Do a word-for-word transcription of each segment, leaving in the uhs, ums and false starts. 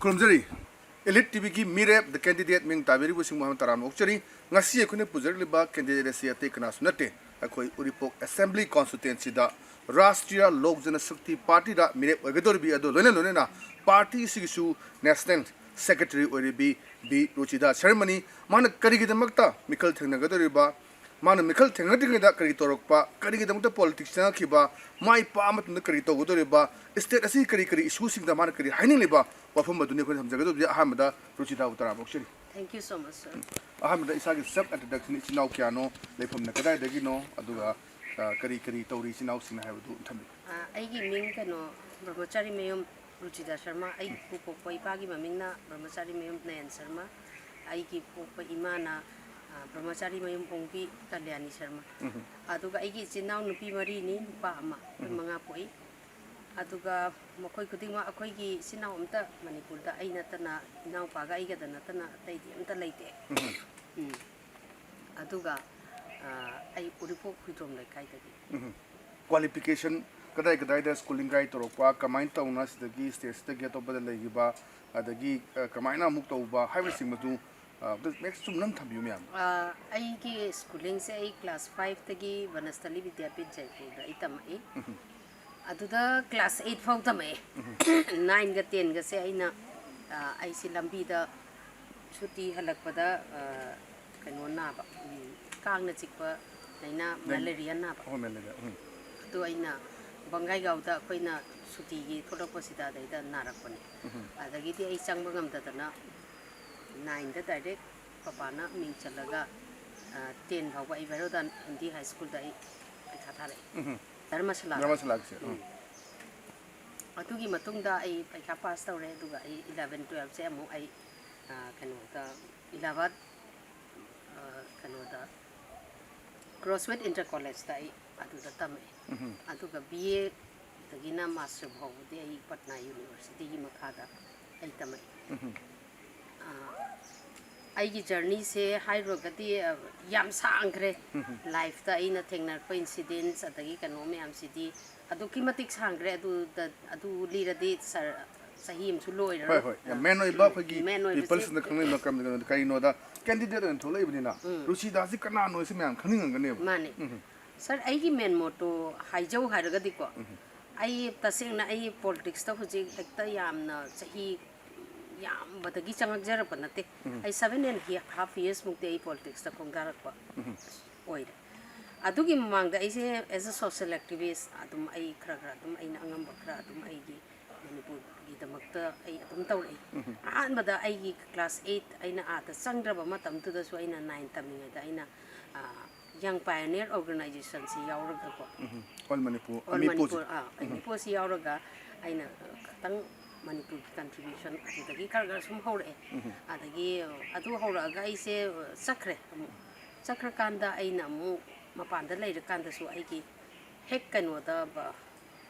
ꯈꯨꯔꯨꯝꯖꯔꯤ꯫ Elite ꯇꯤꯚꯤꯒꯤ ꯃꯤꯔꯦꯞ, The Candidate, ꯃꯤꯡ ꯇꯥꯕꯤꯔꯤꯕꯁꯤꯡꯕꯨ ꯍꯥꯟꯅ ꯇꯔꯥꯝꯅ ꯑꯣꯛꯆꯔꯤ꯫ ꯉꯁꯤ ꯑꯩꯈꯣꯏꯅ ꯄꯨꯖꯔꯛꯂꯤꯕ candidate ꯑꯁꯤ ꯑꯇꯩ ꯀꯅꯥꯁꯨ ꯅꯠꯇꯦ, ꯑꯩꯈꯣꯏ ꯎꯔꯤꯄꯣꯛ Assembly Constituencyꯗ ꯔꯥꯁꯇ꯭ꯔꯤꯌꯥ ꯂꯣꯛ ꯖꯅꯁꯛꯇꯤ ꯄꯥꯔꯇꯤꯗ ꯃꯤꯔꯦꯞ ꯑꯣꯏꯒꯗꯧꯔꯤꯕꯤ ꯑꯗꯣ ꯂꯣꯏꯅ ꯂꯣꯏꯅꯅ ꯄꯥꯔꯇꯤ ꯑꯁꯤꯒꯤꯁꯨ National Secretary ꯑꯣꯏꯔꯤꯕꯤ ꯕꯤ ꯔꯨꯆꯤꯗꯥ ꯁꯔꯃꯅꯤ꯫ ꯃꯥꯅ ꯀꯔꯤꯒꯤꯗꯃꯛꯇ ꯃꯤꯈꯜ ꯊꯦꯡꯅꯒꯗꯧꯔꯤꯕ, ꯃꯥꯅ ꯃꯤꯈꯜ ꯊꯦꯡꯅꯗ꯭ꯔꯤꯉꯩꯗ ꯀꯔꯤ ꯇꯧꯔꯛꯄ, ꯀꯔꯤꯒꯤꯗꯃꯛꯇ politics ꯆꯪꯉꯛꯈꯤꯕ, ꯃꯥꯏ ꯄꯥꯛꯑ ꯃꯇꯨꯡꯗ ꯀꯔꯤ ꯇꯧꯒꯗꯧꯔꯤꯕ, state ꯑꯁꯤꯒꯤ ꯀꯔꯤ ꯀꯔꯤ issueꯁꯤꯡꯗ ꯃꯥꯅ ꯀꯔꯤ ꯍꯥꯏꯅꯤꯡꯂꯤꯕ, ꯋꯥꯐꯝ ꯑꯗꯨꯅꯤ ꯑꯩꯈꯣꯏꯅ ꯊꯝꯖꯒꯗꯧꯕꯁꯦ꯫ ꯑꯍꯥꯟꯕꯗ ꯔꯨꯆꯤꯇꯥꯕꯨ ꯇꯔꯥꯝꯅ ꯑꯣꯛꯆꯔꯤ꯫ Thank you so much, sir. ꯑꯍꯥꯟꯕꯗ ꯏꯁꯥꯒꯤ self introduction, ꯏꯆꯤꯟ ꯏꯅꯥꯎ ꯀꯌꯥꯅꯣ, ꯂꯩꯐꯝꯅ ꯀꯗꯥꯏꯗꯒꯤꯅꯣ, ꯑꯗꯨꯒ, ꯑ, ꯀꯔꯤ ꯀꯔꯤ ꯇꯧꯔꯤ ꯏꯆꯤꯟ ꯏꯅꯥꯎꯁꯤꯡꯅ ꯍꯥꯏꯕꯗꯨ ꯊꯝꯕꯤꯌꯨ꯫ ꯑ, ꯑꯩꯒꯤ ꯃꯤꯡ ꯀꯩꯅꯣ, ꯕ꯭ꯔꯍꯃꯆꯥꯔꯤ ꯃꯌꯨꯝ ꯔꯨꯆꯤꯗꯥ ꯁꯔꯃ꯫ ꯑꯩ ꯄꯨ ꯄꯣꯛꯄ ꯏꯄꯥꯒꯤ ꯃꯃꯤꯡꯅ ꯕ꯭ꯔꯍꯃꯆꯥꯔꯤ ꯃꯌꯨꯝ ꯅꯌꯟ ꯁꯔꯃ꯫ ꯑꯩꯒꯤ ꯄꯣꯛꯄ ꯏꯃꯥꯅ, ꯑ, ꯕ꯭ꯔꯍꯃꯆꯥꯔꯤ ꯃꯌꯨꯝ ꯑꯣꯡꯕꯤ ꯀꯂꯌꯥꯅꯤ ꯁꯔꯃ꯫ ꯎꯝ꯫ ꯑꯗꯨꯒ ꯑꯩꯒꯤ ꯏꯆꯤꯟ ꯏꯅꯥꯎ ꯅꯨꯄꯤ ꯃꯔꯤꯅꯤ, ꯅꯨꯄꯥ ꯑꯃ, ꯑꯩꯈꯣꯏ ꯎꯝ꯫ ꯃꯉꯥ ꯄꯣꯛꯏ꯫ ꯑꯗꯨꯒ ꯃꯈꯣꯏ ꯈꯨꯗꯤꯡꯃꯛ ꯑꯩꯈꯣꯏꯒꯤ ꯏꯆꯤꯟ ꯏꯅꯥꯎ ꯑꯝꯇ ꯃꯅꯤꯄꯨꯔꯗ ꯑꯩ ꯅꯠꯇꯅ, ꯏꯅꯥꯎꯄꯥꯒ ꯑꯩꯒꯗ ꯅꯠꯇꯅ ꯑꯇꯩꯗꯤ ꯑꯝꯇ ꯂꯩꯇꯦ꯫ ꯎꯝ꯫ ꯎꯝ꯫ ꯑꯗꯨꯒ, ꯑ, ꯑꯩ ꯎꯔꯤꯄꯣꯛ ꯍꯨꯏꯗ꯭ꯔꯣꯝ ꯂꯩꯀꯥꯏꯗꯒꯤ꯫ ꯎꯝ꯫ Qualification ꯀꯗꯥꯏ ꯀꯗꯥꯏꯗ schooling ꯀꯥꯏ ꯇꯧꯔꯛꯄ, ꯀꯃꯥꯏꯅ ꯇꯧꯅ ꯁꯤꯗꯒꯤ stateꯁꯤꯗꯒꯤ ꯑꯇꯣꯞꯄꯗ ꯂꯩꯈꯤꯕ, ꯑꯗꯒꯤ, ꯑ, ꯀꯃꯥꯏꯅ ꯑꯃꯨꯛ ꯇꯧꯕ ꯍꯥꯏꯕꯁꯤꯡꯕꯗꯨ, ꯑ, ꯑꯝꯇ ꯃꯦꯛꯁ ꯆꯨꯝꯅ ꯑꯝ ꯊꯝꯕꯤꯌꯨ ꯃꯌꯥꯝ꯫ ꯑ, ꯑꯩꯒꯤ schoolingꯁꯦ ꯑꯩ class fiveꯇꯒꯤ ꯕꯅꯁꯊꯂꯤ ꯕꯤꯗ꯭ꯌꯥꯄꯤꯊ ꯖꯩꯄꯨꯔꯗ ꯑꯩ ꯇꯝꯃꯛꯏ꯫ ꯎꯝ꯫ ꯑꯗꯨꯗ class eight ꯐꯥꯎ ꯇꯝꯃꯛꯑꯦ꯫ ꯎꯝ꯫ Nineꯒ tenꯒꯁꯦ ꯑꯩꯅ, ꯑ, ꯑꯩꯁꯦ ꯂꯝꯕꯤꯗ ꯁꯨꯇꯤ ꯍꯜꯂꯛꯄꯗ, ꯑ, ꯀꯩꯅꯣ ꯅꯥꯕ, ꯎꯝ, ꯀꯥꯡꯅ ꯆꯤꯛꯄ ꯂꯥꯏꯅꯥ, ꯂꯥꯏ-, malaria ꯅꯥꯕ꯫ ꯑꯣ, malaria, ꯎꯝ꯫ ꯑꯗꯨ ꯑꯩꯅ ꯕꯪꯒꯥꯏꯒꯥꯎꯗ ꯑꯩꯈꯣꯏꯅ ꯁꯨꯇꯤꯒꯤ ꯊꯣꯛꯂꯛꯄꯁꯤꯗ ꯑꯗꯩꯗ ꯅꯥꯔꯛꯄꯅꯦ꯫ ꯎꯝ꯫ ꯑꯗꯒꯤꯗꯤ ꯑꯩ ꯆꯪꯕ ꯉꯝꯗꯗꯅ nineꯗ direct ꯄꯄꯥꯅ ꯃꯤꯡ ꯆꯜꯂꯒ, ꯑ, ten ꯐꯥꯎꯕ ꯑꯩ ꯚꯩꯔꯣꯗꯥꯟ ꯍꯤꯟꯗꯤ high schoolꯗ ꯑꯩ ꯄꯩꯈꯥ ꯊꯥꯔꯛꯑꯦ꯫ ꯎꯝ꯫ ꯙꯔꯃꯁꯥꯂꯥꯗ꯫ ꯙꯔꯃꯁꯥꯂꯥꯒꯤꯁꯦ, ꯎꯝ꯫ ꯎꯝ꯫ ꯑꯗꯨꯒꯤ ꯃꯇꯨꯡꯗ ꯑꯩ ꯄꯩꯈꯥ pass ꯇꯧꯔꯦ, ꯑꯗꯨꯒ ꯑꯩ eleven twelveꯁꯦ ꯑꯃꯨꯛ ꯑꯩ, ꯑ, ꯀꯩꯅꯣꯗ, ꯏꯂꯥꯍꯥꯕꯥꯗ, ꯑ, ꯀꯩꯅꯣꯗ, Crossway Inter Collegeꯇ ꯑꯩ ꯑꯗꯨꯗ ꯇꯝꯃꯛꯑꯦ꯫ ꯎꯝ꯫ ꯑꯗꯨꯒ B Aꯗꯒꯤꯅ master ꯐꯥꯎꯕꯗꯤ ꯑꯩ ꯄꯠꯅꯥ Universityꯒꯤ ꯃꯈꯥꯗ ꯑꯩ ꯇꯝꯃꯛꯑꯦ꯫ ꯎꯝ꯫ ꯑ, ꯑꯩꯒꯤ journeyꯁꯦ ꯍꯥꯏꯔꯨꯔꯒꯗꯤ, ꯑ, ꯌꯥꯝ ꯁꯥꯡꯈ꯭ꯔꯦ꯫ ꯎꯝ꯫ Lifeꯇ ꯑꯩꯅ ꯊꯦꯡꯅꯔꯛꯄ incidents ꯑꯗꯒꯤ ꯀꯩꯅꯣ ꯃꯌꯥꯝꯁꯤꯗꯤ ꯑꯗꯨꯛꯀꯤ ꯃꯇꯤꯛ ꯁꯥꯡꯈ꯭ꯔꯦ꯫ ꯑꯗꯨꯗ, ꯑꯗꯨ ꯂꯤꯔꯗꯤ sir, ꯆꯍꯤ ꯑꯃꯁꯨ ꯂꯣꯏꯔꯔꯣꯏ꯫ ꯍꯣꯏ ꯍꯣꯏ, ꯌꯥꯝ ꯃꯦꯟ ꯑꯣꯏꯕ ꯑꯩꯈꯣꯏꯒꯤ ꯃꯦꯟ ꯑꯣꯏꯕꯁꯦ ꯄꯤꯄꯜꯁꯤꯡꯗ ꯈꯪꯅꯤꯡꯕ ꯀꯝ- ꯀꯩꯅꯣ- ꯀꯔꯤꯅꯣꯗ, ꯀꯦꯟꯗꯤꯗꯦꯠ ꯑꯣꯏꯅ ꯊꯣꯛꯂꯛꯏꯕꯅꯤꯅ ꯔꯨꯆꯤꯗꯥꯁꯤ ꯀꯅꯥꯅꯣ ꯍꯥꯏꯁꯤ ꯃꯌꯥꯝ ꯈꯪꯅꯤꯡꯉꯝꯒꯅꯦꯕ꯫ ꯃꯥꯅꯦ꯫ ꯁꯥꯔ, ꯑꯩꯒꯤ ꯃꯦꯟ ꯃꯣꯠꯇꯣ ꯍꯥꯏꯖꯧ ꯍꯥꯏꯔꯒꯗꯤꯀꯣ, ꯑꯩ ꯇꯁꯦꯡꯅ ꯑꯩ ꯄꯣꯂꯤꯇꯤꯛꯁꯇ ꯍꯧꯖꯤꯛ ꯍꯦꯛꯇ ꯌꯥꯝꯅ ꯆꯍꯤ ꯌꯥꯝꯕꯗꯒꯤ ꯆꯪꯉꯛꯆꯔꯛꯄ ꯅꯠꯇꯦ꯫ ꯑꯩ ꯁꯚꯦꯟ ꯑꯦꯟ ꯍꯥꯐ ꯌꯔꯁꯃꯨꯛꯇꯤ ꯑꯩ ꯄꯣꯂꯤꯇꯤꯛꯁꯇ ꯈꯣꯡꯗꯥꯔꯛꯄ ꯑꯣꯏꯔꯦ꯫ ꯑꯗꯨꯒꯤ ꯃꯃꯥꯡꯗ ꯑꯩꯁꯦ as a social activist ꯑꯗꯨꯝ ꯑꯩ ꯈꯔ ꯈꯔ ꯑꯗꯨꯝ ꯑꯩꯅ ꯑꯉꯝꯕ ꯈꯔ ꯑꯗꯨꯝ ꯑꯩꯒꯤ ꯃꯅꯤꯄꯨꯔꯒꯤꯗꯃꯛꯇ ꯑꯩ ꯑꯗꯨꯝ ꯇꯧꯔꯛꯏ꯫ ꯑꯍꯥꯟꯕꯗ ꯑꯩꯒꯤ ꯀ꯭ꯂꯥꯁ ꯑꯩꯠ ꯑꯩꯅ ꯑꯥꯗ ꯆꯪꯗ꯭ꯔꯕ ꯃꯇꯝꯗꯨꯗꯁꯨ ꯑꯩꯅ ꯅꯥꯏꯟ ꯇꯝꯃꯤꯉꯩꯗ ꯑꯩꯅ, ꯑ, Young Pioneer Organizationꯁꯤ ꯌꯥꯎꯔꯒꯀꯣ, ꯑꯣꯜ ꯃꯅꯤꯄꯨꯔ ꯑꯣꯜ ꯑꯃꯤꯄꯨꯁꯦ꯫ ꯃꯅꯤꯄꯨꯔ, ꯑꯥ, ꯑꯃꯤꯄꯨꯁꯤ ꯌꯥꯎꯔꯒ ꯑꯩꯅ ꯈꯤꯇꯪ ꯃꯅꯤꯄꯨꯔꯒꯤ ꯀꯟꯇ꯭ꯔꯤꯕ꯭ꯌꯨꯁꯟ ꯑꯗꯨꯗꯒꯤ ꯈꯔ ꯈꯔ ꯁꯨꯝ ꯍꯧꯔꯛꯑꯦ꯫ ꯑꯗꯒꯤ ꯑꯗꯨ ꯍꯧꯔꯛꯑꯒ ꯑꯩꯁꯦ ꯆꯠꯈ꯭ꯔꯦ ꯑꯃꯨꯛ꯫ ꯆꯠꯈ꯭ꯔꯀꯥꯟꯗ ꯑꯩꯅ ꯑꯃꯨꯛ ꯃꯄꯥꯟꯗ ꯂꯩꯔꯀꯥꯟꯗꯁꯨ ꯑꯩꯒꯤ ꯍꯦꯛ ꯀꯩꯅꯣꯗ ꯕ-,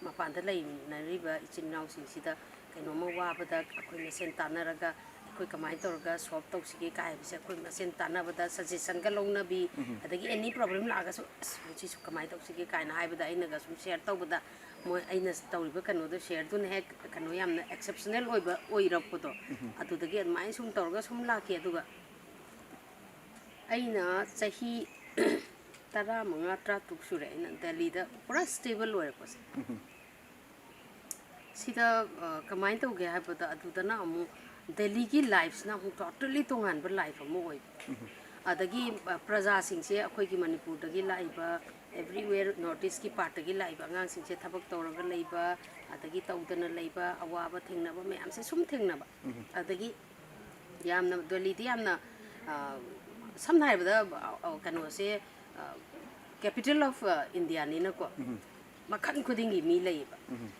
ꯃꯄꯥꯟꯗ ꯂꯩꯃꯤꯟꯅꯔꯤꯕ ꯏꯆꯤꯟ ꯏꯅꯥꯎꯁꯤꯡꯁꯤꯗ ꯀꯩꯅꯣꯝꯃ ꯋꯥꯕꯗ ꯑꯩꯈꯣꯏ ꯃꯁꯦꯟ ꯇꯥꯟꯅꯔꯒ ꯑꯩꯈꯣꯏ ꯀꯃꯥꯏꯅ ꯇꯧꯔꯒ ꯁꯣꯜꯕ ꯇꯧꯁꯤꯒꯦ ꯀꯥꯏ ꯍꯥꯏꯕꯁꯦ ꯑꯩꯈꯣꯏ ꯃꯁꯦꯟ ꯇꯥꯟꯅꯕꯗ ꯁꯖꯦꯁꯟꯒ ꯂꯧꯅꯕꯤ, ꯑꯗꯒꯤ ꯑꯦꯅꯤ ꯄ꯭ꯔꯣꯕ꯭ꯂꯦꯝ ꯂꯥꯛꯑꯒꯁꯨ "ꯑꯁ, ꯃꯁꯤꯁꯨ ꯀꯃꯥꯏꯅ ꯇꯧꯁꯤꯒꯦ?" ꯀꯥꯏꯅ ꯍꯥꯏꯕꯗ ꯑꯩꯅꯒ ꯁꯨꯝ ꯁꯤꯌꯔ ꯇꯧꯕꯗ ꯃꯣꯏ ꯑꯩꯅ ꯇꯧꯔꯤꯕ ꯀꯩꯅꯣꯗꯣ, ꯁꯤꯌꯔꯗꯨꯅ ꯍꯦꯛ ꯀꯩꯅꯣ ꯌꯥꯝꯅ ꯑꯦꯛꯁꯦꯞꯁꯅꯦꯜ ꯑꯣꯏꯕ ꯑꯣꯏꯔꯛꯄꯗꯣ, ꯑꯗꯨꯗꯒꯤ ꯑꯗꯨꯃꯥꯏꯅ ꯁꯨꯝ ꯇꯧꯔꯒ ꯁꯨꯝ ꯂꯥꯛꯈꯤ꯫ ꯑꯗꯨꯒ ꯑꯩꯅ ꯆꯍꯤ ꯇꯔꯥꯃꯉꯥ, ꯇꯔꯥꯇꯔꯨꯛ ꯁꯨꯔꯦ ꯑꯩꯅ ꯗꯦꯜꯂꯤꯗ ꯄꯨꯔꯥ ꯁ꯭ꯇꯦꯕꯜ ꯑꯣꯏꯔꯛꯄꯁꯦ꯫ ꯁꯤꯗ, ꯑ, ꯀꯃꯥꯏꯅ ꯇꯧꯒꯦ ꯍꯥꯏꯕꯗ, ꯑꯗꯨꯗꯅ ꯑꯃꯨꯛ ꯗꯦꯜꯂꯤꯒꯤ ꯂꯥꯏꯐꯁꯤꯅ ꯑꯃꯨꯛ ꯇꯣꯇꯦꯜꯂꯤ ꯇꯣꯉꯥꯟꯕ ꯂꯥꯏꯐ ꯑꯃ ꯑꯣꯏꯕ꯫ ꯑꯗꯒꯤ, ꯑ, ꯄ꯭ꯔꯖꯥꯁꯤꯡꯁꯦ ꯑꯩꯈꯣꯏꯒꯤ ꯃꯅꯤꯄꯨꯔꯗꯒꯤ ꯂꯥꯛꯏꯕ, ꯑꯦꯕ꯭ꯔꯤꯋꯦꯔ ꯅꯣꯔꯠ ꯏꯁꯀꯤ ꯄꯥꯔꯠꯇꯒꯤ ꯂꯥꯛꯏꯕ ꯑꯉꯥꯡꯁꯤꯡꯁꯦ ꯊꯕꯛ ꯇꯧꯔꯒ ꯂꯩꯕ, ꯑꯗꯒꯤ ꯇꯧꯗꯅ ꯂꯩꯕ, ꯑꯋꯥꯕ ꯊꯦꯡꯅꯕ ꯃꯌꯥꯝꯁꯦ ꯁꯨꯝ ꯊꯦꯡꯅꯕ꯫ ꯑꯗꯒꯤ ꯌꯥꯝꯅ, ꯗꯦꯜꯂꯤꯗꯤ ꯌꯥꯝꯅ, ꯑ, ꯁꯝꯅ ꯍꯥꯏꯔꯕꯗ, ꯑ, ꯑ, ꯀꯩꯅꯣꯁꯦ, ꯑ, capital of, ꯑ, Indiaꯅꯤꯅꯀꯣ, ꯃꯈꯜ ꯈꯨꯗꯤꯡꯒꯤ ꯃꯤ ꯂꯩꯌꯦꯕ꯫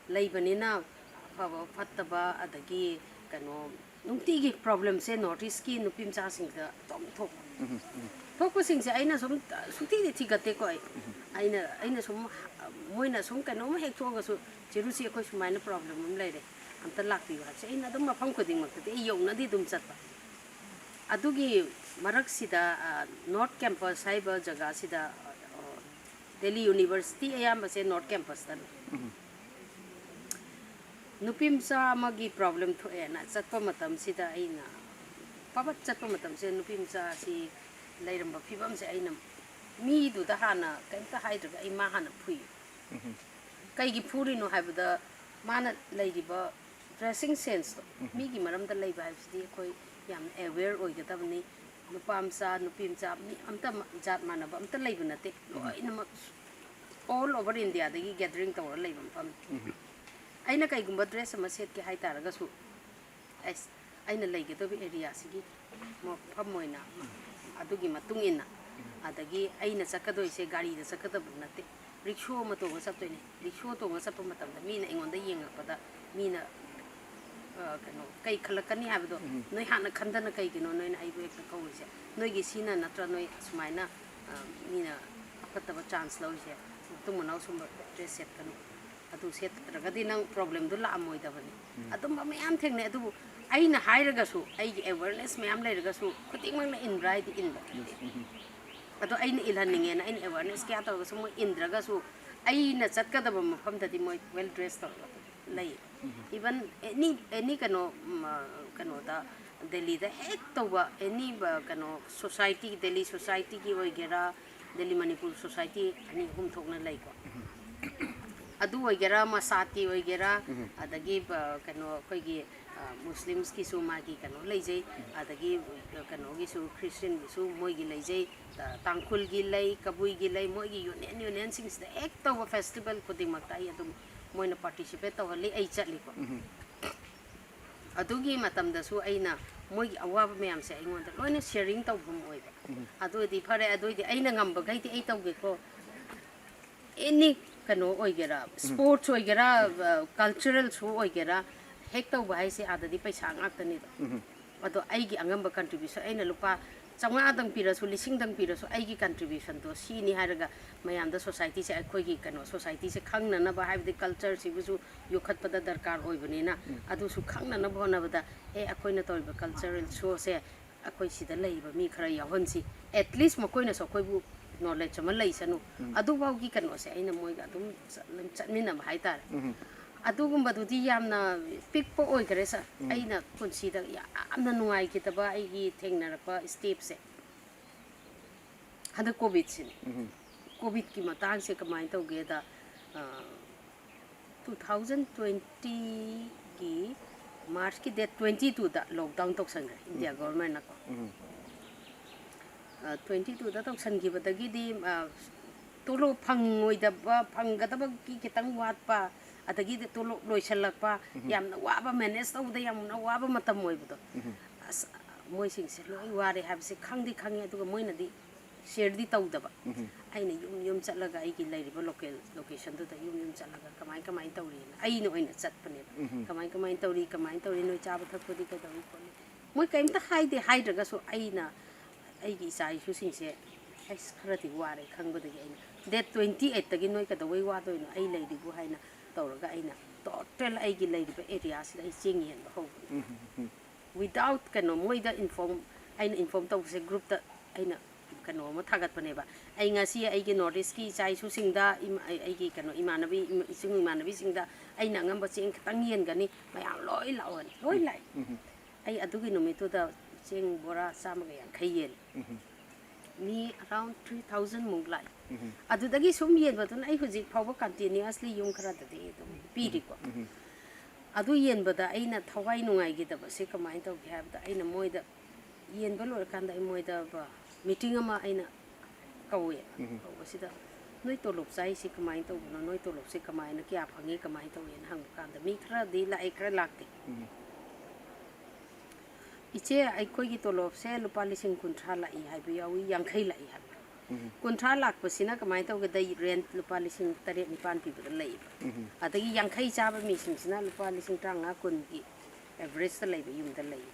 ꯂꯩꯕꯅꯤꯅ ꯑꯐꯕ ꯐꯠꯇꯕ ꯑꯗꯒꯤ ꯀꯩꯅꯣ ꯅꯨꯡꯇꯤꯒꯤ ꯄ꯭ꯔꯣꯕ꯭ꯂꯦꯝꯁꯦ ꯅꯣꯔꯠ ꯏꯁꯀꯤ ꯅꯨꯄꯤ ꯃꯆꯥꯁꯤꯡꯗ ꯑꯗꯨꯝ ꯊꯣꯛꯄ꯫ ꯊꯣꯛꯄꯁꯤꯡꯁꯦ ꯑꯩꯅ ꯁꯨꯝ ꯁꯨꯡꯊꯤꯗꯤ ꯊꯤꯒꯠꯇꯦꯀꯣ ꯑꯩ꯫ ꯑꯩꯅ, ꯑꯩꯅ ꯁꯨꯝ, ꯃꯣꯏꯅ ꯁꯨꯝ ꯀꯩꯅꯣꯝ ꯍꯦꯛ ꯊꯣꯛꯑꯒꯁꯨ, "ꯆꯦ ꯔꯨꯆꯤ, ꯑꯩꯈꯣꯏ ꯁꯨꯃꯥꯏꯅ ꯄ꯭ꯔꯣꯕ꯭ꯂꯦꯝ ꯑꯃ ꯂꯩꯔꯦ, ꯑꯝꯇ ꯂꯥꯛꯄꯤꯌꯨ" ꯍꯥꯏꯕꯁꯦ ꯑꯩꯅ ꯑꯗꯨꯝ ꯃꯐꯝ ꯈꯨꯗꯤꯡꯃꯛꯇꯗꯤ ꯑꯩ ꯌꯧꯅꯗꯤ ꯑꯗꯨꯝ ꯆꯠꯄ꯫ ꯑꯗꯨꯒꯤ ꯃꯔꯛꯁꯤꯗ, ꯑ, ꯅꯣꯔꯠ ꯀꯦꯝꯄꯁ ꯍꯥꯏꯕ ꯖꯒꯥꯁꯤꯗ, ꯑ, ꯗꯦꯜꯂꯤ ꯌꯨꯅꯤꯚꯔꯁꯤꯇꯤ ꯑꯌꯥꯝꯕꯁꯦ ꯅꯣꯔꯠ ꯀꯦꯝꯄꯁꯇ ꯂꯩ꯫ ꯅꯨꯄꯤ ꯃꯆꯥ ꯑꯃꯒꯤ ꯄ꯭ꯔꯣꯕ꯭ꯂꯦꯝ ꯊꯣꯛꯑꯦꯅ ꯆꯠꯄ ꯃꯇꯝꯁꯤꯗ ꯑꯩꯅ ꯄꯕꯠ ꯆꯠꯄ ꯃꯇꯝꯁꯤꯗ ꯅꯨꯄꯤ ꯃꯆꯥꯁꯤ ꯂꯩꯔꯝꯕ ꯐꯤꯕꯝꯁꯦ ꯑꯩꯅ ꯃꯤꯗꯨꯗ ꯍꯥꯟꯅ ꯀꯩꯝꯇ ꯍꯥꯏꯗ꯭ꯔꯒ ꯑꯩ ꯃꯥ ꯍꯥꯟꯅ ꯐꯨꯏ꯫ ꯀꯩꯒꯤ ꯐꯨꯔꯤꯅꯣ ꯍꯥꯏꯕꯗ ꯃꯥꯅ ꯂꯩꯔꯤꯕ ꯗ꯭ꯔꯦꯁꯤꯡ ꯁꯦꯟꯁꯇꯣ ꯃꯤꯒꯤ ꯃꯔꯝꯗ ꯂꯩꯕ ꯍꯥꯏꯕꯁꯤꯗꯤ ꯑꯩꯈꯣꯏ ꯌꯥꯝꯅ ꯑꯦꯋꯦꯌꯔ ꯑꯣꯏꯒꯗꯕꯅꯤ꯫ ꯅꯨꯄꯥ ꯃꯆꯥ ꯅꯨꯄꯤ ꯃꯆꯥ ꯃꯤ ꯑꯝꯇ ꯖꯥꯠ ꯃꯥꯟꯅꯕ ꯑꯝꯇ ꯂꯩꯕ ꯅꯠꯇꯦ꯫ ꯂꯣꯏꯅꯃꯛ ꯑꯣꯜ ꯑꯣꯚꯔ ꯏꯟꯗꯤꯌꯥꯗꯒꯤ ꯒꯦꯗꯔꯤꯡ ꯇꯧꯔ ꯂꯩꯕ ꯃꯐꯝꯅꯤ꯫ ꯑꯩꯅ ꯀꯩꯒꯨꯝꯕ ꯗ꯭ꯔꯦꯁ ꯑꯃ ꯁꯦꯠꯀꯦ ꯍꯥꯏꯇꯥꯔꯒꯁꯨ ꯑꯩꯁ ꯑꯩꯅ ꯂꯩꯒꯗꯧꯔꯤꯕ ꯑꯦꯔꯤꯌꯥꯁꯤꯒꯤ ꯃꯐꯝ ꯑꯣꯏꯅ ꯑꯗꯨꯒꯤ ꯃꯇꯨꯡ ꯏꯟꯅ ꯑꯗꯒꯤ ꯑꯩꯅ ꯆꯠꯀꯗꯣꯏꯁꯦ ꯒꯥꯔꯤꯗ ꯆꯠꯀꯗꯕ ꯅꯠꯇꯦ꯫ ꯔꯤꯛꯁꯣ ꯑꯃ ꯇꯣꯡꯉ ꯆꯠꯇꯣꯏꯅꯦ꯫ ꯔꯤꯛꯁꯣ ꯇꯣꯡꯉ ꯆꯠꯄ ꯃꯇꯝꯗ ꯃꯤꯅ ꯑꯩꯉꯣꯟꯗ ꯌꯦꯡꯉꯛꯄꯗ ꯃꯤꯅ ꯀꯩꯅꯣ ꯀꯩ ꯈꯜꯂꯛꯀꯅꯤ ꯍꯥꯏꯕꯗꯣ ꯅꯣꯏ ꯍꯥꯟꯅ ꯈꯟꯗꯅ ꯀꯩꯒꯤꯅꯣ ꯅꯣꯏꯅ ꯑꯩꯕꯨ ꯍꯦꯛꯇ ꯀꯧꯔꯤꯁꯦ? ꯅꯣꯏꯒꯤ ꯁꯤꯅ ꯅꯠꯇ꯭ꯔ ꯅꯣꯏ ꯑꯁꯨꯃꯥꯏꯅ ꯃꯤꯅ ꯑꯐꯠꯇꯕ ꯆꯥꯟꯁ ꯂꯧꯔꯤꯁꯦ? ꯃꯇꯨꯡ ꯃꯅꯥꯎ ꯁꯨꯝꯕ ꯗ꯭ꯔꯦꯁ ꯁꯦꯠꯀꯅꯨ꯫ ꯑꯗꯨ ꯁꯦꯠꯇ꯭ꯔꯒꯗꯤ ꯅꯪ ꯄ꯭ꯔꯣꯕ꯭ꯂꯦꯝꯗꯨ ꯂꯥꯛꯑꯝꯃꯣꯏꯗꯕꯅꯤ꯫ ꯑꯗꯨꯝꯕ ꯃꯌꯥꯝ ꯊꯦꯡꯅꯩ꯫ ꯑꯗꯨꯕꯨ ꯑꯩꯅ ꯍꯥꯏꯔꯒꯁꯨ ꯑꯩꯒꯤ ꯑꯦꯋꯦꯔꯅꯦꯁ ꯃꯌꯥꯝ ꯂꯩꯔꯒꯁꯨ ꯈꯨꯗꯤꯡꯃꯛꯅ ꯏꯟꯕ꯭ꯔꯥ ꯍꯥꯏꯗꯤ ꯏꯟꯕ ꯅꯠꯇꯦ꯫ ꯑꯗꯣ ꯑꯩꯅ ꯏꯜꯍꯟꯅꯤꯡꯉꯦꯅ ꯑꯩꯅ ꯑꯦꯋꯦꯔꯅꯦꯁ ꯀꯌꯥ ꯇꯧꯔꯒꯁꯨ ꯃꯣꯏ ꯏꯟꯗ꯭ꯔꯒꯁꯨ ꯑꯩꯅ ꯆꯠꯀꯗꯕ ꯃꯐꯝꯗꯗꯤ ꯃꯣꯏ ꯋꯦꯜ ꯗ꯭ꯔꯦꯁ ꯇꯧꯔꯒ ꯂꯩ꯫ ꯏꯚꯟ ꯑꯦꯅꯤ ꯑꯦꯅꯤ ꯀꯩꯅꯣ ꯀꯩꯅꯣꯗ ꯗꯦꯜꯂꯤꯗ ꯍꯦꯛ ꯇꯧꯕ ꯑꯦꯅꯤ ꯀꯩꯅꯣ ꯁꯣꯁꯥꯏꯇꯤ ꯗꯦꯜꯂꯤ ꯁꯣꯁꯥꯏꯇꯤꯒꯤ ꯑꯣꯏꯒꯦꯔꯥ ꯗꯦꯜꯂꯤ ꯃꯅꯤꯄꯨꯔ ꯁꯣꯁꯥꯏꯇꯤ ꯑꯅꯤ ꯑꯍꯨꯝ ꯊꯣꯛꯅ ꯂꯩꯀꯣ꯫ ꯑꯗꯨ ꯑꯣꯏꯒꯦꯔꯥ ꯃꯁꯥꯇꯤ ꯑꯣꯏꯒꯦꯔꯥ ꯑꯗꯒꯤ ꯀꯩꯅꯣ ꯑꯩꯈꯣꯏꯒꯤ ꯃꯨꯁꯂꯤꯝꯁꯀꯤꯁꯨ ꯃꯥꯒꯤ ꯀꯩꯅꯣ ꯂꯩꯖꯩ꯫ ꯑꯗꯒꯤ ꯀꯩꯅꯣꯒꯤꯁꯨ ꯈ꯭ꯔꯤꯁꯇꯤꯌꯟꯒꯤꯁꯨ ꯃꯣꯏꯒꯤ ꯂꯩꯖꯩ꯫ ꯇꯥꯡꯈꯨꯜꯒꯤ ꯂꯩ ꯀꯕꯨꯏꯒꯤ ꯂꯩ ꯃꯣꯏꯒꯤ ꯌꯨꯅꯤꯌꯟ ꯌꯨꯅꯤꯌꯟꯁꯤꯡꯁꯤꯗ ꯍꯦꯛ ꯇꯧꯕ ꯐꯦꯁꯇꯤꯚꯦꯜ ꯈꯨꯗꯤꯡꯃꯛꯇ ꯑꯩ ꯑꯗꯨꯝ ꯃꯣꯏꯅ ꯄꯥꯔꯇꯤꯁꯤꯄꯦꯠ ꯇꯧꯍꯜꯂꯤ ꯑꯩ ꯆꯠꯂꯤꯀꯣ꯫ ꯑꯗꯨꯒꯤ ꯃꯇꯝꯗꯁꯨ ꯑꯩꯅ ꯃꯣꯏꯒꯤ ꯑꯋꯥꯕ ꯃꯌꯥꯝꯁꯦ ꯑꯩꯉꯣꯟꯗ ꯂꯣꯏꯅ ꯁꯤꯌꯥꯔꯤꯡ ꯇꯧꯐꯝ ꯑꯣꯏꯕ꯫ ꯑꯗꯨ ꯑꯣꯏꯗꯤ ꯐꯔꯦ ꯑꯗꯨ ꯑꯣꯏꯗꯤ ꯑꯩꯅ ꯉꯝꯕꯈꯩꯗꯤ ꯑꯩ ꯇꯧꯒꯦꯀꯣ꯫ ꯑꯦꯅꯤ ꯀꯩꯅꯣ ꯑꯣꯏꯒꯦꯔꯥ ꯁ꯭ꯄꯣꯔꯠꯁ ꯑꯣꯏꯒꯦꯔꯥ ꯀꯜꯆꯔꯦꯜ ꯁꯣ ꯑꯣꯏꯒꯦꯔꯥ ꯍꯦꯛ ꯇꯧꯕ ꯍꯥꯏꯁꯦ ꯑꯥꯗꯗꯤ ꯄꯩꯁꯥ ꯉꯥꯛꯇꯅꯦꯕ꯫ ꯑꯗꯣ ꯑꯩꯒꯤ ꯑꯉꯝꯕ ꯀꯟꯇ꯭ꯔꯤꯕ꯭ꯌꯨꯁꯟ ꯑꯩꯅ ꯂꯨꯄꯥ ꯆꯥꯝꯃꯉꯥꯗꯪ ꯄꯤꯔꯁꯨ ꯂꯤꯁꯤꯡꯗꯪ ꯄꯤꯔꯁꯨ ꯑꯩꯒꯤ ꯀꯟꯇ꯭ꯔꯤꯕ꯭ꯌꯨꯁꯟꯗꯣ ꯁꯤꯅꯤ ꯍꯥꯏꯔꯒ ꯃꯌꯥꯝꯗ ꯁꯣꯁꯥꯏꯇꯤꯁꯦ ꯑꯩꯈꯣꯏꯒꯤ ꯀꯩꯅꯣ ꯁꯣꯁꯥꯏꯇꯤꯁꯦ ꯈꯪꯅꯅꯕ ꯍꯥꯏꯕꯗꯤ ꯀꯜꯆꯔꯁꯤꯕꯨꯁꯨ ꯌꯣꯛꯈꯠꯄꯗ ꯗꯔꯀꯥꯔ ꯑꯣꯏꯕꯅꯤꯅ ꯑꯗꯨꯁꯨ ꯈꯪꯅꯅꯕ ꯍꯣꯠꯅꯕꯗ ꯑꯦ ꯑꯩꯈꯣꯏꯅ ꯇꯧꯔꯤꯕ ꯀꯜꯆꯔꯦꯜ ꯁꯣꯁꯦ ꯑꯩꯈꯣꯏ ꯁꯤꯗ ꯂꯩꯔꯤꯕ ꯃꯤ ꯈꯔ ꯌꯥꯎꯍꯟꯁꯤ꯫ ꯑꯦꯠꯂꯤꯁ ꯃꯈꯣꯏꯅꯁꯨ ꯑꯩꯈꯣꯏꯕꯨ ꯅꯣꯂꯦꯖ ꯑꯃ ꯂꯩꯁꯅꯨ꯫ ꯑꯗꯨꯐꯥꯎꯒꯤ ꯀꯩꯅꯣꯁꯦ ꯑꯩꯅ ꯃꯣꯏꯒ ꯑꯗꯨꯝ ꯆꯠꯃꯤꯟꯅꯕ ꯍꯥꯏꯇꯥꯔꯦ꯫ ꯑꯗꯨꯒꯨꯝꯕꯗꯨꯗꯤ ꯌꯥꯝꯅ ꯄꯤꯛꯄ ꯑꯣꯏꯈꯔꯦ ꯁꯥꯔ꯫ ꯑꯩꯅ ꯄꯨꯟꯁꯤꯗ ꯌꯥꯝꯅ ꯅꯨꯡꯉꯥꯏꯈꯤꯗꯕ ꯑꯩꯒꯤ ꯊꯦꯡꯅꯔꯛꯄ ꯁ꯭ꯇꯦꯞꯁꯦ ꯍꯟꯗꯛ ꯀꯣꯚꯤꯗꯁꯤꯅꯤ꯫ ꯀꯣꯚꯤꯗꯀꯤ ꯃꯇꯥꯡꯁꯦ ꯀꯃꯥꯏꯅ ꯇꯧꯒꯦꯗ, ꯇꯨ ꯊꯥꯎꯖꯟ ꯇ꯭ꯋꯦꯟꯇꯤꯒꯤ ꯃꯥꯔꯆꯀꯤ ꯗꯦꯠ ꯇ꯭ꯋꯦꯟꯇꯤ ꯇꯨꯗ ꯂꯣꯛꯗꯥꯎꯟ ꯇꯧꯁꯟꯈ꯭ꯔꯦ ꯏꯟꯗꯤꯌꯥ ꯒꯣꯔꯃꯦꯟꯅꯀꯣ꯫ ꯇ꯭ꯋꯦꯟꯇꯤ ꯇꯨꯗ ꯇꯧꯁꯟꯈꯤꯕꯗꯒꯤꯗꯤ, ꯑ, ꯇꯣꯂꯣꯞ ꯐꯪꯉꯣꯏꯗꯕ, ꯐꯪꯒꯗꯕꯒꯤ ꯈꯤꯇꯪ ꯋꯥꯠꯄ, ꯑꯗꯒꯤꯗꯤ ꯇꯣꯂꯣꯞ ꯂꯣꯏꯁꯜꯂꯛꯄ, ꯌꯥꯝꯅ ꯋꯥꯕ, ꯃꯦꯅꯦꯖ ꯇꯧꯕꯗ ꯌꯥꯝꯅ ꯋꯥꯕ ꯃꯇꯝ ꯑꯣꯏꯕꯗꯣ꯫ ꯑꯁ, ꯃꯣꯏꯁꯤꯡꯁꯦ ꯂꯣꯏ ꯋꯥꯔꯦ ꯍꯥꯏꯕꯁꯦ ꯈꯪꯗꯤ ꯈꯪꯉꯦ, ꯑꯗꯨꯒ ꯃꯣꯏꯅꯗꯤ ꯁꯤꯌꯔꯗꯤ ꯇꯧꯗꯕ꯫ ꯑꯩꯅ ꯌꯨꯝ ꯌꯨꯝ ꯆꯠꯂꯒ ꯑꯩꯒꯤ ꯂꯩꯔꯤꯕ ꯂꯣꯀꯦꯜ ꯂꯣꯀꯦꯁꯟꯗꯨꯗ ꯌꯨꯝ ꯌꯨꯝ ꯆꯠꯂꯒ ꯀꯃꯥꯏ ꯀꯃꯥꯏꯅ ꯇꯧꯔꯤꯅ ꯑꯩꯅ ꯑꯣꯏꯅ ꯆꯠꯄꯅꯦꯕ꯫ ꯀꯃꯥꯏ ꯀꯃꯥꯏꯅ ꯇꯧꯔꯤ, ꯀꯃꯥꯏꯅ ꯇꯧꯔꯤ, ꯅꯣꯏ ꯆꯥꯕ ꯊꯛꯄꯗꯤ ꯀꯩꯗꯧꯔꯤ ꯈꯣꯠꯂꯤ? ꯃꯣꯏ ꯀꯔꯤꯝꯇ ꯍꯥꯏꯗꯦ, ꯍꯥꯏꯗ꯭ꯔꯒꯁꯨ ꯑꯩꯅ ꯑꯩꯒꯤ ꯏꯆꯥ ꯏꯁꯨꯁꯤꯡꯁꯦ, "ꯑꯩꯁ, ꯈꯔꯗꯤ ꯋꯥꯔꯦ" ꯈꯪꯕꯗꯒꯤ ꯑꯩꯅ ꯗꯦꯠ ꯇ꯭ꯋꯦꯟꯇꯤ ꯑꯩꯠꯇꯒꯤ ꯅꯣꯏ ꯀꯩꯗꯧꯕꯩ ꯋꯥꯗꯣꯏꯅꯣ, ꯑꯩ ꯂꯩꯔꯤꯕꯨ ꯍꯥꯏꯅ ꯇꯧꯔꯒ ꯑꯩꯅ ꯇꯣꯇꯦꯜ ꯑꯩꯒꯤ ꯂꯩꯔꯤꯕ ꯑꯦꯔꯤꯌꯥꯁꯤꯗ ꯑꯩ ꯆꯦꯡ ꯌꯦꯟꯕ ꯍꯧꯕꯅꯤ꯫ ꯋꯤꯗꯥꯎꯠ ꯀꯩꯅꯣ, ꯃꯣꯏꯗ ꯏꯟꯐꯣꯔꯝ, ꯑꯩꯅ ꯏꯟꯐꯣꯔꯝ ꯇꯧꯕꯁꯦ ꯒ꯭ꯔꯨꯞꯇ ꯑꯩꯅ ꯀꯩꯅꯣ ꯑꯃ ꯊꯥꯒꯠꯄꯅꯦꯕ꯫ "ꯑꯩ ꯉꯁꯤ ꯑꯩꯒꯤ ꯅꯣꯔꯠ ꯏꯁꯀꯤ ꯏꯆꯥ ꯏꯁꯨꯁꯤꯡꯗ, ꯏꯃꯥ-, ꯑꯩ-, ꯑꯩꯒꯤ ꯀꯩꯅꯣ ꯏꯃꯥꯟꯅꯕꯤ, ꯏꯃ-, ꯏꯁꯨꯡ ꯏꯃꯥꯟꯅꯕꯤꯁꯤꯡꯗ ꯑꯩꯅ ꯑꯉꯝꯕ ꯆꯦꯡ ꯈꯤꯇꯪ ꯌꯦꯟꯒꯅꯤ", ꯃꯌꯥꯝ ꯂꯣꯏ ꯂꯥꯛꯑꯣꯅ, ꯂꯣꯏ ꯂꯥꯛꯑꯦ꯫ ꯑꯩ ꯑꯗꯨꯒꯤ ꯅꯨꯃꯤꯠꯇꯨꯗ ꯆꯦꯡ ꯕꯣꯔꯥ ꯆꯥꯝꯃꯒ ꯌꯥꯡꯈꯩ ꯌꯦꯜꯂꯦ꯫ ꯃꯤ ꯑꯔꯥꯎꯟ ꯊ꯭ꯔꯤ ꯊꯥꯎꯖꯟ ꯃꯨꯛ ꯂꯥꯛꯑꯦ꯫ ꯑꯗꯨꯗꯒꯤ ꯁꯨꯝ ꯌꯦꯟꯕꯗꯨꯅ ꯑꯩ ꯍꯧꯖꯤꯛ ꯐꯥꯎꯕ ꯀꯟꯇꯤꯅ꯭ꯌꯨꯁꯂꯤ ꯌꯨꯝ ꯈꯔꯗꯗꯤ ꯑꯗꯨꯝ ꯄꯤꯔꯤꯀꯣ꯫ ꯑꯗꯨ ꯌꯦꯟꯕꯗ ꯑꯩꯅ ꯊꯋꯥꯏ ꯅꯨꯡꯉꯥꯏꯈꯤꯗꯕꯁꯦ ꯀꯃꯥꯏꯅ ꯇꯧꯒꯦ ꯍꯥꯏꯕꯗ, ꯑꯩꯅ ꯃꯣꯏꯗ ꯌꯦꯟꯕ ꯂꯣꯏꯔꯀꯥꯟꯗ ꯑꯩ ꯃꯣꯏꯗ ꯕ-, ꯃꯤꯇꯤꯡ ꯑꯃ ꯑꯩꯅ ꯀꯧꯋꯦ꯫ ꯀꯧꯕꯁꯤꯗ, "ꯅꯣꯏ ꯇꯣꯂꯣꯞ ꯆꯥꯏꯁꯤ ꯀꯃꯥꯏꯅ ꯇꯧꯕꯅꯣ? ꯅꯣꯏ ꯇꯣꯂꯣꯞꯁꯦ ꯀꯃꯥꯏꯅ, ꯀꯌꯥ ꯐꯪꯉꯤ, ꯀꯃꯥꯏꯅ ꯇꯧꯏꯅ?" ꯍꯪꯕ ꯀꯥꯟꯗ ꯃꯤ ꯈꯔꯗꯤ ꯂꯥꯛꯑꯦ, ꯈꯔ ꯂꯥꯛꯇꯦ꯫ "ꯏꯆꯦ, ꯑꯩꯈꯣꯏꯒꯤ ꯇꯣꯂꯣꯞꯁꯦ ꯂꯨꯄꯥ ꯂꯤꯁꯤꯡ ꯀꯨꯟꯊ꯭ꯔꯥ ꯂꯥꯛꯏ" ꯍꯥꯏꯕ ꯌꯥꯎꯏ, "ꯌꯥꯡꯈꯩ ꯂꯥꯛꯏ" ꯍꯥꯏꯕ꯫ ꯀꯨꯟꯊ꯭ꯔꯥ ꯂꯥꯛꯄꯁꯤꯅ ꯀꯃꯥꯏꯅ ꯇꯧꯒꯦꯗ, ꯔꯦꯟꯠ ꯂꯨꯄꯥ ꯂꯤꯁꯤꯡ ꯇꯔꯦꯠ ꯅꯤꯄꯥꯟ ꯄꯤꯕꯗ ꯂꯩꯌꯦꯕ꯫ ꯑꯗꯒꯤ ꯌꯥꯡꯈꯩ ꯆꯥꯕ ꯃꯤꯁꯤꯡꯁꯤꯅ ꯂꯨꯄꯥ ꯂꯤꯁꯤꯡ ꯇꯔꯥꯃꯉꯥ ꯀꯨꯟꯒꯤ ꯑꯦꯚꯔꯦꯖꯇ ꯂꯩꯕ ꯌꯨꯝꯗ ꯂꯩꯌꯦ꯫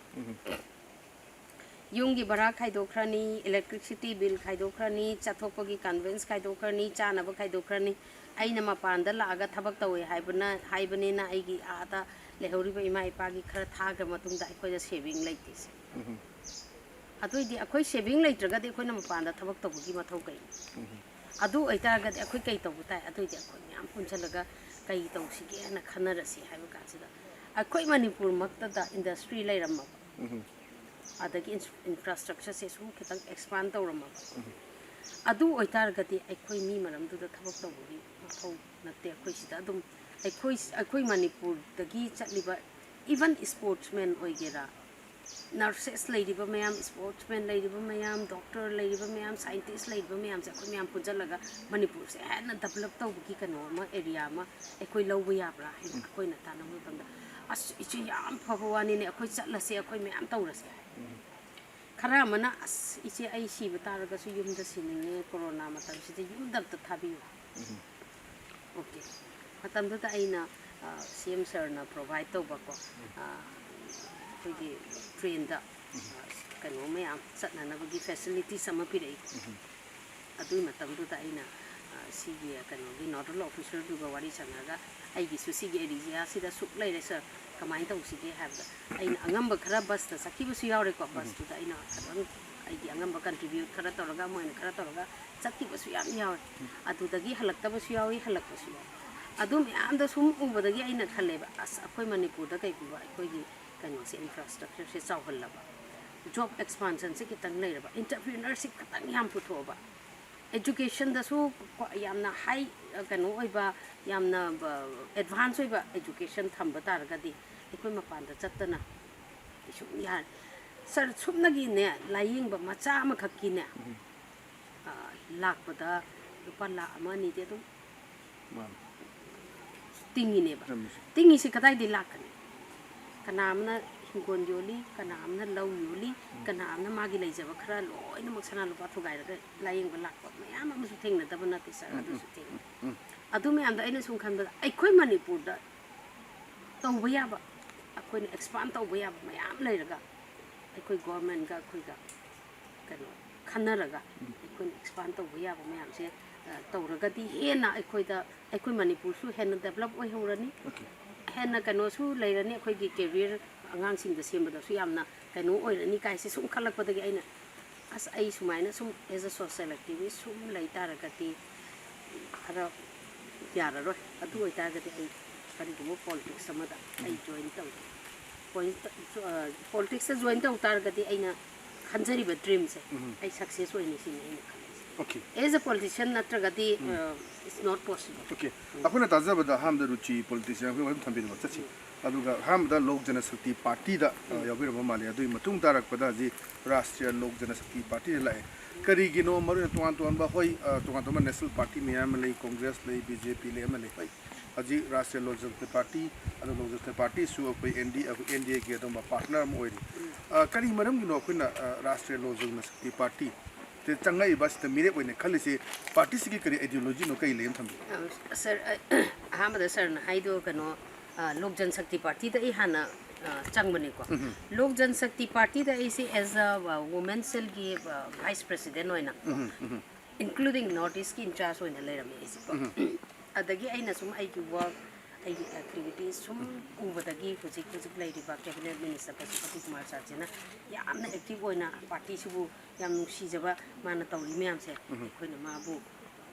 ꯌꯨꯝꯒꯤ ꯚꯔꯥ ꯈꯥꯏꯗꯣꯛꯈ꯭ꯔꯅꯤ, electricity bill ꯈꯥꯏꯗꯣꯛꯈ꯭ꯔꯅꯤ, ꯆꯠꯊꯣꯛꯄꯒꯤ ꯀꯟꯚꯦꯟꯁ ꯈꯥꯏꯗꯣꯛꯈ꯭ꯔꯅꯤ, ꯆꯥꯅꯕ ꯈꯥꯏꯗꯣꯛꯈ꯭ꯔꯅꯤ꯫ ꯑꯩꯅ ꯃꯄꯥꯟꯗ ꯂꯥꯛꯑꯒ ꯊꯕꯛ ꯇꯧꯋꯦ ꯍꯥꯏꯕꯅ, ꯍꯥꯏꯕꯅꯤꯅ ꯑꯩꯒꯤ ꯑꯥꯗ ꯂꯩꯍꯧꯔꯤꯕ ꯏꯃꯥ ꯏꯄꯥꯒꯤ ꯈꯔ ꯊꯥꯈ꯭ꯔ ꯃꯇꯨꯡꯗ ꯑꯩꯈꯣꯏꯗ ꯁꯦꯚꯤꯡ ꯂꯩꯇꯦꯁꯦ꯫ ꯑꯗꯨꯏꯗꯤ ꯑꯩꯈꯣꯏ ꯁꯦꯚꯤꯡ ꯂꯩꯇ꯭ꯔꯒꯗꯤ ꯑꯩꯈꯣꯏꯅ ꯃꯄꯥꯟꯗ ꯊꯕꯛ ꯇꯧꯕꯒꯤ ꯃꯊꯧ ꯀꯩꯅꯣ? ꯑꯗꯨ ꯑꯣꯏꯇꯥꯔꯒꯗꯤ ꯑꯩꯈꯣꯏ ꯀꯩ ꯇꯧꯕ ꯇꯥꯏ? ꯑꯗꯨꯏꯗꯤ ꯑꯩꯈꯣꯏ ꯃꯌꯥꯝ ꯄꯨꯟꯁꯤꯜꯂꯒ ꯀꯩ ꯇꯧꯁꯤꯒꯦꯅ ꯈꯟꯅꯔꯁꯤ ꯍꯥꯏꯕ ꯀꯥꯟꯁꯤꯗ, ꯑꯩꯈꯣꯏ ꯃꯅꯤꯄꯨꯔꯃꯛꯇꯗ ꯏꯟꯗꯁꯇ꯭ꯔꯤ ꯂꯩꯔꯝꯃꯕ, ꯑꯗꯒꯤ ꯏꯟꯐ꯭ꯔꯥꯁ꯭ꯇ꯭ꯔꯛꯆꯔꯁꯦ ꯁꯨꯝ ꯈꯤꯇꯪ ꯑꯦꯛꯁꯄꯥꯟ ꯇꯧꯔꯝꯃꯕ, ꯑꯗꯨ ꯑꯣꯏꯇꯥꯔꯒꯗꯤ ꯑꯩꯈꯣꯏ ꯃꯤ ꯃꯔꯝꯗꯨꯗ ꯊꯕꯛ ꯇꯧꯕꯒꯤ ꯃꯊꯧ ꯅꯠꯇꯦ꯫ ꯑꯩꯈꯣꯏ ꯁꯤꯗ ꯑꯗꯨꯝ ꯑꯩꯈꯣꯏ ꯑꯩꯈꯣꯏ ꯃꯅꯤꯄꯨꯔꯗꯒꯤ ꯆꯠꯂꯤꯕ, ꯏꯚꯟ ꯏꯁꯄꯣꯔꯠꯁꯃꯦꯟ ꯑꯣꯏꯒꯦꯔꯥ, ꯅꯔꯁꯦꯁ ꯂꯩꯔꯤꯕ ꯃꯌꯥꯝ, ꯏꯁꯄꯣꯔꯠꯁꯃꯦꯟ ꯂꯩꯔꯤꯕ ꯃꯌꯥꯝ, ꯗꯣꯛꯇꯔ ꯂꯩꯔꯤꯕ ꯃꯌꯥꯝ, ꯁꯥꯏꯟꯇꯤꯁ ꯂꯩꯔꯤꯕ ꯃꯌꯥꯝꯁꯦ ꯑꯩꯈꯣꯏ ꯃꯌꯥꯝ ꯄꯨꯟꯁꯤꯜꯂꯒ ꯃꯅꯤꯄꯨꯔꯁꯦ ꯍꯦꯟꯅ ꯗꯦꯕꯂꯞ ꯇꯧꯕꯒꯤ ꯀꯩꯅꯣ ꯑꯃ, ꯑꯦꯔꯤꯌꯥ ꯑꯃ ꯑꯩꯈꯣꯏ ꯂꯧꯕ ꯌꯥꯕ꯭ꯔꯥ ꯍꯥꯏꯅ ꯑꯩꯈꯣꯏꯅ ꯇꯥꯟꯅꯕ ꯃꯇꯝꯗ, "ꯑꯁ, ꯏꯆꯦ, ꯌꯥꯝ ꯐꯕ ꯋꯥꯅꯤꯅꯦ, ꯑꯩꯈꯣꯏ ꯆꯠꯂꯁꯦ, ꯑꯩꯈꯣꯏ ꯃꯌꯥꯝ ꯇꯧꯔꯁꯦ" ꯍꯥꯏ꯫ ꯈꯔ ꯑꯃꯅ, "ꯑꯁ, ꯏꯆꯦ, ꯑꯩ ꯁꯤꯕ ꯇꯥꯔꯒꯁꯨ ꯌꯨꯝꯗ ꯁꯤꯅꯤꯡꯉꯦ, ꯀꯣꯔꯣꯅꯥ ꯃꯇꯝꯁꯤꯗ ꯌꯨꯝꯗ ꯑꯝꯇ ꯊꯥꯕꯤꯌꯨ" ꯍꯥꯏ꯫ ꯑꯣꯀꯦ꯫ ꯃꯇꯝꯗꯨꯗ ꯑꯩꯅ, ꯑ, ꯁꯤ ꯑꯦꯝ ꯁꯔꯅ ꯄ꯭ꯔꯣꯚꯥꯏꯠ ꯇꯧꯕꯀꯣ, ꯑ, ꯑꯩꯈꯣꯏꯒꯤ ꯇ꯭ꯔꯦꯟꯗ, ꯑ, ꯀꯩꯅꯣ ꯃꯌꯥꯝ ꯆꯠꯅꯅꯕꯒꯤ ꯐꯦꯁꯤꯂꯤꯇꯤꯁ ꯑꯃ ꯄꯤꯔꯛꯏꯀꯣ꯫ ꯑꯗꯨꯒꯤ ꯃꯇꯝꯗꯨꯗ ꯑꯩꯅ, ꯑ, ꯁꯤꯒꯤ ꯀꯩꯅꯣꯒꯤ ꯅꯣꯗꯜ ꯑꯣꯐꯤꯁꯔꯗꯨꯒ ꯋꯥꯔꯤ ꯁꯥꯟꯅꯔꯒ, "ꯑꯩꯒꯤꯁꯨ ꯁꯤꯒꯤ ꯑꯦꯔꯤꯌꯥꯁꯤꯗ ꯁꯨꯛ ꯂꯩꯔꯦ ꯁꯔ, ꯀꯃꯥꯏꯅ ꯇꯧꯁꯤꯒꯦ?" ꯍꯥꯏꯕꯗ, ꯑꯩꯅ ꯑꯉꯝꯕ ꯈꯔ ꯕꯁꯇ ꯆꯠꯈꯤꯕꯁꯨ ꯌꯥꯎꯔꯦꯀꯣ꯫ ꯕꯁꯇꯨꯗ ꯑꯩꯅ ꯑꯗꯨꯝ ꯑꯩꯒꯤ ꯑꯉꯝꯕ ꯀꯟꯇ꯭ꯔꯤꯕ꯭ꯌꯨꯠ ꯈꯔ ꯇꯧꯔꯒ, ꯃꯣꯏꯅ ꯈꯔ ꯇꯧꯔꯒ ꯆꯠꯈꯤꯕꯁꯨ ꯌꯥꯝ ꯌꯥꯎꯋꯦ꯫ ꯑꯗꯨꯗꯒꯤ ꯍꯜꯂꯛꯇꯕꯁꯨ ꯌꯥꯎꯏ, ꯍꯜꯂꯛꯄꯁꯨ ꯌꯥꯎꯏ꯫ ꯑꯗꯨ ꯃꯌꯥꯝꯗꯣ ꯁꯨꯝ ꯎꯕꯗꯒꯤ ꯑꯩꯅ ꯈꯜꯂꯦꯕ, "ꯑꯁ, ꯑꯩꯈꯣꯏ ꯃꯅꯤꯄꯨꯔꯗ ꯀꯩꯒꯨꯝꯕ ꯑꯩꯈꯣꯏꯒꯤ ꯀꯩꯅꯣꯁꯦ, ꯏꯟꯐ꯭ꯔꯥꯁ꯭ꯇ꯭ꯔꯛꯆꯔꯁꯦ ꯆꯥꯎꯍꯜꯂꯕ, ꯖꯣꯕ ꯑꯦꯛꯁꯄꯥꯟꯁꯟꯁꯦ ꯈꯤꯇꯪ ꯂꯩꯔꯕ, ꯑꯦꯟꯇꯔꯄ꯭ꯔꯤꯅꯔꯁꯤꯞ ꯈꯤꯇꯪ ꯌꯥꯝ ꯄꯨꯊꯣꯛꯑꯕ, ꯑꯦꯖꯨꯀꯦꯁꯟꯗꯁꯨ ꯀꯣ ꯌꯥꯝꯅ ꯍꯥꯏ, ꯀꯩꯅꯣ ꯑꯣꯏꯕ, ꯌꯥꯝꯅ ꯑꯦꯗꯚꯥꯟꯁ ꯑꯣꯏꯕ ꯑꯦꯖꯨꯀꯦꯁꯟ ꯊꯝꯕ ꯇꯥꯔꯒꯗꯤ ꯑꯩꯈꯣꯏ ꯃꯄꯥꯟꯗ ꯆꯠꯇꯅ ꯀꯩꯁꯨꯝ ꯌꯥꯔꯦ꯫ ꯁꯔ, ꯁꯨꯞꯅꯒꯤꯅꯦ, ꯂꯥꯏꯌꯦꯡꯕ ꯃꯆꯥ ꯑꯃꯈꯛꯀꯤꯅꯦ, ꯑ, ꯂꯥꯛꯄꯗ ꯂꯨꯄꯥ ꯂꯥꯈ ꯑꯃ ꯑꯅꯤꯗꯤ ꯑꯗꯨꯝ ꯃꯥꯅꯤ꯫ ꯇꯤꯡꯉꯤꯅꯦꯕ꯫ ꯆꯨꯝꯃꯤ, ꯆꯨꯝꯃꯤ꯫ ꯇꯤꯡꯉꯤꯁꯤ ꯀꯗꯥꯏꯗꯒꯤ ꯂꯥꯛꯀꯅꯤ? ꯀꯅꯥ ꯑꯃꯅ ꯍꯤꯡꯒꯣꯜ ꯌꯣꯜꯂꯤ, ꯀꯅꯥ ꯑꯃꯅ ꯂꯧ ꯌꯣꯜꯂꯤ, ꯀꯅꯥ ꯑꯃꯅ ꯃꯥꯒꯤ ꯂꯩꯖꯕ ꯈꯔ ꯂꯣꯏꯅꯃꯛ ꯁꯅꯥ ꯂꯨꯄꯥ ꯊꯨꯒꯥꯏꯔꯒ ꯂꯥꯏꯌꯦꯡꯕ ꯂꯥꯛꯄ ꯃꯌꯥꯝ ꯑꯃꯁꯨ ꯊꯦꯡꯅꯗꯕ ꯅꯠꯇꯦ ꯁꯥꯔ, ꯑꯗꯨꯁꯨ ꯊꯦꯡꯅꯩ꯫ ꯑꯗꯨ ꯃꯌꯥꯝꯗꯣ ꯑꯩꯅ ꯁꯨꯝ ꯈꯟꯕꯗ, ꯑꯩꯈꯣꯏ ꯃꯅꯤꯄꯨꯔꯗ ꯇꯧꯕ ꯌꯥꯕ, ꯑꯩꯈꯣꯏꯅ ꯑꯦꯛꯁꯄꯥꯟ ꯇꯧꯕ ꯌꯥꯕ ꯃꯌꯥꯝ ꯂꯩꯔꯒ, ꯑꯩꯈꯣꯏ ꯒꯣꯔꯃꯦꯟꯒ ꯑꯩꯈꯣꯏꯒ ꯀꯩꯅꯣ ꯈꯟꯅꯔꯒ ꯑꯩꯈꯣꯏꯅ ꯑꯦꯛꯁꯄꯥꯟ ꯇꯧꯕ ꯌꯥꯕ ꯃꯌꯥꯝꯁꯦ, ꯑ, ꯇꯧꯔꯒꯗꯤ ꯍꯦꯟꯅ ꯑꯩꯈꯣꯏꯗ, ꯑꯩꯈꯣꯏ ꯃꯅꯤꯄꯨꯔꯁꯨ ꯍꯦꯟꯅ ꯗꯦꯕꯂꯞ ꯑꯣꯏꯍꯧꯔꯅꯤ, ꯑꯣꯀꯦ꯫ ꯍꯦꯟꯅ ꯀꯩꯅꯣꯁꯨ ꯂꯩꯔꯅꯤ, ꯑꯩꯈꯣꯏꯒꯤ ꯀꯦꯔꯤꯌꯔ ꯑꯉꯥꯡꯁꯤꯡꯗ ꯁꯦꯝꯕꯗꯁꯨ ꯌꯥꯝꯅ ꯀꯩꯅꯣ ꯑꯣꯏꯔꯅꯤ ꯀꯥꯏꯁꯦ ꯁꯨꯝ ꯈꯜꯂꯛꯄꯗꯒꯤ ꯑꯩꯅ, "ꯑꯁ, ꯑꯩ ꯁꯨꯃꯥꯏꯅ ꯁꯨꯝ as a social activist ꯁꯨꯝ ꯂꯩ ꯇꯥꯔꯒꯗꯤ ꯈꯔ ꯌꯥꯔꯔꯣꯏ꯫ ꯑꯗꯨ ꯑꯣꯏꯇꯥꯔꯒꯗꯤ ꯑꯩ ꯀꯔꯤꯒꯨꯝꯕ ꯄꯣꯂꯤꯇꯤꯛꯁ ꯑꯃꯗ ꯑꯩ ꯖꯣꯏꯟ ꯇꯧ ꯄꯣꯂꯤꯇꯤꯛꯁꯇ ꯖꯣꯏꯟ ꯇꯧ ꯇꯥꯔꯒꯗꯤ ꯑꯩꯅ ꯈꯟꯖꯔꯤꯕ ꯗ꯭ꯔꯤꯝꯁꯦ ꯑꯩ ꯁꯛꯁꯦꯁ ꯑꯣꯏꯅꯤ ꯁꯤꯅꯤ ꯑꯩꯅ ꯈꯜꯂꯤꯁꯦ꯫ Okay. As a politician ꯅꯠꯇ꯭ꯔꯒꯗꯤ it's not possible. Okay. ꯑꯩꯈꯣꯏꯅ ꯇꯥꯖꯕꯗ ꯑꯍꯥꯟꯕꯗ ꯔꯨꯆꯤ ꯄꯣꯂꯤꯇꯤꯁꯤꯌꯥꯟ ꯑꯩꯈꯣꯏ ꯋꯥꯐꯝ ꯊꯝꯕꯤꯔꯕ ꯆꯠꯁꯤ꯫ ꯑꯗꯨꯒ ꯑꯍꯥꯟꯕꯗ ꯂꯣꯛ ꯖꯅꯁꯛꯇꯤ ꯄꯥꯔꯇꯤꯗ ꯌꯥꯎꯕꯤꯔꯝꯕ ꯃꯥꯜꯂꯤ꯫ ꯑꯗꯨꯒꯤ ꯃꯇꯨꯡ ꯇꯥꯔꯛꯄꯗ ꯍꯧꯖꯤꯛ ꯔꯥꯁꯇ꯭ꯔꯤꯌꯥ ꯂꯣꯛ ꯖꯅꯁꯛꯇꯤ ꯄꯥꯔꯇꯤꯗ ꯂꯥꯛꯑꯦ꯫ ꯀꯔꯤꯒꯤꯅꯣ ꯃꯔꯨ ꯑꯣꯏꯅ ꯇꯣꯉꯥꯟ ꯇꯣꯉꯥꯟꯕ, ꯍꯣꯏ, ꯇꯣꯉꯥꯟ ꯇꯣꯉꯥꯟꯕ ꯅꯦꯁꯅꯦꯜ ꯄꯥꯔꯇꯤ ꯃꯌꯥꯝ ꯑꯃ ꯂꯩ, ꯀꯣꯡꯒ꯭ꯔꯦꯁ ꯂꯩ, ꯕꯤ ꯖꯦ ꯄꯤ ꯂꯩ, ꯑꯃ ꯂꯩ, ꯍꯣꯏ꯫ ꯍꯧꯖꯤꯛ ꯔꯥꯁꯇ꯭ꯔꯤꯌꯥ ꯂꯣꯛ ꯖꯅꯁꯛꯇꯤ ꯄꯥꯔꯇꯤ, ꯑꯗꯣ ꯂꯣꯛ ꯖꯅꯁꯛꯇꯤ ꯄꯥꯔꯇꯤꯁꯨ ꯑꯩꯈꯣꯏ ꯑꯦꯟ ꯗꯤ ꯑꯦꯟ ꯗꯤ ꯑꯦꯒꯤ ꯑꯗꯨꯝꯕ ꯄꯥꯔꯠꯅꯔ ꯑꯃ ꯑꯣꯏꯔꯤ꯫ ꯀꯔꯤ ꯃꯔꯝꯒꯤꯅꯣ ꯑꯩꯈꯣꯏꯅ ꯔꯥꯁꯇ꯭ꯔꯤꯌꯥ ꯂꯣꯛ ꯖꯅꯁꯛꯇꯤ ꯄꯥꯔꯇꯤ ꯆꯪꯉꯛꯏꯕ ꯑꯁꯤꯗ ꯃꯤꯔꯦꯞ ꯑꯣꯏꯅ ꯈꯜꯂꯤꯁꯤ? ꯄꯥꯔꯇꯤꯁꯤꯒꯤ ꯀꯔꯤ ꯑꯥꯏꯗꯤꯌꯣꯂꯣꯖꯤꯅꯣ, ꯀꯔꯤ ꯂꯩ ꯑꯃ ꯊꯝꯕꯤꯌꯨ꯫ ꯁꯥꯔ, ꯑꯍꯥꯟꯕꯗ ꯁꯥꯔꯅ ꯍꯥꯏꯗꯣ ꯀꯩꯅꯣ, ꯂꯣꯛ ꯖꯟ ꯁꯛꯇꯤ ꯄꯥꯔꯇꯤꯗ ꯑꯩ ꯍꯥꯟꯅ ꯆꯪꯕꯅꯤꯀꯣ꯫ ꯂꯣꯛ ꯖꯟ ꯁꯛꯇꯤ ꯄꯥꯔꯇꯤꯗ ꯑꯩꯁꯦ as a women cellꯒꯤ vice president ꯑꯣꯏꯅ, including North Eastꯀꯤ in charge ꯑꯣꯏꯅ ꯂꯩꯔꯝꯃꯦ ꯑꯩꯁꯦꯀꯣ꯫ ꯑꯗꯒꯤ ꯑꯩꯅ ꯁꯨꯝ ꯑꯩꯒꯤ ꯋꯥꯔꯛ, ꯑꯩꯒꯤ ꯑꯦꯛꯇꯤꯚꯤꯇꯤꯁ ꯁꯨꯝ ꯎꯕꯗꯒꯤ ꯍꯧꯖꯤꯛ ꯍꯧꯖꯤꯛ ꯂꯩꯔꯤꯕ ꯀꯦꯕꯤꯅꯦꯠ ꯃꯤꯅꯤꯁꯇꯔ ꯄꯁꯨꯄꯇꯤ ꯀꯨꯃꯥꯔ ꯁꯥꯔꯁꯤꯅ ꯌꯥꯝꯅ ꯑꯦꯛꯇꯤꯚ ꯑꯣꯏꯅ ꯄꯥꯔꯇꯤꯁꯤꯕꯨ ꯌꯥꯝ ꯅꯨꯡꯁꯤꯖꯕ, ꯃꯥꯅ ꯇꯧꯔꯤ ꯃꯌꯥꯝꯁꯦ ꯑꯩꯈꯣꯏꯅ ꯃꯥꯕꯨ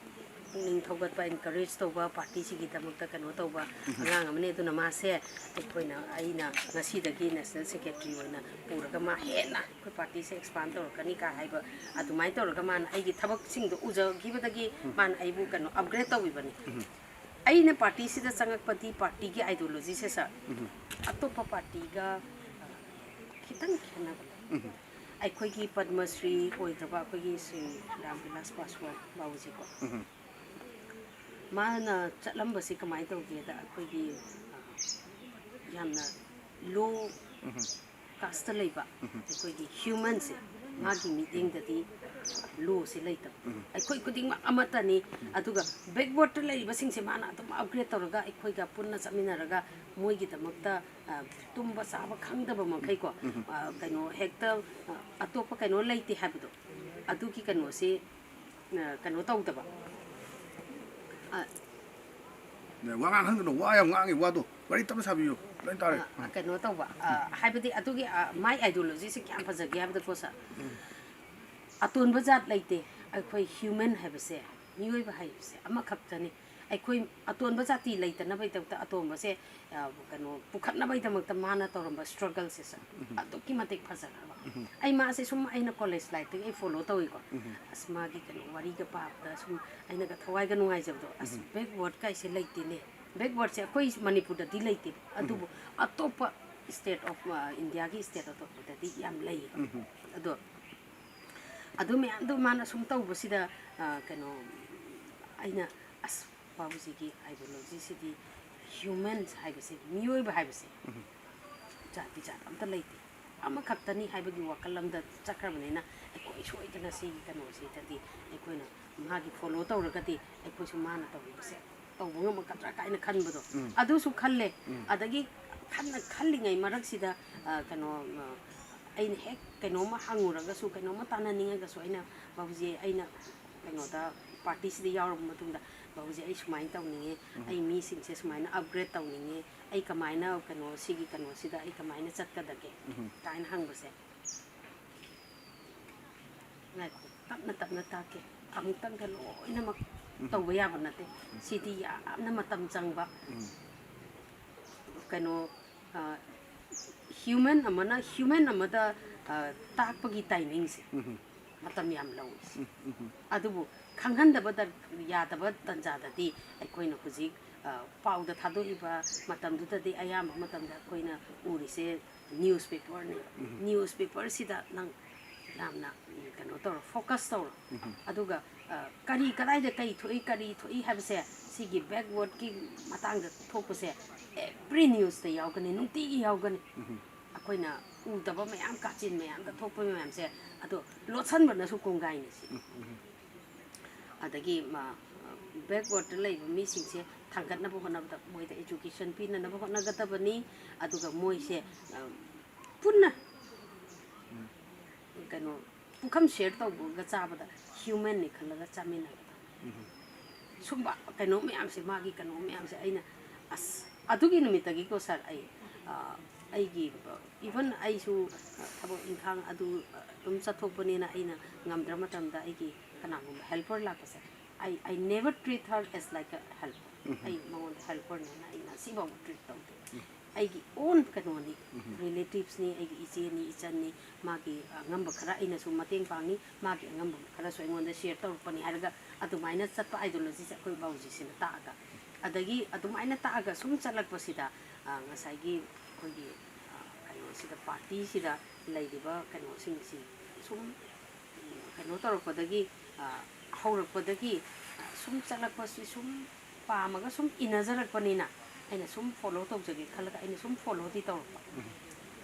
ꯄꯨꯛꯅꯤꯡ ꯊꯧꯒꯠꯄ, ꯑꯦꯟꯀꯔꯦꯖ ꯇꯧꯕ, ꯄꯥꯔꯇꯤꯁꯤꯒꯤꯗꯃꯛꯇ ꯀꯩꯅꯣ ꯇꯧꯕ ꯑꯉꯥꯡ ꯑꯃꯅꯤ꯫ ꯑꯗꯨꯅ ꯃꯥꯁꯦ ꯑꯩꯈꯣꯏꯅ, ꯑꯩꯅ ꯉꯁꯤꯗꯒꯤ ꯅꯦꯁꯅꯦꯜ ꯁꯦꯀ꯭ꯔꯦꯇꯔꯤ ꯑꯣꯏꯅ ꯄꯨꯔꯒ ꯃꯥ ꯍꯦꯟꯅ ꯑꯩꯈꯣꯏ ꯄꯥꯔꯇꯤꯁꯦ ꯑꯦꯛꯁꯄꯥꯟ ꯇꯧꯔꯛꯀꯅꯤ ꯀꯥꯏ ꯍꯥꯏꯕ, ꯑꯗꯨꯃꯥꯏꯅ ꯇꯧꯔꯒ ꯃꯥꯅ ꯑꯩꯒꯤ ꯊꯕꯛꯁꯤꯡꯗꯣ ꯎꯖꯈꯤꯕꯗꯒꯤ ꯃꯥꯅ ꯑꯩꯕꯨ ꯀꯩꯅꯣ ꯑꯞꯒ꯭ꯔꯦꯗ ꯇꯧꯕꯤꯕꯅꯤ꯫ ꯑꯩꯅ ꯄꯥꯔꯇꯤꯁꯤꯗ ꯆꯪꯉꯛꯄꯗꯤ ꯄꯥꯔꯇꯤꯒꯤ ꯑꯥꯏꯗꯤꯌꯣꯂꯣꯖꯤꯁꯦ, ꯁꯥꯔ, ꯑꯇꯣꯞꯄ ꯄꯥꯔꯇꯤꯒ ꯈꯤꯇꯪ ꯈꯦꯠꯅꯕ ꯂꯩ꯫ ꯑꯩꯈꯣꯏꯒꯤ ꯄꯗꯃꯁ꯭ꯔꯤ ꯑꯣꯏꯈ꯭ꯔꯕ ꯑꯩꯈꯣꯏꯒꯤ ꯁ꯭ꯔꯤ ꯔꯥꯝ ꯕꯤꯂꯥꯁ ꯄꯥꯁꯋꯥꯟ ꯕꯥꯕꯨꯖꯤꯀꯣ, ꯃꯥꯅ ꯆꯠꯂꯝꯕꯁꯤ ꯀꯃꯥꯏꯅ ꯇꯧꯒꯦꯗ, ꯑꯩꯈꯣꯏꯒꯤ ꯌꯥꯝꯅ ꯂꯣ ꯀꯥꯁꯇ ꯂꯩꯕ ꯑꯩꯈꯣꯏꯒꯤ ꯍ꯭ꯌꯨꯃꯟꯁꯦ, ꯃꯥꯒꯤ ꯃꯤꯠꯌꯦꯡꯗꯗꯤ ꯂꯣꯁꯦ ꯂꯩꯇꯕ꯫ ꯑꯩꯈꯣꯏ ꯈꯨꯗꯤꯡꯃꯛ ꯑꯃꯠꯇꯅꯤ꯫ ꯑꯗꯨꯒ ꯕꯦꯛꯋꯥꯔꯗꯇ ꯂꯩꯔꯤꯕꯁꯤꯡꯁꯦ ꯃꯥꯅ ꯑꯗꯨꯝ ꯑꯞꯒ꯭ꯔꯦꯗ ꯇꯧꯔꯒ ꯑꯩꯈꯣꯏꯒ ꯄꯨꯟꯅ ꯆꯠꯃꯤꯟꯅꯔꯒ ꯃꯣꯏꯒꯤꯗꯃꯛꯇ ꯇꯨꯝꯕ ꯆꯥꯕ ꯈꯪꯗꯕ ꯃꯈꯩꯀꯣ, ꯀꯩꯅꯣ ꯍꯦꯛꯇ ꯑꯇꯣꯞꯄ ꯀꯩꯅꯣ ꯂꯩꯇꯦ ꯍꯥꯏꯕꯗꯣ, ꯑꯗꯨꯒꯤ ꯀꯩꯅꯣꯁꯤ ꯀꯩꯅꯣ ꯇꯧꯗꯕ꯫ ꯋꯥ ꯉꯥꯡꯍꯟꯒꯅꯨ, ꯋꯥ ꯌꯥꯝ ꯉꯥꯡꯉꯤ, ꯋꯥꯗꯣ ꯋꯥꯔꯤ ꯇꯞꯅ ꯁꯥꯕꯤꯌꯨ, ꯂꯣꯏ ꯇꯥꯔꯦ꯫ ꯀꯩꯅꯣ ꯇꯧꯕ, ꯍꯥꯏꯕꯗꯤ ꯑꯗꯨꯒꯤ ꯃꯥꯏ ꯑꯥꯏꯗꯤꯌꯣꯂꯣꯖꯤꯁꯦ ꯀꯌꯥꯝ ꯐꯖꯒꯦ ꯍꯥꯏꯕꯗꯀꯣ, ꯁꯥꯔ, ꯑꯇꯣꯟꯕ ꯖꯥꯠ ꯂꯩꯇꯦ꯫ ꯑꯩꯈꯣꯏ ꯍ꯭ꯌꯨꯃꯦꯟ ꯍꯥꯏꯕꯁꯦ, ꯃꯤꯑꯣꯏꯕ ꯍꯥꯏꯕꯁꯦ ꯑꯃꯈꯛꯇꯅꯤ꯫ ꯑꯩꯈꯣꯏ ꯑꯇꯣꯟꯕ ꯖꯥꯇꯤ ꯂꯩꯇꯅꯕꯒꯤꯗꯃꯛꯇ ꯑꯇꯣꯟꯕꯁꯦ, ꯑ, ꯀꯩꯅꯣ, ꯄꯨꯈꯠꯅꯕꯒꯤꯗꯃꯛꯇ ꯃꯥꯅ ꯇꯧꯔꯝꯕ struggle ꯁꯦ, ꯁꯥꯔ, ꯑꯗꯨꯛꯀꯤ ꯃꯇꯤꯛ ꯐꯖꯈ꯭ꯔꯕ꯫ ꯑꯩ ꯃꯥꯁꯦ ꯁꯨꯝ ꯑꯩꯅ college life ꯇꯒꯤ ꯑꯩ follow ꯇꯧꯏꯀꯣ꯫ ꯑꯁ, ꯃꯥꯒꯤ ꯀꯩꯅꯣ ꯋꯥꯔꯤꯒ ꯄꯥꯕꯗ ꯁꯨꯝ ꯑꯩꯅꯒ ꯊꯋꯥꯏꯒ ꯅꯨꯡꯉꯥꯏꯖꯕꯗꯣ꯫ ꯑꯁ, backward ꯀꯥꯏꯁꯦ ꯂꯩꯇꯦꯅꯦ꯫ Backward ꯁꯦ ꯑꯩꯈꯣꯏ ꯃꯅꯤꯄꯨꯔꯗꯗꯤ ꯂꯩꯇꯦ, ꯑꯗꯨꯕꯨ ꯑꯇꯣꯞꯄ state of, ꯑ, India ꯒꯤ state ꯑꯇꯣꯞꯄꯗꯗꯤ ꯌꯥꯝ ꯂꯩꯌꯦꯕ꯫ ꯑꯗꯣ ꯑꯗꯨ ꯃꯌꯥꯝꯗꯣ ꯃꯥꯅ ꯁꯨꯝ ꯇꯧꯕꯁꯤꯗ, ꯑ, ꯀꯩꯅꯣ, ꯑꯩꯅ, "ꯑꯁ, ꯕꯥꯕꯨꯖꯤꯒꯤ ideology ꯁꯤꯗꯤ, humans ꯍꯥꯏꯕꯁꯦ, ꯃꯤꯑꯣꯏꯕ ꯍꯥꯏꯕꯁꯦ ꯖꯥꯠ ꯕꯤꯖꯥꯠ ꯑꯝꯇ ꯂꯩꯇꯦ, ꯑꯃꯈꯛꯇꯅꯤ" ꯍꯥꯏꯕꯒꯤ ꯋꯥꯈꯜ ꯑꯃꯗ ꯆꯠꯈ꯭ꯔꯕꯅꯤꯅ, ꯑꯩꯈꯣꯏ ꯁꯣꯏꯗꯅ ꯁꯤꯒꯤ ꯀꯩꯅꯣꯁꯤꯗꯗꯤ ꯑꯩꯈꯣꯏꯅ ꯃꯥꯒꯤ follow ꯇꯧꯔꯒꯗꯤ ꯑꯩꯈꯣꯏꯁꯨ ꯃꯥꯅ ꯇꯧꯔꯤꯕꯁꯦ ꯇꯧꯕ ꯉꯝꯃꯛꯀꯗ꯭ꯔꯥ ꯀꯥꯏꯅ ꯈꯟꯕꯗꯣ, ꯑꯗꯨꯁꯨ ꯈꯜꯂꯦ꯫ ꯑꯗꯒꯤ ꯈꯟꯅ ꯈꯜꯂꯤꯉꯩ ꯃꯔꯛꯁꯤꯗ, ꯑ, ꯀꯩꯅꯣ, ꯑ, ꯑꯩꯅ ꯍꯦꯛ ꯀꯩꯅꯣꯝꯃ ꯍꯪꯉꯨꯔꯒꯁꯨ, ꯀꯩꯅꯣꯝꯃ ꯇꯥꯟꯅꯅꯤꯡꯉꯒꯁꯨ, ꯑꯩꯅ, "ꯕꯥꯕꯨꯖꯤ, ꯑꯩꯅ ꯀꯩꯅꯣꯗ, party ꯁꯤꯗ ꯌꯥꯎꯔꯕ ꯃꯇꯨꯡꯗ, ꯕꯥꯕꯨꯖꯤ, ꯑꯩ ꯁꯨꯃꯥꯏꯅ ꯇꯧꯅꯤꯡꯉꯦ, ꯑꯩ ꯃꯤꯁꯤꯡꯁꯦ ꯁꯨꯃꯥꯏꯅ upgrade ꯇꯧꯅꯤꯡꯉꯦ, ꯑꯩ ꯀꯃꯥꯏꯅ, ꯀꯩꯅꯣ, ꯁꯤꯒꯤ ꯀꯩꯅꯣꯁꯤꯗ ꯑꯩ ꯀꯃꯥꯏꯅ ꯆꯠꯀꯗꯒꯦ?" ꯀꯥꯏꯅ ꯍꯪꯕꯁꯦ꯫ ꯉꯥꯏꯈꯣ, ꯇꯞꯅ ꯇꯞꯅ ꯇꯥꯛꯀꯦ꯫ ꯑꯃꯨꯛꯇꯪꯗ ꯂꯣꯏꯅꯃꯛ ꯇꯧꯕ ꯌꯥꯕ ꯅꯠꯇꯦ꯫ ꯁꯤꯗꯤ ꯌꯥꯝꯅ ꯃꯇꯝ ꯆꯪꯕ꯫ ꯀꯩꯅꯣ, ꯑ, human ꯑꯃꯅ human ꯑꯃꯗ, ꯑ, ꯇꯥꯛꯄꯒꯤ timing ꯁꯦ ꯃꯇꯝ ꯌꯥꯝ ꯂꯧꯏ꯫ ꯑꯗꯨꯕꯨ ꯈꯪꯍꯟꯗꯕ ꯗꯔ-, ꯌꯥꯗꯕ ꯇꯥꯟꯖꯥꯗꯗꯤ ꯑꯩꯈꯣꯏꯅ ꯍꯧꯖꯤꯛ, ꯑ, ꯄꯥꯎꯗ ꯊꯥꯗꯣꯛꯏꯕ ꯃꯇꯝꯗꯨꯗꯗꯤ ꯑꯌꯥꯝꯕ ꯃꯇꯝꯗ ꯑꯩꯈꯣꯏꯅ ꯎꯔꯤꯁꯦ newspaper ꯅꯦꯕ꯫ Newspaper ꯁꯤꯗ ꯅꯪ ꯌꯥꯝꯅ, ꯎꯝ, ꯀꯩꯅꯣ ꯇꯧꯔꯣ, focus ꯇꯧꯔꯣ꯫ ꯑꯗꯨꯒ, ꯑ, ꯀꯔꯤ, ꯀꯗꯥꯏꯗ ꯀꯔꯤ ꯊꯣꯛꯏ, ꯀꯔꯤ ꯊꯣꯛꯏ ꯍꯥꯏꯕꯁꯦ, ꯁꯤꯒꯤ backward ꯀꯤ ꯃꯇꯥꯡꯗ ꯊꯣꯛꯄꯁꯦ every news ꯇ ꯌꯥꯎꯒꯅꯤ, ꯅꯨꯡꯇꯤꯒꯤ ꯌꯥꯎꯒꯅꯤ꯫ ꯑꯩꯈꯣꯏꯅ ꯎꯗꯕ ꯃꯌꯥꯝ, ꯀꯥꯆꯤꯟ ꯃꯌꯥꯝꯗ ꯊꯣꯛꯄ ꯃꯌꯥꯝꯁꯦ, ꯑꯗꯣ ꯂꯣꯠꯁꯟꯕꯅꯁꯨ ꯀꯣꯡꯒꯥꯏꯅꯤ ꯁꯤ꯫ ꯑꯗꯒꯤ ꯃ-, backward ꯇ ꯂꯩꯕ ꯃꯤꯁꯤꯡꯁꯦ ꯊꯥꯡꯒꯠꯅꯕ ꯍꯣꯠꯅꯕꯗ ꯃꯣꯏꯗ education ꯄꯤꯅꯅꯕ ꯍꯣꯠꯅꯒꯗꯕꯅꯤ꯫ ꯑꯗꯨꯒ ꯃꯣꯏꯁꯦ, ꯑ, ꯄꯨꯟꯅ ꯀꯩꯅꯣ, ꯄꯨꯈꯝ share ꯇꯧꯕꯒ ꯆꯥꯕꯗ human ꯅꯤ ꯈꯜꯂꯒ ꯆꯥꯃꯤꯟꯅꯒꯗꯕꯅꯤ꯫ ꯁꯨꯝꯕ ꯀꯩꯅꯣ ꯃꯌꯥꯝꯁꯦ, ꯃꯥꯒꯤ ꯀꯩꯅꯣ ꯃꯌꯥꯝꯁꯦ ꯑꯩꯅ, ꯑꯁ, ꯑꯗꯨꯒꯤ ꯅꯨꯃꯤꯠꯇꯒꯤꯀꯣ ꯁꯥꯔ, ꯑꯩ, ꯑ, ꯑꯩꯒꯤ, even ꯑꯩꯁꯨ, ꯑ, ꯊꯕꯛ ꯏꯪꯈꯥꯡ ꯑꯗꯨ, ꯑ, ꯑꯗꯨꯝ ꯆꯠꯊꯣꯛꯄꯅꯤꯅ ꯑꯩꯅ ꯉꯝꯗ꯭ꯔ ꯃꯇꯝꯗ ꯑꯩꯒꯤ ꯀꯅꯥꯒꯨꯝꯕ helper ꯂꯥꯛꯄꯁꯦ, I, I never treat her as like a helper. ꯑꯩ ꯃꯉꯣꯟꯗ helperꯅꯦꯅ ꯑꯩ ꯉꯁꯤꯐꯥꯎꯕ treat ꯇꯧꯗꯦ꯫ ꯑꯩꯒꯤ own ꯀꯩꯅꯣꯅꯤ, relatives ꯅꯤ, ꯑꯩꯒꯤ ꯏꯆꯦꯅꯤ, ꯏꯆꯟꯅꯤ, ꯃꯥꯒꯤ ꯑꯉꯝꯕ ꯈꯔ ꯑꯩꯅꯁꯨ ꯃꯇꯦꯡ ꯄꯥꯡꯉꯤ, ꯃꯥꯒꯤ ꯑꯉꯝꯕ ꯈꯔꯁꯨ ꯑꯩꯉꯣꯟꯗ share ꯇꯧꯔꯛꯄꯅꯤ ꯍꯥꯏꯔꯒ ꯑꯗꯨꯃꯥꯏꯅ ꯆꯠꯄ ideology ꯁꯦ ꯑꯩꯈꯣꯏ ꯕꯥꯎꯖꯤꯁꯤꯅ ꯇꯥꯛꯑꯒ꯫ ꯑꯗꯒꯤ ꯑꯗꯨꯃꯥꯏꯅ ꯇꯥꯛꯑꯒ ꯁꯨꯝ ꯆꯠꯂꯛꯄꯁꯤꯗ, ꯑ, ꯉꯁꯥꯏꯒꯤ ꯑꯩꯈꯣꯏꯒꯤ, ꯑ, ꯀꯩꯅꯣꯁꯤꯗ, party ꯁꯤꯗ ꯂꯩꯔꯤꯕ ꯀꯩꯅꯣꯁꯤꯡꯁꯤ ꯁꯨꯝ ꯀꯩꯅꯣ ꯇꯧꯔꯛꯄꯗꯒꯤ, ꯑ, ꯍꯧꯔꯛꯄꯗꯒꯤ, ꯑ, ꯁꯨꯝ ꯆꯠꯂꯛꯄꯁꯤ ꯁꯨꯝ ꯄꯥꯝꯃꯒ ꯁꯨꯝ ꯏꯟꯅꯖꯔꯛꯄꯅꯤꯅ ꯑꯩꯅ ꯁꯨꯝ follow ꯇꯧꯖꯒꯦ ꯈꯜꯂꯒ ꯑꯩꯅ ꯁꯨꯝ follow ꯗꯤ ꯇꯧꯔꯛꯄ꯫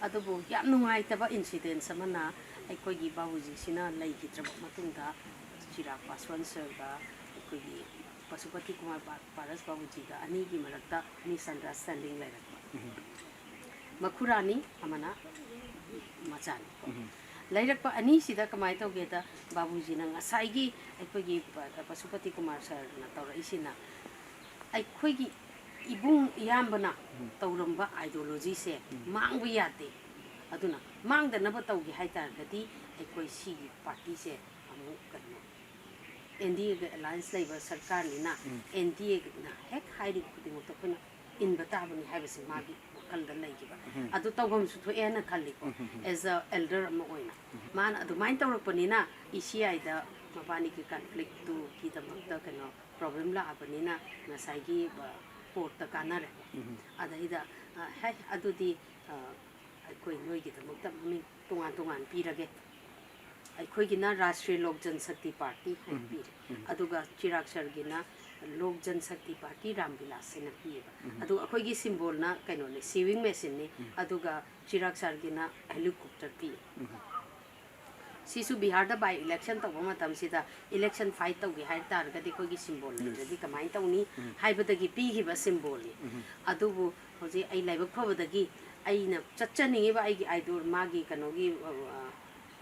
ꯑꯗꯨꯕꯨ ꯌꯥꯝ ꯅꯨꯡꯉꯥꯏꯇꯕ incidents ꯑꯃꯅ, ꯑꯩꯈꯣꯏꯒꯤ ꯕꯥꯕꯨꯖꯤꯁꯤꯅ ꯂꯩꯈꯤꯗ꯭ꯔꯕ ꯃꯇꯨꯡꯗ ꯆꯤꯔꯥꯛ ꯄꯥꯁꯋꯥꯟ sir ꯒ ꯑꯩꯈꯣꯏꯒꯤ ꯄꯁꯨꯄꯇꯤ ꯀꯨꯃꯥꯔ ꯄꯥ-, ꯄꯥꯔꯁ ꯕꯥꯕꯨꯖꯤꯒ ꯑꯅꯤꯒꯤ ꯃꯔꯛꯇ misunderstanding ꯂꯩꯔꯛꯄ꯫ ꯃꯈꯨꯔꯥꯅꯤ, ꯑꯃꯅ ꯃꯆꯥꯅꯤ꯫ ꯂꯩꯔꯛꯄ ꯑꯅꯤꯁꯤꯗ ꯀꯃꯥꯏꯅ ꯇꯧꯒꯦꯗ, ꯕꯥꯕꯨꯖꯤꯅ ꯉꯁꯥꯏꯒꯤ ꯑꯩꯈꯣꯏꯒꯤ ꯄ-, ꯄꯁꯨꯄꯇꯤ ꯀꯨꯃꯥꯔ sir ꯅ ꯇꯧꯔꯛꯏꯁꯤꯅ, ꯑꯩꯈꯣꯏꯒꯤ ꯏꯕꯨꯡ ꯏꯌꯥꯝꯕꯅ ꯇꯧꯔꯝꯕ ideology ꯁꯦ ꯃꯥꯡꯕ ꯌꯥꯗꯦ, ꯑꯗꯨꯅ ꯃꯥꯡꯗꯅꯕ ꯇꯧꯒꯦ ꯍꯥꯏ ꯇꯥꯔꯒꯗꯤ ꯑꯩꯈꯣꯏ ꯁꯤꯒꯤ party ꯁꯦ ꯑꯃꯨꯛ ꯀꯩꯅꯣ, N D A ꯒ alliance ꯂꯩꯕ ꯁꯔꯀꯥꯔꯅꯤꯅ, N D A ꯅ ꯍꯦꯛ ꯍꯥꯏꯔꯤꯕ ꯈꯨꯗꯤꯡꯃꯛꯇ ꯑꯩꯈꯣꯏꯅ ꯏꯟꯕ ꯇꯥꯕꯅꯤ ꯍꯥꯏꯕꯁꯦ ꯃꯥꯒꯤ ꯋꯥꯈꯜꯗ ꯂꯩꯈꯤꯕ꯫ ꯑꯗꯨ ꯇꯧꯐꯝꯁꯨ ꯊꯣꯛꯑꯦꯅ ꯈꯜꯂꯤꯀꯣ, as a elder ꯑꯃ ꯑꯣꯏꯅ꯫ ꯃꯥꯅ ꯑꯗꯨꯃꯥꯏꯅ ꯇꯧꯔꯛꯄꯅꯤꯅ E C I the ꯃꯕꯥꯅꯤꯒꯤ conflict ꯇꯨꯒꯤꯗꯃꯛꯇ ꯀꯩꯅꯣ problem ꯂꯥꯛꯑꯕꯅꯤꯅ ꯉꯁꯥꯏꯒꯤ, ꯑ, court ꯇ ꯀꯥꯟꯅꯔꯦ꯫ ꯑꯗꯩꯗ, ꯑ, ꯍꯦ, ꯑꯗꯨꯗꯤ, ꯑ, ꯑꯩꯈꯣꯏ ꯅꯣꯏꯒꯤꯗꯃꯛꯇ ꯃꯃꯤꯡ ꯇꯣꯉꯥꯟ ꯇꯣꯉꯥꯟ ꯄꯤꯔꯒꯦ꯫ ꯑꯩꯈꯣꯏꯒꯤꯅ ꯔꯥꯁꯇ꯭ꯔꯤꯌ ꯂꯣꯛ ꯖꯟꯁꯛꯇꯤ ꯄꯥꯔꯇꯤ ꯍꯥꯏꯅ ꯄꯤꯔꯦ꯫ ꯑꯗꯨꯒ ꯆꯤꯔꯥꯛ ꯁꯔꯒꯤꯅ ꯂꯣꯛ ꯖꯟꯁꯛꯇꯤ ꯄꯥꯔꯇꯤ ꯔꯥꯝ ꯕꯤꯂꯥꯁ ꯍꯥꯏꯅ ꯄꯤꯌꯦꯕ꯫ ꯑꯗꯨꯒ ꯑꯩꯈꯣꯏꯒꯤ symbol ꯅ ꯀꯩꯅꯣꯅꯦ, sewing machine ꯅꯤ꯫ ꯑꯗꯨꯒ ꯆꯤꯔꯥꯛ ꯁꯔꯒꯤꯅ helicopter ꯄꯤꯌꯦ꯫ ꯁꯤꯁꯨ ꯕꯤꯍꯥꯔꯗ by election ꯇꯧꯕ ꯃꯇꯝꯁꯤꯗ election fight ꯇꯧꯒꯦ ꯍꯥꯏ ꯇꯥꯔꯒꯗꯤ ꯑꯩꯈꯣꯏꯒꯤ symbol ꯂꯩꯇ꯭ꯔꯗꯤ ꯀꯃꯥꯏꯅ ꯇꯧꯅꯤ ꯍꯥꯏꯕꯗꯒꯤ ꯄꯤꯈꯤꯕ symbol ꯅꯤ꯫ ꯑꯗꯨꯕꯨ ꯍꯧꯖꯤꯛ ꯑꯩ ꯂꯥꯏꯕꯛ ꯐꯕꯗꯒꯤ ꯑꯩꯅ ꯆꯠꯆꯅꯤꯡꯉꯤꯕ ꯑꯩꯒꯤ idol, ꯃꯥꯒꯤ ꯀꯩꯅꯣꯒꯤ, ꯑ, ꯑ,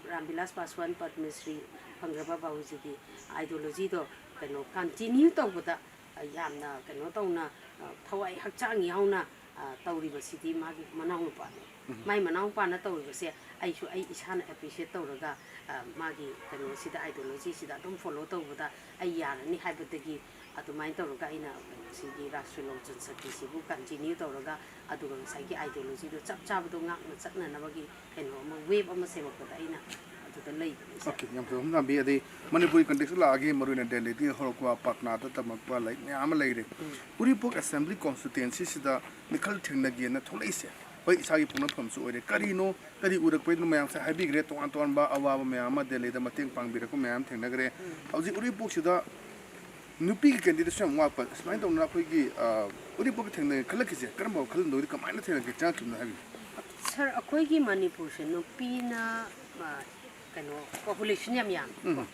ꯔꯥꯝ ꯕꯤꯂꯥꯁ ꯄꯥꯁꯋꯥꯟ ꯄꯗꯃ ꯁ꯭ꯔꯤ ꯐꯪꯈ꯭ꯔꯕ ꯕꯥꯕꯨꯖꯤꯒꯤ ideology ꯗꯣ ꯀꯩꯅꯣ continue ꯇꯧꯕꯗ, ꯑ, ꯌꯥꯝꯅ ꯀꯩꯅꯣ ꯇꯧꯅ, ꯑ, ꯊꯋꯥꯏ ꯍꯛꯆꯥꯡ ꯌꯥꯎꯅ ꯑ, ꯇꯧꯔꯤꯕꯁꯤꯗꯤ ꯃꯥꯒꯤ ꯃꯅꯥꯎꯅꯨꯄꯥꯅꯦ꯫ ꯃꯥꯏ ꯃꯅꯥꯎꯅꯨꯄꯥꯅ ꯇꯧꯔꯤꯕꯁꯦ ꯑꯩꯁꯨ, ꯑꯩ ꯏꯁꯥꯅ appreciate ꯇꯧꯔꯒ, ꯑ, ꯃꯥꯒꯤ ꯀꯩꯅꯣꯁꯤꯗ, ideologyꯁꯤꯗ ꯑꯗꯨꯝ follow ꯇꯧꯕꯗ ꯑꯩ ꯌꯥꯔꯅꯤ ꯍꯥꯏꯕꯗꯒꯤ ꯑꯗꯨꯃꯥꯏꯅ ꯇꯧꯔꯒ ꯑꯩꯅ ꯀꯩꯅꯣꯁꯤꯒꯤ ꯔꯥꯁꯇ꯭ꯔꯤꯌ ꯂꯣꯛ ꯖꯟꯁꯛꯇꯤꯁꯤꯕꯨ continue ꯇꯧꯔꯒ, ꯑꯗꯨꯒ ꯉꯁꯥꯏꯒꯤ ideologyꯗꯣ ꯆꯞ ꯆꯥꯕꯗꯣ ꯉꯥꯛꯅ ꯆꯠꯅꯅꯕꯒꯤ ꯀꯩꯅꯣ ꯑꯃ, wave ꯑꯃ ꯁꯦꯝꯃꯛꯄꯗ ꯑꯩꯅ ꯑꯗꯨꯗ ꯂꯩꯕꯅꯤ, ꯁꯥꯔ꯫ Okay, ꯌꯥꯝ ꯐꯖꯕ ꯇꯥꯕꯤ꯫ ꯑꯗꯩ ꯃꯅꯤꯄꯨꯔꯒꯤ context ꯂꯥꯛꯑꯒꯦ, ꯃꯔꯨꯑꯣꯏꯅ ꯗꯦꯜꯂꯤꯗꯒꯤ ꯍꯧꯔꯛꯄ, ꯄꯠꯅꯥꯗ ꯇꯝꯃꯛꯄ ꯂꯥꯏꯔꯤꯛ ꯃꯌꯥꯝ ꯑꯃ ꯂꯩꯔꯦ꯫ ꯎꯔꯤꯄꯣꯛ assembly constituencyꯁꯤꯗ ꯃꯤꯈꯜ ꯊꯦꯡꯅꯒꯦꯅ ꯊꯣꯛꯂꯛꯏꯁꯦ, ꯍꯣꯏ, ꯏꯁꯥꯒꯤ ꯄꯣꯛꯅꯐꯝꯁꯨ ꯑꯣꯏꯔꯦ꯫ ꯀꯔꯤꯅꯣ, ꯀꯔꯤ ꯎꯔꯛꯄꯩꯅꯣ? ꯃꯌꯥꯝꯁꯦ ꯍꯥꯏꯕꯤꯈ꯭ꯔꯦ, ꯇꯣꯉꯥꯟ ꯇꯣꯉꯥꯟꯕ ꯑꯋꯥꯕ ꯃꯌꯥꯝ ꯑꯃ, ꯗꯦꯜꯂꯤꯗ ꯃꯇꯦꯡ ꯄꯥꯡꯕꯤꯔꯛꯄ ꯃꯌꯥꯝ ꯊꯦꯡꯅꯈ꯭ꯔꯦ꯫ ꯍꯧꯖꯤꯛ ꯎꯔꯤꯄꯣꯛꯁꯤꯗ ꯅꯨꯄꯤꯒꯤ candidateꯁꯨ ꯌꯥꯝ ꯋꯥꯠꯄ, ꯁꯨꯃꯥꯏꯅ ꯇꯧꯗꯅ ꯑꯩꯈꯣꯏꯒꯤ, ꯑ, ꯎꯔꯤꯄꯣꯛꯀꯤ ꯊꯦꯡꯅꯒꯦ ꯈꯜꯂꯛꯈꯤꯁꯦ ꯀꯔꯝꯕ ꯋꯥꯈꯜꯂꯣꯟꯗꯒꯤ ꯀꯃꯥꯏꯅ ꯊꯦꯡꯅꯒꯦ, ꯆꯪꯉꯛꯈꯤꯕꯅꯣ ꯍꯥꯏꯕꯤꯌꯨ꯫ ꯁꯥꯔ, ꯑꯩꯈꯣꯏꯒꯤ ꯃꯅꯤꯄꯨꯔꯁꯦ ꯅꯨꯄꯤꯅ, ꯑ, ꯀꯩꯅꯣ, population ꯌꯥꯝ ꯌꯥꯝꯃꯤ꯫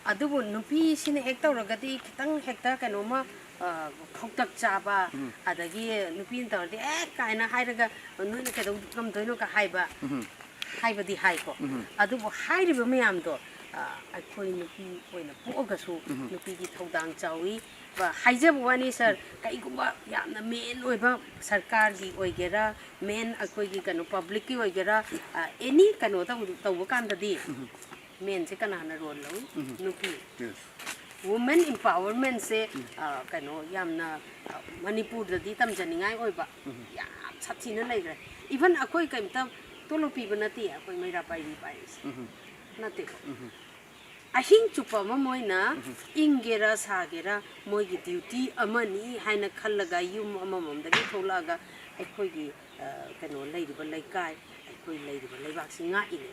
ꯑꯗꯨꯕꯨ ꯅꯨꯄꯤꯁꯤꯅ ꯍꯦꯛ ꯇꯧꯔꯒꯗꯤ ꯈꯤꯇꯪ ꯍꯦꯛꯇ ꯀꯩꯅꯣꯝꯃ, ꯑ, ꯈꯧꯇꯛ ꯆꯥꯕ, ꯑꯗꯒꯤ ꯅꯨꯄꯤꯅ ꯇꯧꯔꯗꯤ "ꯑꯦ" ꯀꯥꯏꯅ ꯍꯥꯏꯔꯒ "ꯅꯣꯏꯅ ꯀꯩꯗꯧ ꯉꯝꯗꯣꯏꯅꯣ"ꯀ ꯍꯥꯏꯕ, ꯍꯥꯏꯕꯗꯤ ꯍꯥꯏꯀꯣ꯫ ꯑꯗꯨꯕꯨ ꯍꯥꯏꯔꯤꯕ ꯃꯌꯥꯝꯗꯣ, ꯑ, ꯑꯩꯈꯣꯏ ꯅꯨꯄꯤ ꯑꯣꯏꯅ ꯄꯣꯛꯑꯒꯁꯨ ꯅꯨꯄꯤꯒꯤ ꯊꯧꯗꯥꯡ ꯆꯥꯎꯏ꯫ ꯕ-, ꯍꯥꯏꯖꯕ ꯋꯥꯅꯤ ꯁꯥꯔ, ꯀꯩꯒꯨꯝꯕ ꯌꯥꯝꯅ main ꯑꯣꯏꯕ ꯁꯔꯀꯥꯔꯒꯤ ꯑꯣꯏꯒꯦꯔꯥ, main ꯑꯩꯈꯣꯏꯒꯤ ꯀꯩꯅꯣ publicꯀꯤ ꯑꯣꯏꯒꯦꯔꯥ, ꯑ, any ꯀꯩꯅꯣ ꯇꯧ-, ꯇꯧꯕ ꯀꯥꯟꯗꯗꯤ mainꯁꯦ ꯀꯅꯥꯅ role ꯂꯧꯏ? ꯅꯨꯄꯤ꯫ Yes. Women empowermentꯁꯦ, ꯑ, ꯀꯩꯅꯣ ꯌꯥꯝꯅ, ꯑ, ꯃꯅꯤꯄꯨꯔꯗꯗꯤ ꯇꯝꯖꯅꯤꯡꯉꯥꯏ ꯑꯣꯏꯕ ꯌꯥꯝ ꯁꯥꯊꯤꯅ ꯂꯩꯈ꯭ꯔꯦ꯫ Even ꯑꯩꯈꯣꯏ ꯀꯩꯝꯇ ꯇꯣꯂꯣꯞ ꯄꯤꯕ ꯅꯠꯇꯦ ꯑꯩꯈꯣꯏ ꯃꯩꯔꯥ ꯄꯥꯏꯕꯤ ꯄꯥꯏꯔꯤꯁꯦ꯫ ꯅꯠꯇꯦꯀꯣ? ꯑꯍꯤꯡ ꯆꯨꯞꯄ ꯑꯃ ꯃꯣꯏꯅ ꯏꯪꯒꯦꯔꯥ ꯁꯥꯒꯦꯔꯥ ꯃꯣꯏꯒꯤ duty ꯑꯃꯅꯤ ꯍꯥꯏꯅ ꯈꯜꯂꯒ ꯌꯨꯝ ꯑꯃꯃꯝꯗꯒꯤ ꯊꯣꯛꯂꯛꯑꯒ ꯑꯩꯈꯣꯏꯒꯤ, ꯑ, ꯀꯩꯅꯣ ꯂꯩꯔꯤꯕ ꯂꯩꯀꯥꯏ, ꯑꯩꯈꯣꯏ ꯂꯩꯔꯤꯕ ꯂꯩꯕꯥꯛꯁꯤ ꯉꯥꯛꯏꯅꯦ꯫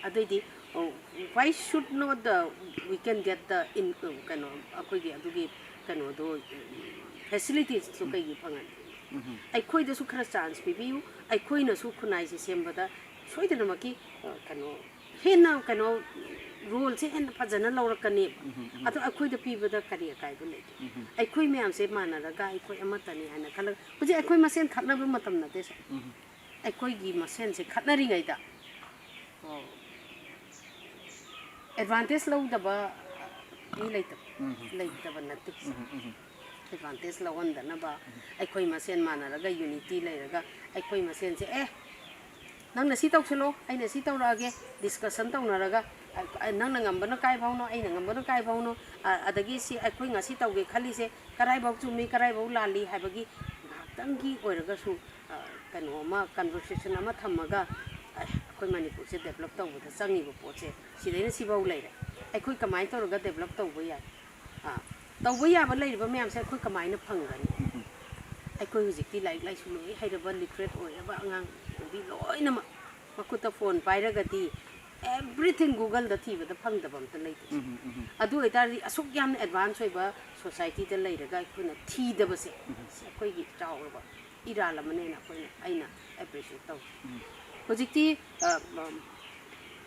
ꯑꯗꯨꯏꯗꯤ, ꯑꯣ, why should not the, we can get the in, ꯀꯩꯅꯣ, ꯑꯩꯈꯣꯏꯒꯤ ꯑꯗꯨꯒꯤ ꯀꯩꯅꯣꯗꯣ, facilitiesꯇꯣ ꯀꯩꯒꯤ ꯐꯪꯍꯟꯗ꯭ꯔꯤꯅꯣ? ꯑꯩꯈꯣꯏꯗꯁꯨ ꯈꯔ chance ꯄꯤꯕꯤꯌꯨ, ꯑꯩꯈꯣꯏꯅꯁꯨ ꯈꯨꯟꯅꯥꯏꯁꯦ ꯁꯦꯝꯕꯗ ꯁꯣꯏꯗꯅꯃꯛꯀꯤ, ꯑ, ꯀꯩꯅꯣ, ꯍꯦꯟꯅ ꯀꯩꯅꯣ, roleꯁꯦ ꯍꯦꯟꯅ ꯐꯖꯅ ꯂꯧꯔꯛꯀꯅꯦꯕ꯫ ꯑꯗꯣ ꯑꯩꯈꯣꯏꯗ ꯄꯤꯕꯗ ꯀꯔꯤ ꯑꯀꯥꯏꯕ ꯂꯩꯒꯦ? ꯑꯩꯈꯣꯏ ꯃꯌꯥꯝꯁꯦ ꯃꯥꯟꯅꯔꯒ ꯑꯩꯈꯣꯏ ꯑꯃꯠꯇꯅꯤ ꯍꯥꯏꯅ ꯈꯜꯂꯒ, ꯍꯧꯖꯤꯛ ꯑꯩꯈꯣꯏ ꯃꯁꯦꯟ ꯈꯠꯅꯕ ꯃꯇꯝ ꯅꯠꯇꯦ ꯁꯥꯔ꯫ ꯑꯩꯈꯣꯏꯒꯤ ꯃꯁꯦꯟꯁꯦ ꯈꯠꯅꯔꯤꯉꯩꯗ, ꯑꯣ, advantage ꯂꯧꯗꯕ ꯃꯤ ꯂꯩꯇꯕ, ꯂꯩꯇꯕ ꯅꯠꯇꯦ ꯁꯥꯔ꯫ ꯑꯦꯗꯚꯥꯟꯇꯦꯖ ꯂꯧꯍꯟꯗꯅꯕ ꯑꯩꯈꯣꯏ ꯃꯁꯦꯟ ꯃꯥꯟꯅꯔꯒ ꯌꯨꯅꯤꯇꯤ ꯂꯩꯔꯒ ꯑꯩꯈꯣꯏ ꯃꯁꯦꯟꯁꯦ, ꯑꯦ, ꯅꯪꯅ ꯁꯤ ꯇꯧꯁꯤꯜꯂꯣ, ꯑꯩꯅ ꯁꯤ ꯇꯧꯔꯛꯑꯒꯦ, ꯗꯤꯁꯀꯁꯟ ꯇꯧꯅꯔꯒ, ꯑ, ꯅꯪꯅ ꯉꯝꯕꯅ ꯀꯥꯏ ꯐꯥꯎꯅꯣ, ꯑꯩꯅ ꯉꯝꯕꯅ ꯀꯥꯏ ꯐꯥꯎꯅꯣ, ꯑ, ꯑꯗꯒꯤ ꯁꯤ ꯑꯩꯈꯣꯏ ꯉꯁꯤ ꯇꯧꯒꯦ ꯈꯜꯂꯤꯁꯦ ꯀꯔꯥꯏꯐꯥꯎ ꯆꯨꯝꯃꯤ, ꯀꯔꯥꯏꯐꯥꯎ ꯂꯥꯜꯂꯤ ꯍꯥꯏꯕꯒꯤ ꯉꯥꯏꯍꯥꯛꯇꯪꯒꯤ ꯑꯣꯏꯔꯒꯁꯨ, ꯑ, ꯀꯩꯅꯣ ꯑꯃ, ꯀꯟꯚꯔꯁꯦꯁꯟ ꯑꯃ ꯊꯝꯃꯒ, ꯑ, ꯑꯩꯈꯣꯏ ꯃꯅꯤꯄꯨꯔꯁꯦ ꯗꯦꯕꯂꯞ ꯇꯧꯕꯗ ꯆꯪꯉꯤꯕ ꯄꯣꯠꯁꯦ ꯁꯤꯗꯩꯅ ꯁꯤꯐꯥꯎ ꯂꯩꯔꯦ꯫ ꯑꯩꯈꯣꯏ ꯀꯃꯥꯏꯅ ꯇꯧꯔꯒ ꯗꯦꯕꯂꯞ ꯇꯧꯕ ꯌꯥꯏ? ꯑ, ꯇꯧꯕ ꯌꯥꯕ ꯂꯩꯔꯤꯕ ꯃꯌꯥꯝꯁꯦ ꯑꯩꯈꯣꯏ ꯀꯃꯥꯏꯅ ꯐꯪꯒꯅꯤ? ꯑꯩꯈꯣꯏ ꯍꯧꯖꯤꯛꯇꯤ ꯂꯥꯏꯔꯤꯛ ꯂꯥꯏꯁꯨ ꯂꯣꯏ ꯍꯩꯔꯕ, ꯂꯤꯇꯔꯦꯠ ꯑꯣꯏꯔꯕ ꯑꯉꯥꯡ ꯅꯨꯕꯤ ꯂꯣꯏꯅꯃꯛ ꯃꯈꯨꯠꯇ ꯐꯣꯟ ꯄꯥꯏꯔꯒꯗꯤ everything ꯒꯨꯒꯜꯗ ꯊꯤꯕꯗ ꯐꯪꯗꯕ ꯑꯝꯇ ꯂꯩꯇꯦ꯫ ꯑꯗꯨ ꯑꯣꯏꯇꯥꯔꯗꯤ ꯑꯁꯨꯛ ꯌꯥꯝꯅ ꯑꯦꯗꯚꯥꯟꯁ ꯑꯣꯏꯕ ꯁꯣꯁꯥꯏꯇꯤꯗ ꯂꯩꯔꯒ ꯑꯩꯈꯣꯏꯅ ꯊꯤꯗꯕꯁꯦ, ꯁꯤ ꯑꯩꯈꯣꯏꯒꯤ ꯆꯥꯎꯔꯕ ꯏꯔꯥꯜ ꯑꯃꯅꯦꯅ ꯑꯩꯈꯣꯏꯅ, ꯑꯩꯅ ꯑꯦꯄ꯭ꯔꯤꯁꯤꯌꯦꯠ ꯇꯧꯏ꯫ ꯍꯧꯖꯤꯛꯇꯤ, ꯑ,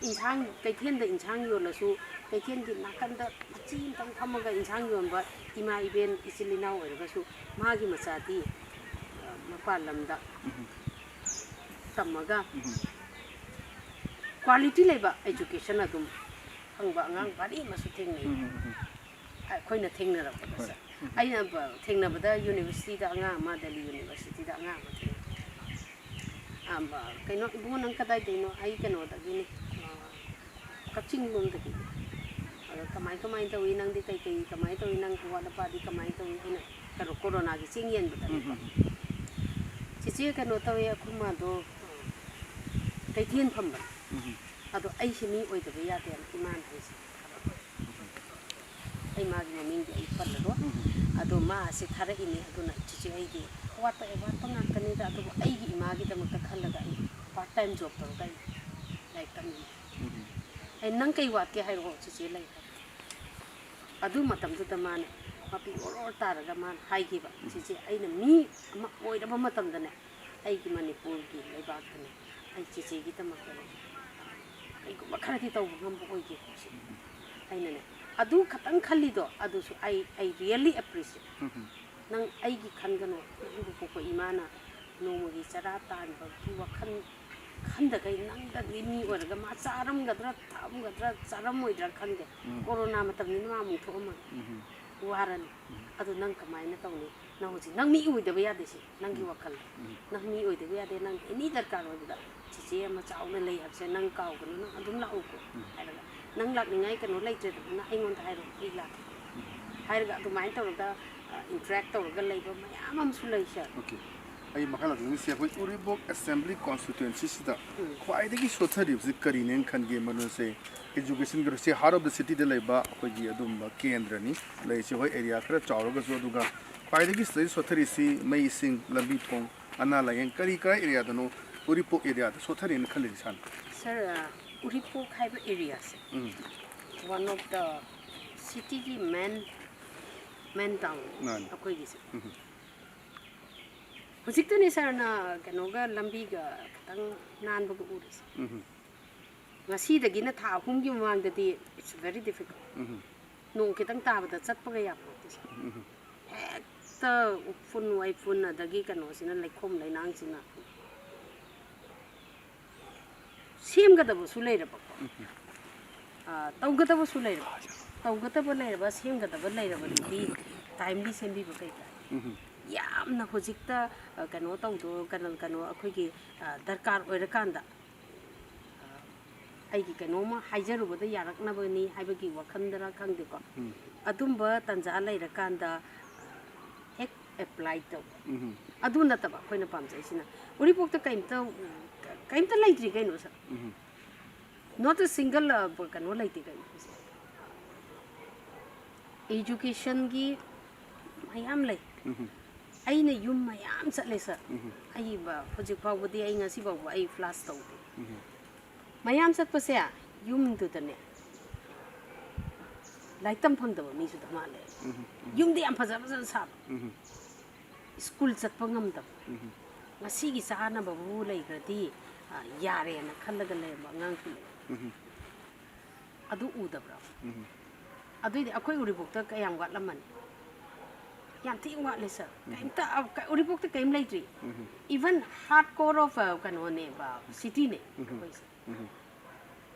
ꯏꯟꯁꯥꯡ, ꯀꯩꯊꯦꯜꯗ ꯏꯟꯁꯥꯡ ꯌꯣꯜꯂꯁꯨ, ꯀꯩꯊꯦꯜꯒꯤ ꯅꯥꯀꯟꯗ ꯃꯆꯤ ꯑꯃꯇꯪ ꯐꯝꯃꯒ ꯏꯟꯁꯥꯡ ꯌꯣꯟꯕ ꯏꯃꯥ ꯏꯕꯦꯟ, ꯏꯆꯤꯜ ꯏꯅꯥꯎ ꯑꯣꯏꯔꯒꯁꯨ, ꯃꯥꯒꯤ ꯃꯆꯥꯗꯤ, ꯑ, ꯃꯄꯥꯟ ꯂꯝꯗ ꯇꯝꯃꯒ ꯀ꯭ꯋꯥꯂꯤꯇꯤ ꯂꯩꯕ ꯑꯦꯖꯨꯀꯦꯁꯟ ꯑꯗꯨꯝ ꯐꯪꯕ ꯑꯉꯥꯡ ꯚꯥꯔꯤ ꯑꯃꯁꯨ ꯊꯦꯡꯅꯩ꯫ ꯑꯩꯈꯣꯏꯅ ꯊꯦꯡꯅꯔꯛꯄꯗ, ꯍꯣꯏ꯫ ꯁꯥꯔ, ꯑꯩꯅ ꯕ-, ꯊꯦꯡꯅꯕꯗ ꯌꯨꯅꯤꯚꯔꯁꯤꯇꯤꯗ ꯑꯉꯥꯡ ꯑꯃ, ꯗꯦꯜꯂꯤ ꯌꯨꯅꯤꯚꯔꯁꯤꯇꯤꯗ ꯑꯉꯥꯡ ꯑꯃ ꯊꯦꯡꯅꯩ꯫ ꯑ, ꯕ-, "ꯀꯩꯅꯣ, ꯏꯕꯨꯡꯉꯣ, ꯅꯪ ꯀꯗꯥꯏꯗꯩꯅꯣ?" "ꯑꯩ ꯀꯩꯅꯣꯗꯒꯤꯅꯤ, ꯑ, ꯀꯛꯆꯤꯡ ꯂꯣꯝꯗꯒꯤ꯫" ꯑꯗꯣ, "ꯀꯃꯥꯏ, ꯀꯃꯥꯏꯅ ꯇꯧꯏ? ꯅꯪꯗꯤ ꯀꯩꯀꯩ, ꯀꯃꯥꯏꯅ ꯇꯧꯏ? ꯅꯪ ꯑꯋꯥꯠ ꯑꯄꯥꯗꯤ ꯀꯃꯥꯏꯅ ꯇꯧꯏ?" ꯑꯩꯅ ꯀꯩꯅꯣ, ꯀꯣꯔꯣꯅꯥꯒꯤ ꯆꯦꯡ ꯌꯦꯟꯕꯗꯅꯦꯀꯣ꯫ ꯎꯝ, ꯎꯝ, ꯎꯝ꯫ "ꯆꯦꯆꯦ, ꯀꯩꯅꯣ ꯇꯧꯋꯦ, ꯑꯩꯈꯣꯏ ꯃꯥꯗꯣ, ꯑ, ꯀꯩꯊꯦꯜ ꯐꯝꯕꯅꯤ꯫ ꯎꯝ, ꯎꯝ꯫ ꯑꯗꯣ ꯑꯩꯁꯦ ꯃꯤ ꯑꯣꯏꯗꯕ ꯌꯥꯗꯦꯅ ꯏꯃꯥꯅ ꯑꯩꯁꯦ ꯊꯥꯔꯛꯄ꯫ ꯑꯩ ꯃꯥꯒꯤ ꯃꯃꯤꯡꯗꯤ ꯑꯩ ꯄꯜꯂꯔꯣꯏ꯫ ꯎꯝ, ꯎꯝ꯫ ꯑꯗꯣ ꯃꯥ ꯑꯁꯤ ꯊꯥꯔꯛꯏꯅꯦ, ꯑꯗꯨꯅ ꯆꯦꯆꯦ ꯑꯩꯗꯤ ꯑꯋꯥꯠꯄ ꯑꯋꯥꯠꯄ ꯉꯥꯛꯇꯅꯤꯗ, ꯑꯗꯨꯕꯨ ꯑꯩꯒꯤ ꯏꯃꯥꯒꯤꯗꯃꯛꯇ ꯈꯜꯂꯒ ꯑꯩ ꯄꯥꯔꯠ ꯇꯥꯏꯝ ꯖꯣꯕ ꯇꯧꯔꯒ ꯑꯩ ꯂꯥꯏꯔꯤꯛ ꯇꯝꯃꯤ꯫" ꯎꯝ, ꯎꯝ꯫ ꯑꯩ, "ꯅꯪ ꯀꯩ ꯋꯥꯠꯀꯦ ꯍꯥꯏꯔꯛꯑꯣ ꯆꯦꯆꯦ, ꯂꯩ꯫" ꯑꯗꯨ ꯃꯇꯝꯗꯨꯗ ꯃꯥꯅ ꯃꯄꯤ ꯑꯣꯔ ꯑꯣꯔ ꯇꯥꯔꯒ ꯃꯥꯅ ꯍꯥꯏꯈꯤꯕ, "ꯆꯦꯆꯦ, ꯑꯩꯅ ꯃꯤ ꯑꯃ ꯑꯣꯏꯔꯕ ꯃꯇꯝꯗꯅꯦ, ꯑꯩꯒꯤ ꯃꯅꯤꯄꯨꯔꯒꯤ ꯂꯩꯕꯥꯛꯇꯅꯦ, ꯑꯩ ꯆꯦꯆꯦꯒꯤꯗꯃꯛꯇꯅꯦ, ꯀꯩꯒꯨꯝꯕ ꯈꯔꯗꯤ ꯇꯧꯕ ꯉꯝꯕ ꯑꯣꯏꯒꯦꯀꯣ ꯁꯤꯅꯤ꯫" ꯑꯩꯅꯅꯦ, ꯑꯗꯨ ꯈꯛꯇꯪ ꯈꯜꯂꯤꯗꯣ, ꯑꯗꯨꯁꯨ ꯑꯩ, I really appreciate꯫ ꯅꯪ ꯑꯩꯒꯤ ꯈꯟꯒꯅꯨ, ꯅꯪꯕꯨ ꯄꯣꯛꯄ ꯏꯃꯥꯅ ꯅꯣꯡꯃꯒꯤ ꯆꯔꯥ ꯇꯥꯟꯕꯒꯤ ꯋꯥꯈꯜ ꯈꯟꯗꯈꯩ ꯅꯪꯗꯪꯗꯤ ꯃꯤ ꯑꯣꯏꯔꯒ ꯃꯥ ꯆꯥꯔꯝꯒꯗ꯭ꯔꯥ, ꯊꯛꯑꯝꯒꯗ꯭ꯔꯥ, ꯆꯥꯔꯝꯃꯣꯏꯗ꯭ꯔꯥ ꯈꯪꯗꯦ꯫ ꯎꯝ꯫ ꯀꯣꯔꯣꯅꯥ ꯃꯇꯝꯅꯤꯅ ꯃꯥ ꯑꯃꯨꯛ ꯊꯣꯛꯑꯝꯃꯅꯤ꯫ ꯎꯝ꯫ ꯋꯥꯔꯅꯤ꯫ ꯑꯗꯨ ꯅꯪ ꯀꯃꯥꯏꯅ ꯇꯧꯅꯤ? ꯅꯪ ꯍꯧꯖꯤꯛ ꯅꯪ ꯃꯤ ꯑꯣꯏꯗꯕ ꯌꯥꯗꯦ ꯁꯤ ꯅꯪꯒꯤ ꯋꯥꯈꯜ꯫ ꯅꯪ ꯃꯤ ꯑꯣꯏꯗꯕ ꯌꯥꯗꯦ꯫ ꯅꯪ ꯑꯦꯅꯤ ꯗꯔꯀꯥꯔ ꯑꯣꯏꯕꯗ ꯆꯤꯆꯦ ꯑꯃ ꯆꯥꯎꯅ ꯂꯩ ꯍꯥꯏꯕꯁꯦ ꯅꯪ ꯀꯥꯎꯒꯅꯨ, ꯅꯪ ꯑꯗꯨꯝ ꯂꯥꯛꯎꯀꯣ ꯍꯥꯏꯔꯒ, ꯅꯪ ꯂꯥꯛꯅꯤꯡꯉꯥꯏ ꯀꯩꯅꯣ ꯂꯩꯇ꯭ꯔꯦꯗꯅ ꯅꯪ ꯑꯩꯉꯣꯟꯗ ꯍꯥꯏꯔꯣ, ꯑꯩ ꯂꯥꯛꯀꯦ ꯍꯥꯏꯔꯒ ꯑꯗꯨꯃꯥꯏꯅ ꯇꯧꯔꯒ ꯏꯟꯇꯔꯦꯛ ꯇꯧꯔꯒ ꯂꯩꯕ ꯃꯌꯥꯝ ꯑꯃꯁꯨ ꯂꯩ ꯁꯥꯔ꯫ ꯑꯣꯀꯦ꯫ ꯑꯩ ꯃꯈꯥ ꯂꯥꯛꯆꯅꯤꯡꯉꯤꯁꯦ ꯑꯩꯈꯣꯏ ꯎꯔꯤꯄꯣꯛ ꯑꯦꯁꯦꯝꯕ꯭ꯂꯤ ꯀꯣꯟꯁꯇꯤꯇ꯭ꯋꯦꯟꯁꯤꯁꯤꯗ ꯈ꯭ꯋꯥꯏꯗꯒꯤ ꯁꯣꯠꯊꯔꯤꯕꯁꯤ ꯀꯔꯤꯅꯦꯅ ꯈꯟꯒꯦ? ꯃꯗꯨꯁꯦ ꯏꯖꯨꯀꯦꯁꯟꯒꯤ ꯁꯤ ꯍꯥꯔꯠ ꯑꯣꯐ ꯗ ꯁꯤꯇꯤꯗ ꯂꯩꯕ ꯑꯩꯈꯣꯏꯒꯤ ꯑꯗꯨꯝꯕ ꯀꯦꯟꯗ꯭ꯔꯅꯤ ꯂꯩꯔꯤꯁꯦ, ꯍꯣꯏ ꯑꯦꯔꯤꯌꯥ ꯈꯔ ꯆꯥꯎꯔꯒꯁꯨ꯫ ꯑꯗꯨꯒ ꯈ꯭ꯋꯥꯏꯗꯒꯤ ꯁꯤꯗꯩ ꯁꯣꯠꯊꯔꯤꯁꯤ ꯃꯩ ꯏꯁꯤꯡ, ꯂꯝꯕꯤ ꯊꯣꯡ, ꯑꯅꯥ ꯂꯥꯏꯌꯦꯡ, ꯀꯔꯤ ꯀꯔꯥꯏ ꯑꯦꯔꯤꯌꯥꯗꯅꯣ ꯎꯔꯤꯄꯣꯛ ꯑꯦꯔꯤꯌꯥꯗ ꯁꯣꯠꯊꯔꯤꯅ ꯈꯜꯂꯤꯁꯦ ꯁꯥꯔꯅ? ꯁꯥꯔ, ꯎꯔꯤꯄꯣꯛ ꯍꯥꯏꯕ ꯑꯦꯔꯤꯌꯥꯁꯦ ꯎꯝ꯫ ꯋꯥꯟ ꯑꯣꯐ ꯗ ꯁꯤꯇꯤꯒꯤ ꯃꯦꯟ ꯃꯦꯟ ꯇꯥꯎꯟ ꯃꯥꯅꯤ꯫ ꯑꯩꯈꯣꯏꯒꯤꯁꯦ꯫ ꯎꯝ꯫ ꯍꯧꯖꯤꯛꯇꯅꯤ ꯁꯥꯔꯅ ꯀꯩꯅꯣꯒ ꯂꯝꯕꯤꯒ ꯈꯤꯇꯪ ꯅꯥꯟꯕꯒ ꯎꯔꯤꯁꯦ꯫ ꯎꯝ꯫ ꯉꯁꯤꯗꯒꯤꯅ ꯊꯥ ꯑꯍꯨꯝꯒꯤ ꯃꯃꯥꯡꯗꯗꯤ it's very difficult꯫ ꯎꯝ꯫ ꯅꯣꯡ ꯈꯤꯇꯪ ꯇꯥꯕꯗ ꯆꯠꯄꯒ ꯌꯥꯄꯣꯠꯇꯦ ꯁꯥꯔ꯫ ꯎꯝ꯫ ꯍꯦꯛꯇ ꯎꯐꯨꯟ ꯋꯥꯏꯐꯨꯟ ꯑꯗꯒꯤ ꯀꯩꯅꯣꯁꯤꯅ, ꯂꯩꯈꯣꯝ ꯂꯩꯅꯥꯡꯁꯤꯅ ꯁꯦꯝꯒꯗꯕꯁꯨ ꯂꯩꯔꯕꯀꯣ꯫ ꯑꯥ, ꯇꯧꯒꯗꯕꯁꯨ ꯂꯩꯔꯕ꯫ ꯇꯧꯒꯗꯕ ꯂꯩꯔꯕ, ꯁꯦꯝꯒꯗꯕ ꯂꯩꯔꯕꯗꯨꯗꯤ ꯇꯥꯏꯝꯂꯤ ꯁꯦꯝꯕꯤꯕ ꯀꯩ ꯀꯥꯏ? ꯎꯝ꯫ ꯌꯥꯝꯅ ꯍꯧꯖꯤꯛꯇ, ꯑ, ꯀꯩꯅꯣ ꯇꯧꯗꯣ-, ꯀꯩꯅꯣ, ꯀꯩꯅꯣ ꯑꯩꯈꯣꯏꯒꯤ, ꯑ, ꯗꯔꯀꯥꯔ ꯑꯣꯏꯔꯀꯥꯟꯗ, ꯑ, ꯑꯩꯒꯤ ꯀꯩꯅꯣꯝꯃ ꯍꯥꯏꯖꯔꯨꯕꯗ ꯌꯥꯔꯛꯅꯕꯅꯤ ꯍꯥꯏꯕꯒꯤ ꯋꯥꯈꯜꯗꯔ ꯈꯪꯗꯦꯀꯣ꯫ ꯎꯝ꯫ ꯑꯗꯨꯝꯕ ꯇꯥꯟꯖꯥ ꯂꯩꯔꯀꯥꯟꯗ, ꯑ, ꯍꯦꯛ ꯑꯦꯄ꯭ꯂꯥꯏ ꯇꯧꯕ꯫ ꯎꯝ꯫ ꯑꯗꯨ ꯅꯠꯇꯕ ꯑꯩꯈꯣꯏꯅ ꯄꯥꯝꯖꯩꯁꯤꯅ ꯎꯔꯤꯄꯣꯛꯇ ꯀꯩꯝꯇ, ꯀꯩꯝꯇ ꯂꯩꯇ꯭ꯔꯤ ꯀꯩꯅꯣ ꯁꯥꯔ꯫ ꯎꯝ꯫ Not a single, ꯑ, ꯀꯩꯅꯣ ꯂꯩꯇꯦ ꯀꯩꯅꯣ ꯍꯧꯖꯤꯛ꯫ ꯏꯖꯨꯀꯦꯁꯟꯒꯤ ꯃꯌꯥꯝ ꯂꯩ꯫ ꯎꯝ꯫ ꯑꯩꯅ ꯌꯨꯝ ꯃꯌꯥꯝ ꯆꯠꯂꯦ ꯁꯥꯔ꯫ ꯎꯝ꯫ ꯑꯩ ꯕ-, ꯍꯧꯖꯤꯛ ꯐꯥꯎꯕꯗꯤ ꯑꯩ ꯉꯁꯤ ꯐꯥꯎꯕ ꯑꯩ ꯐ꯭ꯂꯥꯁ ꯇꯧꯗꯦ꯫ ꯎꯝ꯫ ꯃꯌꯥꯝ ꯆꯠꯄꯁꯦ ꯌꯨꯝꯗꯨꯗꯅꯦ ꯂꯥꯏꯔꯤꯛ ꯇꯝ ꯐꯪꯗꯕ ꯃꯤꯁꯨ ꯑꯗꯨꯝ ꯃꯥꯜꯂꯦ꯫ ꯎꯝ꯫ ꯌꯨꯝꯗꯤ ꯌꯥꯝ ꯐꯖ ꯐꯖꯅ ꯁꯥꯕ꯫ ꯎꯝ꯫ ꯁ꯭ꯀꯨꯜ ꯆꯠꯄ ꯉꯝꯗꯕ꯫ ꯎꯝ꯫ ꯉꯁꯤꯒꯤ ꯆꯥꯅꯕꯕꯨ ꯂꯩꯈ꯭ꯔꯗꯤ, ꯑ, ꯌꯥꯔꯦꯅ ꯈꯜꯂꯒ ꯂꯩꯔꯝꯕ ꯑꯉꯥꯡꯁꯨ ꯂꯩ꯫ ꯎꯝ꯫ ꯑꯗꯨ ꯎꯗꯕ꯭ꯔꯣ? ꯎꯝ꯫ ꯑꯗꯨꯏꯗꯤ ꯑꯩꯈꯣꯏ ꯎꯔꯤꯄꯣꯛꯇ ꯀꯌꯥꯝ ꯋꯥꯠꯂꯝꯃꯅꯤ? ꯌꯥꯝ ꯊꯤꯅ ꯋꯥꯠꯂꯦ ꯁꯥꯔ꯫ ꯀꯩꯝꯇ, ꯑ, ꯀ-, ꯎꯔꯤꯄꯣꯛꯇ ꯀꯩꯝ ꯂꯩꯇ꯭ꯔꯤ꯫ ꯎꯝ꯫ Even heart core of, ꯑ, ꯀꯩꯅꯣꯅꯦꯕ, ꯁꯤꯇꯤꯅꯦ ꯎꯝ꯫ ꯑꯩꯈꯣꯏꯁꯦ꯫ ꯎꯝ꯫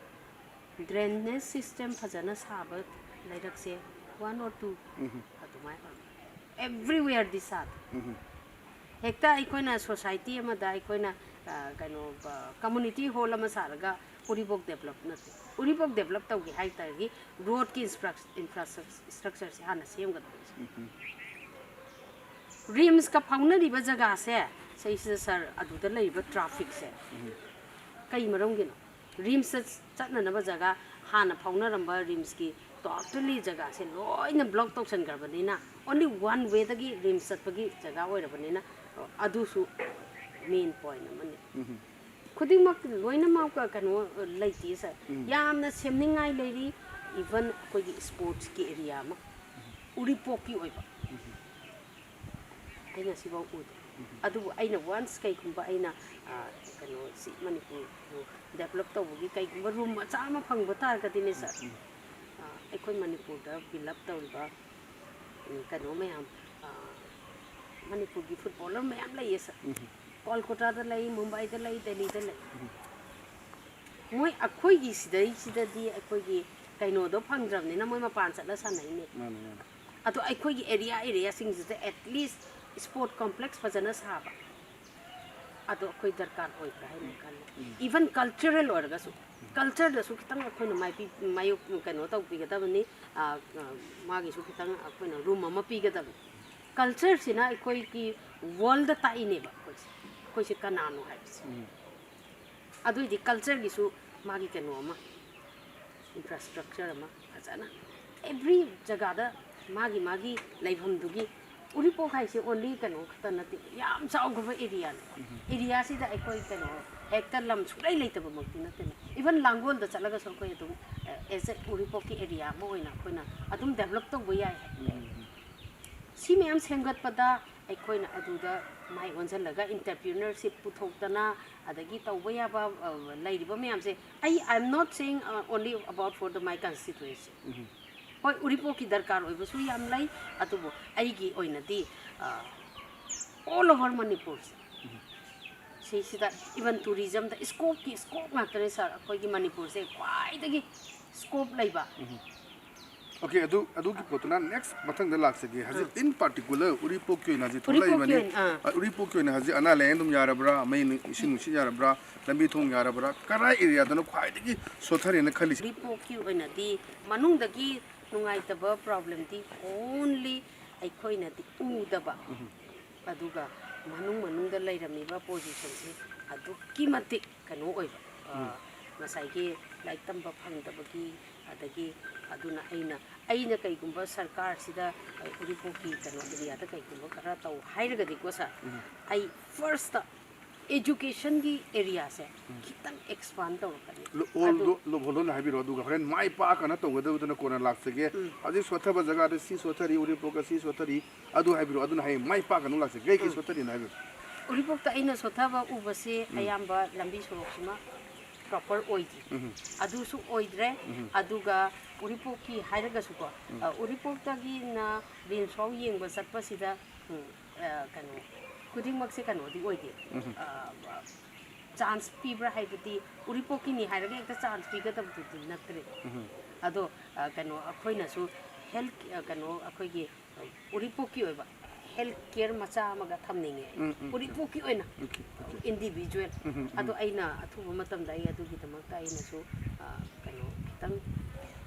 ꯗ꯭ꯔꯦꯅꯦꯖ ꯁꯤꯁꯇꯦꯝ ꯐꯖꯅ ꯁꯥꯕ ꯂꯩꯔꯛꯁꯦ One or two ꯑꯗꯨꯃꯥꯏꯅ ꯑꯣꯏꯕ꯫ Everywhere ꯗꯤ ꯁꯥꯗꯦ꯫ ꯍꯦꯛꯇ ꯑꯩꯈꯣꯏꯅ ꯁꯣꯁꯥꯏꯇꯤ ꯑꯃꯗ ꯑꯩꯈꯣꯏꯅ, ꯑ, ꯀꯩꯅꯣ, ꯀꯝꯃꯨꯅꯤꯇꯤ ꯍꯣꯜ ꯑꯃ ꯁꯥꯔꯒ ꯎꯔꯤꯄꯣꯛ ꯗꯦꯕꯂꯞ ꯅꯠꯇꯦ꯫ ꯎꯔꯤꯄꯣꯛ ꯗꯦꯕꯂꯞ ꯇꯧꯒꯦ ꯍꯥꯏ ꯇꯥꯔꯗꯤ ꯔꯣꯗꯀꯤ ꯏꯟꯐ꯭ꯔꯥꯁ꯭ꯇ꯭ꯔꯛꯆꯔꯁꯦ ꯍꯥꯟꯅ ꯁꯦꯝꯒꯗꯕꯅꯤ꯫ ꯔꯤꯝꯁꯀ ꯐꯥꯎꯅꯔꯤꯕ ꯖꯒꯥꯁꯦ, ꯁꯤꯁꯤꯗ ꯁꯥꯔ, ꯑꯗꯨꯗ ꯂꯩꯔꯤꯕ ꯇ꯭ꯔꯥꯐꯤꯛꯁꯦ ꯀꯩ ꯃꯔꯝꯒꯤꯅꯣ? ꯔꯤꯝꯁꯇ ꯆꯠꯅꯅꯕ ꯖꯒꯥ, ꯍꯥꯟꯅ ꯐꯥꯎꯅꯔꯝꯕ ꯔꯤꯝꯁꯀꯤ ꯇꯣꯇꯦꯜꯂꯤ ꯖꯒꯥꯁꯦ ꯂꯣꯏꯅ ꯕ꯭ꯂꯣꯛ ꯇꯧꯁꯟꯈ꯭ꯔꯕꯅꯤꯅ, ꯑꯣꯟꯂꯤ ꯋꯥꯟ ꯋꯦꯗꯒꯤ ꯔꯤꯝꯁ ꯆꯠꯄꯒꯤ ꯖꯒꯥ ꯑꯣꯏꯔꯕꯅꯤꯅ, ꯑꯗꯨꯁꯨ ꯃꯦꯟ ꯄꯣꯏꯟ ꯑꯃꯅꯤ꯫ ꯈꯨꯗꯤꯡꯃꯛ ꯂꯣꯏꯅꯃꯛ ꯀꯩꯅꯣ ꯂꯩꯇꯦ ꯁꯥꯔ꯫ ꯌꯥꯝꯅ ꯁꯦꯝꯅꯤꯡꯉꯥꯏ ꯂꯩꯔꯤ꯫ ꯏꯚꯟ ꯑꯩꯈꯣꯏꯒꯤ ꯁ꯭ꯄꯣꯔꯠꯁꯀꯤ ꯑꯦꯔꯤꯌꯥ ꯑꯃ ꯎꯔꯤꯄꯣꯛꯀꯤ ꯑꯣꯏꯕ ꯑꯩ ꯉꯁꯤꯐꯥꯎ ꯎꯗꯦ꯫ ꯑꯗꯨꯕꯨ ꯑꯩꯅ ꯋꯥꯟꯁ ꯀꯩꯒꯨꯝꯕ ꯑꯩꯅ, ꯑ, ꯀꯩꯅꯣꯁꯤ ꯃꯅꯤꯄꯨꯔ ꯗꯦꯕꯂꯞ ꯇꯧꯕꯒꯤ ꯀꯩꯒꯨꯝꯕ ꯔꯨꯝ ꯃꯆꯥ ꯑꯃ ꯐꯪꯕ ꯇꯥꯔꯒꯗꯤꯅꯦ ꯁꯥꯔ, ꯑ, ꯑꯩꯈꯣꯏ ꯃꯅꯤꯄꯨꯔꯗ ꯕꯤꯜ ꯑꯞ ꯇꯧꯔꯤꯕ, ꯎꯝ, ꯀꯩꯅꯣ ꯃꯌꯥꯝ, ꯑ, ꯃꯅꯤꯄꯨꯔꯒꯤ ꯐꯨꯠꯕꯣꯂꯔ ꯃꯌꯥꯝ ꯂꯩꯌꯦ ꯁꯥꯔ꯫ ꯀꯣꯜꯀꯇꯥꯗ ꯂꯩ, ꯃꯨꯝꯕꯥꯏꯗ ꯂꯩ, ꯗꯦꯜꯂꯤꯗ ꯂꯩ꯫ ꯃꯣꯏ ꯑꯩꯈꯣꯏꯒꯤ ꯁꯤꯗꯩꯁꯤꯗꯗꯤ ꯑꯩꯈꯣꯏꯒꯤ ꯀꯩꯅꯣꯗꯣ ꯐꯪꯗ꯭ꯔꯕꯅꯤꯅ ꯃꯣꯏ ꯃꯄꯥꯟ ꯆꯠꯂ ꯁꯥꯟꯅꯩꯅꯦ꯫ ꯃꯥꯅꯦ, ꯃꯥꯅꯦ꯫ ꯑꯗꯣ ꯑꯩꯈꯣꯏꯒꯤ ꯑꯦꯔꯤꯌꯥ ꯑꯦꯔꯤꯌꯥꯁꯤꯡꯁꯤꯗ ꯑꯦꯠꯂꯤꯁ ꯁ꯭ꯄꯣꯔꯠ ꯀꯣꯝꯄ꯭ꯂꯦꯛꯁ ꯐꯖꯅ ꯁꯥꯕ, ꯑꯗꯣ ꯑꯩꯈꯣꯏ ꯗꯔꯀꯥꯔ ꯑꯣꯏꯕ꯭ꯔꯥ ꯍꯥꯏꯅ ꯈꯜꯂꯤ꯫ ꯏꯚꯟ ꯀꯜꯆꯔꯦꯜ ꯑꯣꯏꯔꯒꯁꯨ, ꯀꯜꯆꯔꯗꯁꯨ ꯈꯤꯇꯪ ꯑꯩꯈꯣꯏꯅ ꯃꯥꯏꯄꯤ-, ꯃꯥꯌꯣꯛ-, ꯀꯩꯅꯣ ꯇꯧꯕꯤꯒꯗꯕꯅꯤ, ꯑ, ꯑ, ꯃꯥꯒꯤꯁꯨ ꯈꯤꯇꯪ ꯑꯩꯈꯣꯏꯅ ꯔꯨꯝ ꯑꯃ ꯄꯤꯒꯗꯕꯅꯤ꯫ ꯀꯜꯆꯔꯁꯤꯅ ꯑꯩꯈꯣꯏꯒꯤ ꯋꯥꯔꯜꯗ ꯇꯥꯛꯏꯅꯦꯕ ꯑꯩꯈꯣꯏꯁꯦ, ꯑꯩꯈꯣꯏꯁꯦ ꯀꯅꯥꯅꯣ ꯍꯥꯏꯕꯁꯦ꯫ ꯑꯗꯨꯏꯗꯤ ꯀꯜꯆꯔꯒꯤꯁꯨ ꯃꯥꯒꯤ ꯀꯩꯅꯣ ꯑꯃ, ꯏꯟꯐ꯭ꯔꯥꯁ꯭ꯇ꯭ꯔꯛꯆꯔ ꯑꯃ ꯐꯖꯅ ꯑꯦꯚ꯭ꯔꯤ ꯖꯒꯥꯗ ꯃꯥꯒꯤ ꯃꯥꯒꯤ ꯂꯩꯐꯝꯗꯨꯒꯤ, ꯎꯔꯤꯄꯣꯛ ꯍꯥꯏꯁꯦ ꯑꯣꯟꯂꯤ ꯀꯩꯅꯣ ꯈꯛꯇ ꯅꯠꯇꯦ, ꯌꯥꯝ ꯆꯥꯎꯈ꯭ꯔꯕ ꯑꯦꯔꯤꯌꯥꯅꯦ꯫ ꯑꯦꯔꯤꯌꯥꯁꯤꯗ ꯑꯩꯈꯣꯏ ꯀꯩꯅꯣ ꯍꯦꯛꯇ ꯂꯝ ꯁꯨꯡꯂꯩ ꯂꯩꯇꯕꯃꯛꯇꯤ ꯅꯠꯇꯦꯅꯦ꯫ ꯏꯚꯟ ꯂꯥꯡꯒꯣꯜꯗ ꯆꯠꯂꯒꯁꯨ ꯑꯩꯈꯣꯏ ꯑꯗꯨꯝ, ꯑꯦ, ꯑꯦꯁ ꯑꯦ ꯎꯔꯤꯄꯣꯛꯀꯤ ꯑꯦꯔꯤꯌꯥ ꯑꯃ ꯑꯣꯏꯅ ꯑꯩꯈꯣꯏꯅ ꯑꯗꯨꯝ ꯗꯦꯕꯂꯞ ꯇꯧꯕ ꯌꯥꯏ ꯍꯥꯏꯕꯅꯦ꯫ ꯁꯤ ꯃꯌꯥꯝ ꯁꯦꯝꯒꯠꯄꯗ ꯑꯩꯈꯣꯏꯅ ꯑꯗꯨꯗ ꯃꯥꯏ ꯑꯣꯟꯁꯤꯜꯂꯒ ꯏꯟꯇꯔꯄ꯭ꯔꯤꯅꯔꯁꯤꯞ ꯄꯨꯊꯣꯛꯇꯅ, ꯑꯗꯒꯤ ꯇꯧꯕ ꯌꯥꯕ, ꯑ, ꯂꯩꯔꯤꯕ ꯃꯌꯥꯝꯁꯦ, ꯑꯩ, I am not saying, uh, only about for the my constituency. ꯍꯣꯏ, ꯎꯔꯤꯄꯣꯛꯀꯤ ꯗꯔꯀꯥꯔ ꯑꯣꯏꯕꯁꯨ ꯌꯥꯝ ꯂꯩ, ꯑꯗꯨꯕꯨ ꯑꯩꯒꯤ ꯑꯣꯏꯅꯗꯤ, ꯑ, all over ꯃꯅꯤꯄꯨꯔꯁꯦ, ꯁꯤꯁꯤꯗ ꯏꯚꯟ ꯇꯨꯔꯤꯖꯝꯗ ꯁ꯭ꯀꯣꯞꯀꯤ ꯁ꯭ꯀꯣꯞ ꯉꯥꯛꯇꯅꯦ ꯁꯥꯔ꯫ ꯑꯩꯈꯣꯏꯒꯤ ꯃꯅꯤꯄꯨꯔꯁꯦ ꯈ꯭ꯋꯥꯏꯗꯒꯤ ꯁ꯭ꯀꯣꯞ ꯂꯩꯕ ꯑꯣꯀꯦ, ꯑꯗꯨ, ꯑꯗꯨꯒꯤ ꯄꯣꯠꯇꯨꯅ next ꯃꯊꯪꯗ ꯂꯥꯛꯆꯒꯦ꯫ ꯍꯧꯖꯤꯛ in particular ꯎꯔꯤꯄꯣꯛꯀꯤ ꯑꯣꯏꯅ ꯍꯧꯖꯤꯛ ꯎꯔꯤꯄꯣꯛꯀꯤ ꯊꯣꯛꯂꯛꯏꯕꯅꯤ꯫ ꯑꯣꯏꯅ, ꯑꯥ꯫ ꯑ, ꯎꯔꯤꯄꯣꯛꯀꯤ ꯑꯣꯏꯅ ꯍꯧꯖꯤꯛ ꯑꯅꯥ ꯂꯥꯏꯌꯦꯡ ꯑꯗꯨꯝ ꯌꯥꯔꯕ꯭ꯔꯥ? ꯃꯩ ꯅꯨ-, ꯏꯁꯤꯡ ꯅꯨꯡꯁꯤꯠ ꯌꯥꯔꯕ꯭ꯔꯥ? ꯂꯝꯕꯤ ꯊꯣꯡ ꯌꯥꯔꯕ꯭ꯔꯥ? ꯀꯔꯥꯏ areaꯗꯅꯣ ꯈ꯭ꯋꯥꯏꯗꯒꯤ ꯁꯣꯠꯊꯔꯦꯅ ꯈꯜꯂꯤꯁꯦ? ꯎꯔꯤꯄꯣꯛꯀꯤ ꯑꯣꯏꯅꯗꯤ ꯃꯅꯨꯡꯗꯒꯤ ꯅꯨꯡꯉꯥꯏꯇꯕ problemꯗꯤ only ꯑꯩꯈꯣꯏꯅꯗꯤ ꯎꯗꯕ꯫ ꯑꯗꯨꯒ ꯃꯅꯨꯡ ꯃꯅꯨꯡꯗ ꯂꯩꯔꯝꯃꯤꯕ positionꯁꯤ ꯑꯗꯨꯛꯀꯤ ꯃꯇꯤꯛ ꯀꯩꯅꯣ ꯑꯣꯏꯕ, ꯑ, ꯎꯝ꯫ ꯉꯁꯥꯏꯒꯤ ꯂꯥꯏꯔꯤꯛ ꯇꯝꯕ ꯐꯪꯗꯕꯒꯤ, ꯑꯗꯒꯤ ꯑꯗꯨꯅ ꯑꯩꯅ, ꯑꯩꯅ ꯀꯩꯒꯨꯝꯕ ꯁꯔꯀꯥꯔꯁꯤꯗ, ꯑ, ꯎꯔꯤꯄꯣꯛꯀꯤ ꯀꯩꯅꯣ areaꯗ ꯀꯩꯒꯨꯝꯕ ꯈꯔ ꯇꯧ ꯍꯥꯏꯔꯒꯗꯤꯀꯣ sir, ꯎꯝ꯫ ꯑꯩ firstꯇ educationꯒꯤ areaꯁꯦ ꯎꯝ꯫ ꯈꯤꯇꯪ expand ꯇꯧꯔꯛꯀꯅꯤ꯫ ꯂꯣ-, ꯑꯣ, ꯑꯗꯨ ꯂꯣ-, ꯂꯣ-, ꯍꯣꯜꯂꯣꯟ ꯍꯥꯏꯕꯤꯔꯣ, ꯑꯗꯨꯒ ꯍꯣꯔꯦꯟ ꯃꯥꯏ ꯄꯥꯛꯑꯀꯥꯟꯗ ꯇꯧꯒꯗꯕꯗꯨꯅ ꯀꯣꯟꯅ ꯂꯥꯛꯆꯒꯦ꯫ ꯎꯝ꯫ ꯍꯧꯖꯤꯛ ꯁꯣꯠꯊꯕ ꯖꯒꯥꯗ ꯁꯤ ꯁꯣꯠꯊꯔꯤ, ꯎꯔꯤꯄꯣꯛꯀ ꯁꯤ ꯁꯣꯠꯊꯔꯤ, ꯑꯗꯨ ꯍꯥꯏꯕꯤꯔꯣ, ꯑꯗꯨꯅ ꯍꯌꯦꯡ ꯃꯥꯏ ꯄꯥꯛꯀꯅꯨ ꯂꯥꯛꯆꯒꯦ꯫ ꯀꯩ ꯀꯩ ꯎꯝ꯫ ꯁꯣꯠꯊꯔꯤꯅꯣ ꯍꯥꯏꯕꯤꯔꯣ꯫ ꯎꯔꯤꯄꯣꯛꯇ ꯑꯩꯅ ꯁꯣꯠꯊꯕ ꯎꯕꯁꯤ ꯎꯝ꯫ ꯑꯌꯥꯝꯕ ꯂꯝꯕꯤ ꯁꯣꯔꯣꯛꯁꯤꯃ proper ꯑꯣꯏꯗ꯭ꯔꯤ꯫ ꯎꯝ꯫ ꯑꯗꯨꯁꯨ ꯑꯣꯏꯗ꯭ꯔꯦ꯫ ꯎꯝ꯫ ꯑꯗꯨꯒ ꯎꯔꯤꯄꯣꯛꯀꯤ ꯍꯥꯏꯔꯒꯁꯨꯀꯣ, ꯎꯝ꯫ ꯑ, ꯎꯔꯤꯄꯣꯛꯇꯒꯤꯅ ꯔꯤꯝꯁ ꯐꯥꯎ ꯌꯦꯡꯕ ꯆꯠꯄꯁꯤꯗ, ꯎꯝ, ꯑ, ꯀꯩꯅꯣ, ꯈꯨꯗꯤꯡꯃꯛꯁꯦ ꯀꯩꯅꯣꯗꯤ ꯑꯣꯏꯗꯦ꯫ ꯎꯝ꯫ ꯑ, chance ꯄꯤꯕ꯭ꯔꯥ ꯍꯥꯏꯕꯗꯤ ꯎꯔꯤꯄꯣꯛꯀꯤꯅꯤ ꯍꯥꯏꯔꯒ ꯍꯦꯛꯇ chance ꯄꯤꯒꯗꯕꯗꯨꯗꯤ ꯅꯠꯇ꯭ꯔꯦ꯫ ꯎꯝ꯫ ꯑꯗꯣ, ꯑ, ꯀꯩꯅꯣ, ꯑꯩꯈꯣꯏꯅꯁꯨ health, ꯑ, ꯀꯩꯅꯣ, ꯑꯩꯈꯣꯏꯒꯤ ꯎꯔꯤꯄꯣꯛꯀꯤ ꯑꯣꯏꯕ health care ꯃꯆꯥ ꯑꯃꯒ ꯊꯝꯅꯤꯡꯉꯦ ꯑꯩ꯫ ꯎꯝ, ꯎꯝ, ꯎꯔꯤꯄꯣꯛꯀꯤ ꯑꯣꯏꯅ ꯑꯣꯀꯦ, ꯑꯣꯀꯦ꯫ Individual꯫ ꯎꯝ, ꯎꯝ, ꯎꯝ꯫ ꯑꯗꯣ ꯑꯩꯅ ꯑꯊꯨꯕ ꯃꯇꯝꯗ ꯑꯩ ꯑꯗꯨꯒꯤꯗꯃꯛꯇ ꯑꯩꯅꯁꯨ, ꯑ, ꯀꯩꯅꯣ, ꯈꯤꯇꯪ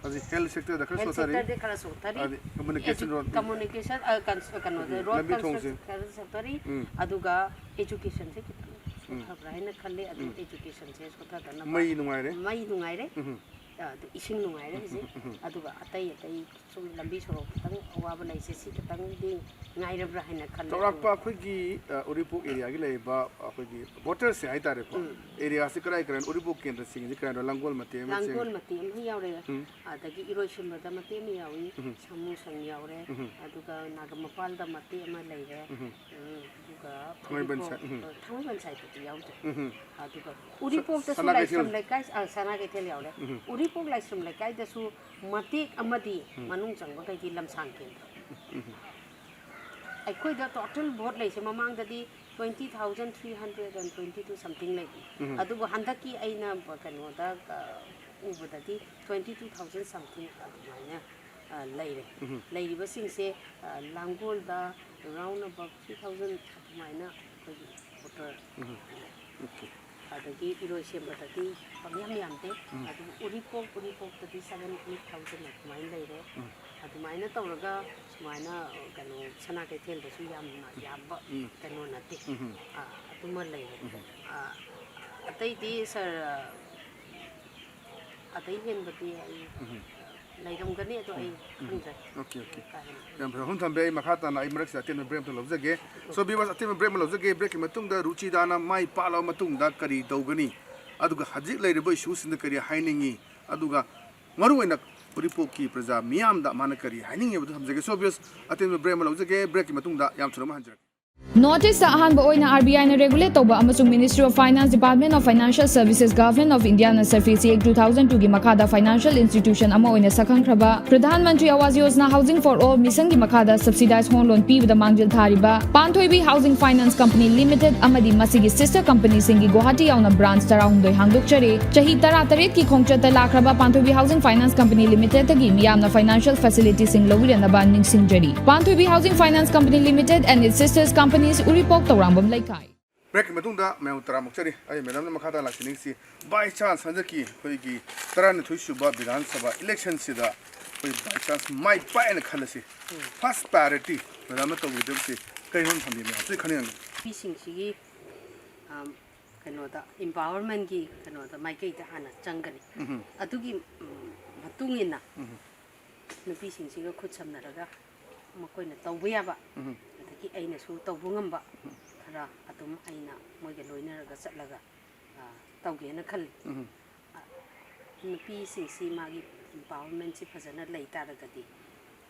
ꯍꯧꯖꯤꯛ health sectorꯗ ꯈꯔ health ꯁꯣꯠꯊꯔꯤ꯫ Sectorꯗ ꯈꯔ ꯁꯣꯠꯊꯔꯤ꯫ ꯑꯗꯩ communication edu-, road communication, ꯑ, cons-, ꯀꯩꯅꯣꯗ, ꯎꯝ, road ꯂꯝꯕꯤ construction ꯊꯣꯡꯁꯦ꯫ ꯈꯔ ꯁꯣꯠꯊꯔꯤ꯫ ꯎꯝ꯫ ꯑꯗꯨꯒ educationꯁꯦ ꯈꯤꯇꯪ ꯎꯝ꯫ ꯁꯣꯠꯊꯕ꯭ꯔꯥ ꯍꯥꯏꯅ ꯈꯜꯂꯤ꯫ ꯑꯗꯨ ꯎꯝ꯫ Educationꯁꯦ ꯁꯣꯠꯊꯗꯅꯕ꯫ ꯃꯩ ꯅꯨꯡꯉꯥꯏꯔꯦ꯫ ꯃꯩ ꯅꯨꯡꯉꯥꯏꯔꯦ꯫ ꯎꯝ꯫ ꯑ, ꯑꯗꯨ ꯏꯁꯤꯡ ꯅꯨꯡꯉꯥꯏꯔꯦ ꯍꯧꯖꯤꯛ꯫ ꯎꯝ꯫ ꯑꯗꯨꯒ ꯑꯇꯩ ꯑꯇꯩ ꯁꯨꯝ ꯂꯝꯕꯤ ꯁꯣꯔꯣꯛ ꯈꯤꯇꯪ ꯑꯋꯥꯕ ꯂꯩꯁꯦ, ꯁꯤ ꯈꯤꯇꯪꯗꯤ ꯉꯥꯏꯔꯕ꯭ꯔꯥ ꯍꯥꯏꯅ ꯈꯜꯂꯦ꯫ ꯆꯥꯎꯔꯥꯛꯄ ꯑꯩꯈꯣꯏꯒꯤ, ꯑ, ꯎꯔꯤꯄꯣꯛ areaꯒꯤ ꯂꯩꯔꯤꯕ ꯑꯩꯈꯣꯏꯒꯤ votersꯁꯦ ꯍꯥꯏꯇꯥꯔꯦꯀꯣ, ꯎꯝ꯫ Areaꯁꯦ ꯀꯔꯥꯏ ꯀꯔꯥꯏꯅꯣ? ꯎꯔꯤꯄꯣꯛ ꯀꯦꯟꯗ꯭ꯔ ꯆꯤꯡꯉꯤꯁꯦ ꯀꯔꯥꯏꯅꯣ? ꯂꯥꯡꯒꯣꯜ ꯃꯇꯦꯛ ꯑꯃ ꯆꯤꯡꯉꯤ꯫ ꯂꯥꯡꯒꯣꯜ ꯃꯇꯦꯛ ꯑꯃ ꯌꯥꯎꯔꯦ꯫ ꯎꯝ꯫ ꯑꯗꯒꯤ ꯏꯔꯣꯏꯁꯦꯝꯕꯗ ꯃꯇꯦꯛ ꯑꯃ ꯌꯥꯎꯏ, ꯎꯝ꯫ ꯁꯥꯃꯨ ꯁꯪ ꯌꯥꯎꯔꯦ, ꯎꯝ꯫ ꯑꯗꯨꯒ ꯅꯥꯒꯥꯃꯄꯥꯜꯗ ꯃꯇꯦꯛ ꯑꯃ ꯂꯩꯔꯦ꯫ ꯎꯝ꯫ ꯎꯝ, ꯑꯗꯨꯒ ꯊꯥꯡꯃꯩꯕꯟ ꯎꯔꯤꯄꯣꯛ, ꯁꯥꯏ-, ꯎꯝ꯫ ꯑ, ꯊꯥꯡꯃꯩꯕꯟ siteꯇꯗꯤ ꯌꯥꯎꯗ꯭ꯔꯦ꯫ ꯎꯝ꯫ ꯑꯗꯨꯒ ꯁ-, ꯎꯔꯤꯄꯣꯛꯇꯁꯨ ꯁꯅꯥ ꯂꯥꯏꯁ꯭ꯔꯝ ꯀꯩꯊꯦꯜ꯫ ꯂꯩꯀꯥꯏ, ꯑ, ꯁꯅꯥ ꯀꯩꯊꯦꯜ ꯌꯥꯎꯔꯦ꯫ ꯎꯝ꯫ ꯎꯔꯤꯄꯣꯛ ꯂꯥꯏꯁ꯭ꯔꯝ ꯂꯩꯀꯥꯏꯗꯁꯨ ꯃꯇꯦꯛ ꯑꯃꯗꯤ ꯎꯝ꯫ ꯃꯅꯨꯡ ꯆꯪꯕꯈꯩꯗꯤ ꯂꯝꯁꯥꯡ ꯀꯦꯟꯗ꯭ꯔ꯫ ꯎꯝ꯫ ꯑꯩꯈꯣꯏꯗ total vote ꯂꯩꯁꯦ ꯃꯃꯥꯡꯗꯗꯤ twenty thousand three hundred and twenty two something ꯂꯩꯕꯅꯤ꯫ ꯎꯝ꯫ ꯑꯗꯨꯕꯨ ꯍꯟꯗꯛꯀꯤ ꯑꯩꯅ ꯀꯩꯅꯣꯗ, ꯑ, ꯎꯕꯗꯗꯤ twenty two thousand something ꯑꯗꯨꯃꯥꯏꯅ ꯑ, ꯂꯩꯔꯦ꯫ ꯎꯝ꯫ ꯂꯩꯔꯤꯕꯁꯤꯡꯁꯦ, ꯑ, ꯂꯥꯡꯒꯣꯜꯗ round about three thousand ꯑꯗꯨꯃꯥꯏꯅ ꯑꯩꯈꯣꯏꯒꯤ voter ꯎꯝ꯫ Okay꯫ ꯑꯗꯒꯤ ꯏꯔꯣꯏꯁꯦꯝꯕꯗꯗꯤ ꯄꯪꯌꯥꯝ ꯌꯥꯝꯗꯦ꯫ ꯎꯝ꯫ ꯑꯗꯨꯕꯨ ꯎꯔꯤꯄꯣꯛ, ꯎꯔꯤꯄꯣꯛꯇꯗꯤ seven, eight thousand ꯑꯗꯨꯃꯥꯏꯅ ꯂꯩꯔꯦ꯫ ꯎꯝ꯫ ꯑꯗꯨꯃꯥꯏꯅ ꯇꯧꯔꯒ ꯁꯨꯃꯥꯏꯅ, ꯑ, ꯀꯩꯅꯣ, ꯁꯅꯥ ꯀꯩꯊꯦꯜꯗꯁꯨ ꯌꯥꯝꯅ ꯌꯥꯝꯕ ꯎꯝ꯫ ꯀꯩꯅꯣ ꯅꯠꯇꯦ꯫ ꯎꯝ꯫ ꯑ, ꯑꯗꯨꯃ ꯂꯩꯔꯦ꯫ ꯎꯝ꯫ ꯑ, ꯑꯇꯩꯗꯤ, sir, ꯑ, ꯑꯗꯩ ꯍꯦꯟꯕꯗꯤ ꯑꯩ ꯎꯝ꯫ ꯂꯩꯔꯝꯒꯅꯤ, ꯑꯗꯣ ꯑꯩ ꯎꯝ꯫ ꯈꯪꯗ꯭ꯔꯦ꯫ Okay, okay꯫ ꯀꯥ ꯍꯦꯟꯅ꯫ ꯌꯥꯝ ꯐꯖꯕ ꯋꯥꯐꯝ ꯊꯝꯕꯤꯔꯦ꯫ ꯑꯩ ꯃꯈꯥ ꯇꯥꯅ ꯑꯩ ꯃꯔꯛꯁꯤꯗ ꯑꯇꯦꯟꯕ break ꯑꯝꯇ ꯂꯧꯖꯒꯦ꯫ So, viewers, ꯑꯇꯦꯟꯕ break ꯑꯃ ꯂꯧꯖꯒꯦ꯫ Breakꯀꯤ ꯃꯇꯨꯡꯗ ꯔꯨꯆꯤꯗꯥꯅ ꯃꯥꯏ ꯄꯥꯛꯂꯕ ꯃꯇꯨꯡꯗ ꯀꯔꯤ ꯇꯧꯒꯅꯤ? ꯑꯗꯨꯒ ꯍꯧꯖꯤꯛ ꯂꯩꯔꯤꯕ issueꯁꯤꯡꯗ ꯀꯔꯤ ꯍꯥꯏꯅꯤꯡꯉꯤ? ꯑꯗꯨꯒ ꯃꯔꯨꯑꯣꯏꯅ ꯎꯔꯤꯄꯣꯛꯀꯤ ꯄ꯭ꯔꯖꯥ ꯃꯤꯌꯥꯝꯗ ꯃꯥꯅ ꯀꯔꯤ ꯍꯥꯏꯅꯤꯡꯉꯤ ꯍꯥꯏꯕꯗꯨ ꯊꯝꯖꯒꯦ꯫ So, viewers, ꯑꯇꯦꯟꯕ break ꯑꯃ ꯂꯧꯖꯒꯦ꯫ Breakꯀꯤ ꯃꯇꯨꯡꯗ ꯌꯥꯝ ꯊꯨꯅ ꯑꯃꯨꯛ ꯍꯟꯖꯔꯛꯀꯦ꯫ North Eastꯇ ꯑꯍꯥꯟꯕ ꯑꯣꯏꯅ RBIꯅ regulate ꯇꯧꯕ ꯑꯃꯁꯨꯡ Ministry of Finance, Department of Financial Services, Government of Indiaꯅ SARFAESI Act two thousand twoꯒꯤ ꯃꯈꯥꯗ financial institution ꯑꯃ ꯑꯣꯏꯅ ꯁꯛꯈꯪꯈ꯭ꯔꯕ Pradhan Mantri Awas Yojana Housing for All missionꯒꯤ ꯃꯈꯥꯗ subsidized home loan ꯄꯤꯕꯗ ꯃꯥꯡꯖꯤꯜ ꯊꯥꯔꯤꯕ ꯄꯥꯟꯊꯣꯏꯕꯤ Housing Finance Company Limited ꯑꯃꯗꯤ ꯃꯁꯤꯒꯤ sister companyꯁꯤꯡꯒꯤ ꯒꯨꯋꯥꯍꯥꯇꯤ ꯌꯥꯎꯅ branch ꯇꯔꯥꯍꯨꯝꯗꯣꯏ ꯍꯥꯡꯗꯣꯛꯆꯔꯤ꯫ ꯆꯍꯤ ꯇꯔꯥꯇꯔꯦꯠꯀꯤ ꯈꯣꯡꯆꯠꯇ ꯂꯥꯛꯈ꯭ꯔꯕ ꯄꯥꯟꯊꯣꯏꯕꯤ Housing Finance Company Limitedꯇꯒꯤ ꯃꯤꯌꯥꯝꯅ financial facilityꯁꯤꯡ ꯂꯧꯕꯤꯔꯅꯕ ꯅꯤꯡꯁꯤꯡꯖꯔꯤ꯫ Panthuibi Housing Finance Company Limited and its sisters companies, Uripok, Taurangvam Leikai꯫ Breakꯀꯤ ꯃꯇꯨꯡꯗ ꯃꯌꯥꯝ ꯇꯔꯥꯝ ꯑꯣꯛꯆꯔꯤ꯫ ꯑꯩ madamꯅ ꯃꯈꯥ ꯇꯥꯅ ꯂꯥꯛꯆꯅꯤꯡꯁꯤ, by chance ꯍꯟꯗꯛꯀꯤ ꯑꯩꯈꯣꯏꯒꯤ ꯇꯔꯥꯅꯤꯊꯣꯏ ꯁꯨꯕ ꯕꯤꯙꯥꯟ ꯁꯚꯥ electionꯁꯤꯗ ꯑꯩꯈꯣꯏ by chance my ꯄꯥꯛꯑꯦꯅ ꯈꯜꯂꯁꯤ꯫ Um. First priority madamꯅ ꯇꯧꯒꯗꯕꯁꯤ ꯀꯔꯤꯅꯣ ꯊꯝꯕꯤꯌꯨ, ꯃꯌꯥꯝ ꯁꯤ ꯈꯟꯅꯤꯡꯉꯝꯒꯅꯤ꯫ ꯅꯨꯄꯤꯁꯤꯡꯁꯤꯒꯤ, ꯑꯝ, ꯀꯩꯅꯣꯗ, empowermentꯀꯤ ꯀꯩꯅꯣꯗ, ꯃꯥꯏꯀꯩꯗ ꯍꯥꯟꯅ ꯆꯪꯒꯅꯤ꯫ ꯎꯝ꯫ ꯑꯗꯨꯒꯤ, ꯎꯝ, ꯃꯇꯨꯡ ꯏꯟꯅ ꯎꯝ꯫ ꯅꯨꯄꯤꯁꯤꯡꯁꯤꯒ ꯈꯨꯠ ꯁꯝꯅꯔꯒ ꯃꯈꯣꯏꯅ ꯇꯧꯕ ꯌꯥꯕ, ꯎꯝ꯫ ꯑꯗꯒꯤ ꯑꯩꯅꯁꯨ ꯇꯧꯕ ꯉꯝꯕ ꯎꯝ꯫ ꯈꯔ ꯑꯗꯨꯝ ꯑꯩꯅ ꯃꯣꯏꯒ ꯂꯣꯏꯅꯔꯒ ꯆꯠꯂꯒ, ꯑ, ꯇꯧꯒꯦꯅ ꯈꯜꯂꯤ꯫ ꯎꯝ꯫ ꯑ, ꯅꯨꯄꯤꯁꯤꯡꯁꯤ ꯃꯥꯒꯤ empowermentꯁꯤ ꯐꯖꯅ ꯂꯩ ꯇꯥꯔꯒꯗꯤ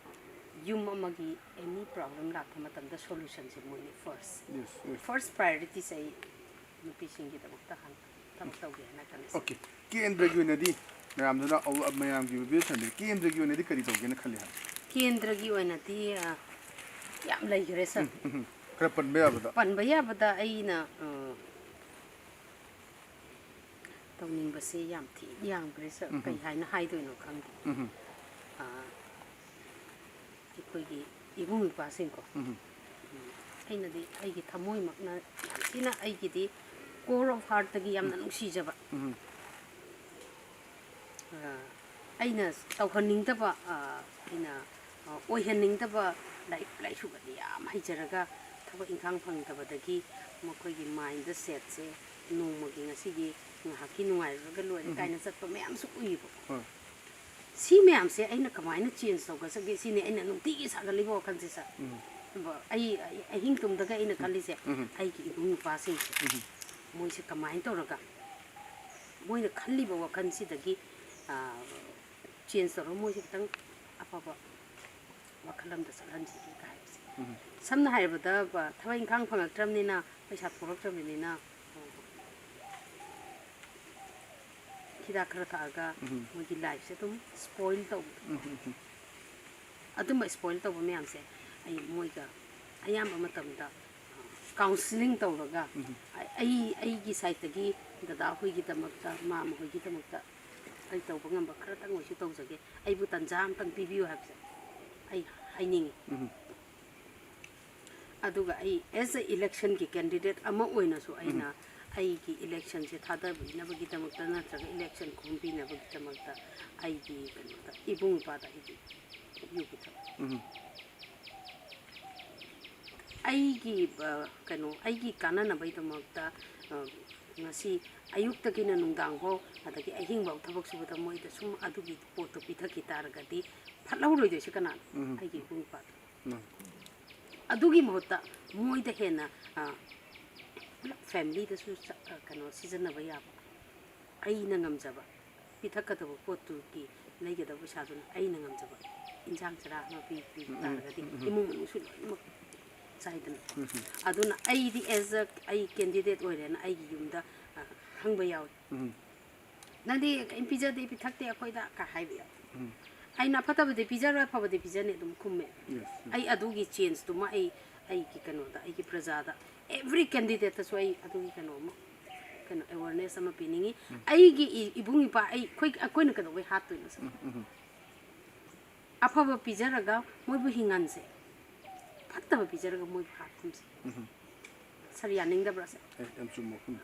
ꯌꯨꯝ ꯑꯃꯒꯤ any problem ꯂꯥꯛꯄ ꯃꯇꯝꯗ solutionꯁꯦ ꯃꯣꯏꯅꯤ first꯫ Yes, yes꯫ First priorityꯁꯦ ꯑꯩ ꯅꯨꯄꯤꯁꯤꯡꯒꯤꯗꯃꯛꯇ ꯍꯥꯟꯅ ꯊꯕꯛ ꯇꯧꯒꯦ ꯍꯥꯏꯅ ꯈꯜꯂꯤ꯫ Okay꯫ ꯀꯦꯟꯗ꯭ꯔꯒꯤ ꯑꯣꯏꯅꯗꯤ ꯃꯌꯥꯝꯗꯨꯅ ꯑꯋ-, ꯃꯌꯥꯝꯒꯤ ꯑꯣꯏꯕ ꯊꯝꯕꯤꯔꯦ꯫ ꯀꯦꯟꯗ꯭ꯔꯒꯤ ꯑꯣꯏꯅꯗꯤ ꯀꯔꯤ ꯇꯧꯒꯦꯅ ꯈꯜꯂꯤ ꯍꯥꯏ? ꯀꯦꯟꯗ꯭ꯔꯒꯤ ꯑꯣꯏꯅꯗꯤ, ꯑ, ꯌꯥꯝ ꯂꯩꯈ꯭ꯔꯦ, sir꯫ ꯎꯝ, ꯎꯝ, ꯎꯝ꯫ ꯈꯔ ꯄꯟꯕ ꯌꯥꯕꯗ꯫ ꯄꯟꯕ ꯌꯥꯕꯗ ꯑꯩꯅ, ꯑ, ꯇꯧꯅꯤꯡꯕꯁꯦ ꯌꯥꯝ ꯊꯤꯅ ꯌꯥꯝꯈ꯭ꯔꯦ, sir꯫ ꯎꯝ, ꯎꯝ꯫ ꯀꯩ ꯍꯥꯏꯅ ꯍꯥꯏꯗꯣꯏꯅꯣ ꯈꯪꯗꯦ꯫ ꯎꯝ, ꯎꯝ꯫ ꯑ, ꯑꯩꯈꯣꯏꯒꯤ ꯏꯕꯨꯡ ꯏꯄ꯭ꯋꯥꯁꯤꯡꯀꯣ, ꯎꯝ, ꯑꯩꯅꯗꯤ ꯑꯩꯒꯤ ꯊꯃꯣꯏꯃꯛꯅ ꯌꯥꯝ ꯊꯤꯅ, ꯑꯩꯒꯤꯗꯤ core of heartꯇꯒꯤ ꯌꯥꯝꯅ ꯅꯨꯡꯁꯤꯖꯕ, ꯎꯝ, ꯑ, ꯑꯩꯅ ꯇꯧꯍꯟꯅꯤꯡꯗꯕ, ꯑ, ꯑꯩꯅ, ꯑ, ꯑꯣꯏꯍꯟꯅꯤꯡꯗꯕ, ꯂꯥꯏꯔꯤꯛ ꯂꯥꯏꯁꯨꯒꯗꯤ ꯌꯥꯝ ꯍꯩꯖꯔꯒ ꯊꯕꯛ ꯏꯪꯈꯥꯡ ꯐꯪꯗꯕꯗꯒꯤ ꯃꯈꯣꯏꯒꯤ mindsetꯁꯦ ꯅꯣꯡꯃꯒꯤ ꯉꯁꯤꯒꯤ ꯉꯥꯏꯍꯥꯛꯀꯤ ꯅꯨꯡꯉꯥꯏꯔꯨꯔꯒ ꯂꯣꯏꯔꯦ, ꯎꯝ, ꯀꯥꯏꯅ ꯆꯠꯄ ꯃꯌꯥꯝꯁꯨ ꯎꯏꯌꯦꯕꯀꯣ꯫ ꯍꯣꯏ꯫ ꯁꯤ ꯃꯌꯥꯝꯁꯦ ꯑꯩꯅ ꯀꯃꯥꯏꯅ change ꯇꯧꯒꯗꯒꯦ ꯁꯤꯅꯤ ꯑꯩꯅ ꯅꯨꯡꯇꯤꯒꯤ ꯁꯥꯒꯠꯂꯤꯕ ꯋꯥꯈꯜꯁꯦ, ꯁꯥꯔ꯫ ꯎꯝ꯫ ꯑꯗꯨꯒ ꯑꯩ, ꯑꯩ ꯑꯍꯤꯡ ꯇꯨꯝꯗꯒ ꯑꯩꯅ ꯈꯜꯂꯤꯁꯦ, ꯎꯝ꯫ ꯑꯩꯒꯤ ꯏꯕꯨꯡ ꯏꯄ꯭ꯋꯥꯁꯤꯡꯁꯦ, ꯎꯝ꯫ ꯃꯣꯏꯁꯦ ꯀꯃꯥꯏꯅ ꯇꯧꯔꯒ ꯃꯣꯏꯅ ꯈꯜꯂꯤꯕ ꯋꯥꯈꯜꯁꯤꯗꯒꯤ, ꯑꯥ, change ꯇꯧꯔꯒ ꯃꯣꯏꯁꯦ ꯈꯤꯇꯪ ꯑꯐꯕ ꯋꯥꯈꯜ ꯑꯃꯗ ꯆꯠꯍꯟꯁꯤꯒꯦ ꯀꯥꯏ ꯍꯥꯏꯕꯁꯦ꯫ ꯎꯝ꯫ ꯁꯝꯅ ꯍꯥꯏꯔꯕꯗ, ꯕ-, ꯊꯕꯛ ꯏꯪꯈꯥꯡ ꯐꯪꯉꯛꯇ꯭ꯔꯕꯅꯤꯅ, ꯄꯩꯁꯥ ꯊꯣꯛꯂꯛꯇ꯭ꯔꯕꯅꯤꯅ, ꯍꯤꯗꯥꯛ ꯈꯔ ꯊꯛꯑꯒ ꯎꯝ꯫ ꯃꯣꯏꯒꯤ lifeꯁꯦ ꯑꯗꯨꯝ spoil ꯇꯧꯕꯗꯣ꯫ ꯎꯝ, ꯎꯝ, ꯎꯝ꯫ ꯑꯗꯨꯝꯕ spoil ꯇꯧꯕ ꯃꯌꯥꯝꯁꯦ ꯑꯩ ꯃꯣꯏꯒ ꯑꯌꯥꯝꯕ ꯃꯇꯝꯗ, ꯑ, counselling ꯇꯧꯔꯒ, ꯎꯝ꯫ ꯑꯩ, ꯑꯩ, ꯑꯩꯒꯤ sideꯇꯒꯤ ꯗꯗꯥ ꯍꯣꯏꯒꯤꯗꯃꯛꯇ, ꯃꯥꯝꯃ ꯍꯣꯏꯒꯤꯗꯃꯛꯇ ꯑꯩ ꯇꯧꯕ ꯉꯝꯕ ꯈꯔꯇꯪ ꯑꯣꯏꯁꯨ ꯇꯧꯖꯒꯦ, ꯑꯩꯕꯨ ꯇꯟꯖꯥ ꯑꯝꯇꯪ ꯄꯤꯕꯤꯌꯨ ꯍꯥꯏꯕꯁꯦ ꯑꯩ ꯍꯥꯏꯅꯤꯡꯉꯤ꯫ ꯎꯝ꯫ ꯑꯗꯨꯒ ꯑꯩ as a electionꯒꯤ candidate ꯑꯃ ꯑꯣꯏꯅꯁꯨ ꯑꯩꯅ ꯎꯝ꯫ ꯑꯩꯒꯤ electionꯁꯦ ꯊꯥꯗꯕꯤꯅꯕꯒꯤꯗꯃꯛꯇ ꯅꯠꯇ꯭ꯔꯒ election ꯈꯣꯝꯕꯤꯅꯕꯒꯤꯗꯃꯛꯇ ꯑꯩꯒꯤ ꯀꯩꯅꯣꯗ, ꯏꯕꯨꯡ ꯏꯄ꯭ꯋꯥꯗ ꯑꯩꯒꯤ ꯌꯨ ꯄꯤꯊꯛ꯫ ꯎꯝ꯫ ꯑꯩꯒꯤ, ꯑ, ꯀꯩꯅꯣ, ꯑꯩꯒꯤ ꯀꯥꯟꯅꯅꯕꯒꯤꯗꯃꯛꯇ, ꯑ, ꯉꯁꯤ ꯑꯌꯨꯛꯇꯒꯤꯅ ꯅꯨꯡꯗꯥꯡꯐꯥꯎ, ꯑꯗꯒꯤ ꯑꯍꯤꯡꯐꯥꯎ ꯊꯕꯛ ꯁꯨꯕꯗ ꯃꯣꯏꯗ ꯁꯨꯝ ꯑꯗꯨꯒꯤ ꯄꯣꯠꯇꯣ ꯄꯤꯊꯛꯈꯤ ꯇꯥꯔꯒꯗꯤ ꯐꯠꯍꯧꯔꯣꯏꯗꯣꯏꯁꯦ ꯀꯅꯥꯅꯣ? ꯎꯝ꯫ ꯑꯩꯒꯤ ꯏꯕꯨꯡ ꯏꯄ꯭ꯋꯥꯗꯣ꯫ ꯎꯝ꯫ ꯑꯗꯨꯒꯤ ꯃꯍꯨꯠꯇ ꯃꯣꯏꯗ ꯍꯦꯟꯅ, ꯑ, ꯄꯨꯂꯞ familyꯗꯁꯨ ꯆ-, ꯑ, ꯀꯩꯅꯣ ꯁꯤꯖꯤꯟꯅꯕ ꯌꯥꯕ, ꯑꯩꯅ ꯉꯝꯖꯕ, ꯄꯤꯊꯛꯀꯗꯕ ꯄꯣꯠꯇꯨꯒꯤ ꯂꯩꯒꯗꯕ ꯄꯩꯁꯥꯗꯨꯅ ꯑꯩꯅ ꯉꯝꯖꯕ ꯏꯟꯁꯥꯡ ꯆꯔꯥ ꯑꯃ ꯄꯤ-, ꯄꯤꯕ ꯎꯝ, ꯎꯝ, ꯇꯥꯔꯒꯗꯤ ꯎꯝ, ꯎꯝ꯫ ꯏꯃꯨꯡ ꯃꯅꯨꯡꯁꯨ ꯂꯣꯏꯅꯃꯛ ꯆꯥꯏꯗꯅ꯫ ꯎꯝ, ꯎꯝ꯫ ꯑꯗꯨꯅ ꯑꯩꯗꯤ as a, ꯑꯩ candidate ꯑꯣꯏꯔꯦꯅ ꯑꯩꯒꯤ ꯌꯨꯝꯗ, ꯑ, ꯍꯪꯕ ꯌꯥꯎꯏ꯫ ꯎꯝ꯫ "ꯅꯪꯗꯤ ꯀꯔꯤꯝ ꯄꯤꯖꯗꯦ, ꯄꯤꯊꯛꯇꯦ ꯑꯩꯈꯣꯏꯗ?" ꯀ ꯍꯥꯏꯕ ꯌꯥꯎꯏ꯫ ꯎꯝ꯫ ꯑꯩꯅ "ꯑꯐꯠꯇꯕꯗꯤ ꯄꯤꯖꯔꯣꯏ, ꯑꯐꯕꯗꯤ ꯄꯤꯖꯅꯤ" ꯑꯗꯨꯝ ꯈꯨꯝꯃꯦ꯫ Yes, yes꯫ ꯑꯩ ꯑꯗꯨꯒꯤ changeꯇꯨꯃ ꯑꯩ, ꯑꯩꯒꯤ ꯀꯩꯅꯣꯗ, ꯑꯩꯒꯤ ꯄ꯭ꯔꯖꯥꯗ, every candidateꯇꯁꯨ ꯑꯩ ꯑꯗꯨꯒꯤ ꯀꯩꯅꯣ ꯑꯃ, ꯀꯩꯅꯣ, awareness ꯑꯃ ꯄꯤꯅꯤꯡꯉꯤ꯫ ꯎꯝ꯫ ꯑꯩꯒꯤ ꯏ-, ꯏꯕꯨꯡ ꯏꯄ꯭ꯋꯥ, ꯑꯩ, ꯑꯩꯈꯣꯏ, ꯑꯩꯈꯣꯏꯅ ꯀꯩꯗꯧꯕꯩ ꯍꯥꯠꯇꯣꯏꯅꯣ ꯁꯤꯅꯤ? ꯎꯝ, ꯎꯝ, ꯎꯝ꯫ ꯑꯐꯕ ꯄꯤꯖꯔꯒ ꯃꯣꯏꯕꯨ ꯍꯤꯡꯍꯟꯁꯦ, ꯐꯠꯇꯕ ꯄꯤꯖꯔꯒ ꯃꯣꯏꯕꯨ ꯍꯥꯠꯀꯨꯝꯁꯦ꯫ ꯎꯝ꯫ ꯁꯥꯔ, ꯌꯥꯅꯤꯡꯗꯕ꯭ꯔꯥ ꯁꯥꯔ? ꯑꯦ, ꯌꯥꯝ ꯆꯨꯝꯕ ꯋꯥꯐꯝꯅꯤ꯫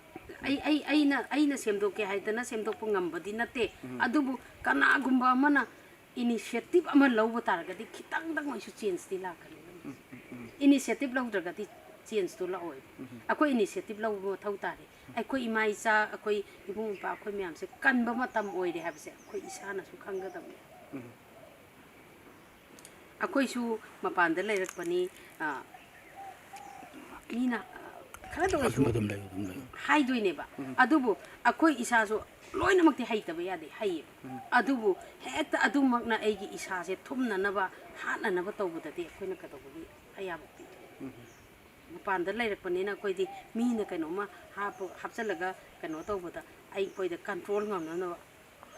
ꯑꯩ ꯑꯩ ꯑꯩꯅ ꯑꯩꯅ ꯁꯦꯝꯗꯣꯛꯀꯦ ꯍꯥꯏꯗꯅ ꯁꯦꯝꯗꯣꯛꯄ ꯉꯝꯕꯗꯤ ꯅꯠꯇꯦ꯫ ꯑꯗꯨꯕꯨ ꯀꯅꯥꯒꯨꯝꯕ ꯑꯃꯅ ꯏꯅꯤꯁꯤꯌꯦꯇꯤꯚ ꯑꯃ ꯂꯧꯕ ꯇꯥꯔꯒꯗꯤ ꯈꯤꯇꯪꯗꯪ ꯑꯣꯏꯁꯨ ꯆꯦꯟꯖꯇꯤ ꯂꯥꯛꯀꯅꯤ꯫ ꯏꯅꯤꯁꯤꯌꯦꯇꯤꯚ ꯂꯧꯗ꯭ꯔꯒꯗꯤ ꯆꯦꯟꯖꯇꯣ ꯂꯥꯛꯑꯣꯏ꯫ ꯑꯩꯈꯣꯏ ꯏꯅꯤꯁꯤꯌꯦꯇꯤꯚ ꯂꯧꯕ ꯃꯊꯧ ꯇꯥꯔꯦ꯫ ꯑꯩꯈꯣꯏ ꯏꯃꯥ ꯏꯆꯥ, ꯑꯩꯈꯣꯏ ꯏꯕꯨꯡ ꯏꯄ꯭ꯋꯥ, ꯑꯩꯈꯣꯏ ꯃꯌꯥꯝꯁꯦ ꯀꯟꯕ ꯃꯇꯝ ꯑꯣꯏꯔꯦ ꯍꯥꯏꯕꯁꯦ ꯑꯩꯈꯣꯏ ꯏꯁꯥꯅꯁꯨ ꯈꯪꯒꯗꯕꯅꯤ꯫ ꯑꯩꯈꯣꯏꯁꯨ ꯃꯄꯥꯟꯗ ꯂꯩꯔꯛꯄꯅꯤ꯫ ꯑ, ꯃꯤꯅ, ꯑ, ꯈꯔꯗ ꯑꯣꯏꯁꯨ ꯑꯗꯨꯝ ꯑꯗꯨꯝ ꯂꯩꯌꯨ ꯑꯗꯨꯝ ꯂꯩꯌꯨ ꯍꯥꯏꯗꯣꯏꯅꯦꯕ꯫ ꯑꯗꯨꯕꯨ ꯑꯩꯈꯣꯏ ꯏꯁꯥꯁꯨ ꯂꯣꯏꯅꯃꯛꯇꯤ ꯍꯩꯇꯕ ꯌꯥꯗꯦ, ꯍꯩꯌꯦꯕ꯫ ꯑꯗꯨꯕꯨ ꯍꯦꯛꯇ ꯑꯗꯨꯃꯛꯅ ꯑꯩꯒꯤ ꯏꯁꯥꯁꯦ ꯊꯨꯝꯅꯅꯕ, ꯍꯥꯠꯅꯅꯕ ꯇꯧꯕꯗꯗꯤ ꯑꯩꯈꯣꯏꯅ ꯀꯩꯗꯧꯕꯒꯤ ꯑꯌꯥꯕ ꯄꯤꯗꯣꯏꯅꯣ? ꯃꯄꯥꯟꯗ ꯂꯩꯔꯛꯄꯅꯤꯅ ꯑꯩꯈꯣꯏꯗꯤ ꯃꯤꯅ ꯀꯩꯅꯣꯝꯃ ꯍꯥꯞꯄ, ꯍꯥꯞꯆꯤꯜꯂꯒ ꯀꯩꯅꯣ ꯇꯧꯕꯗ ꯑꯩꯈꯣꯏꯗ ꯀꯟꯇ꯭ꯔꯣꯜ ꯉꯝꯅꯅꯕ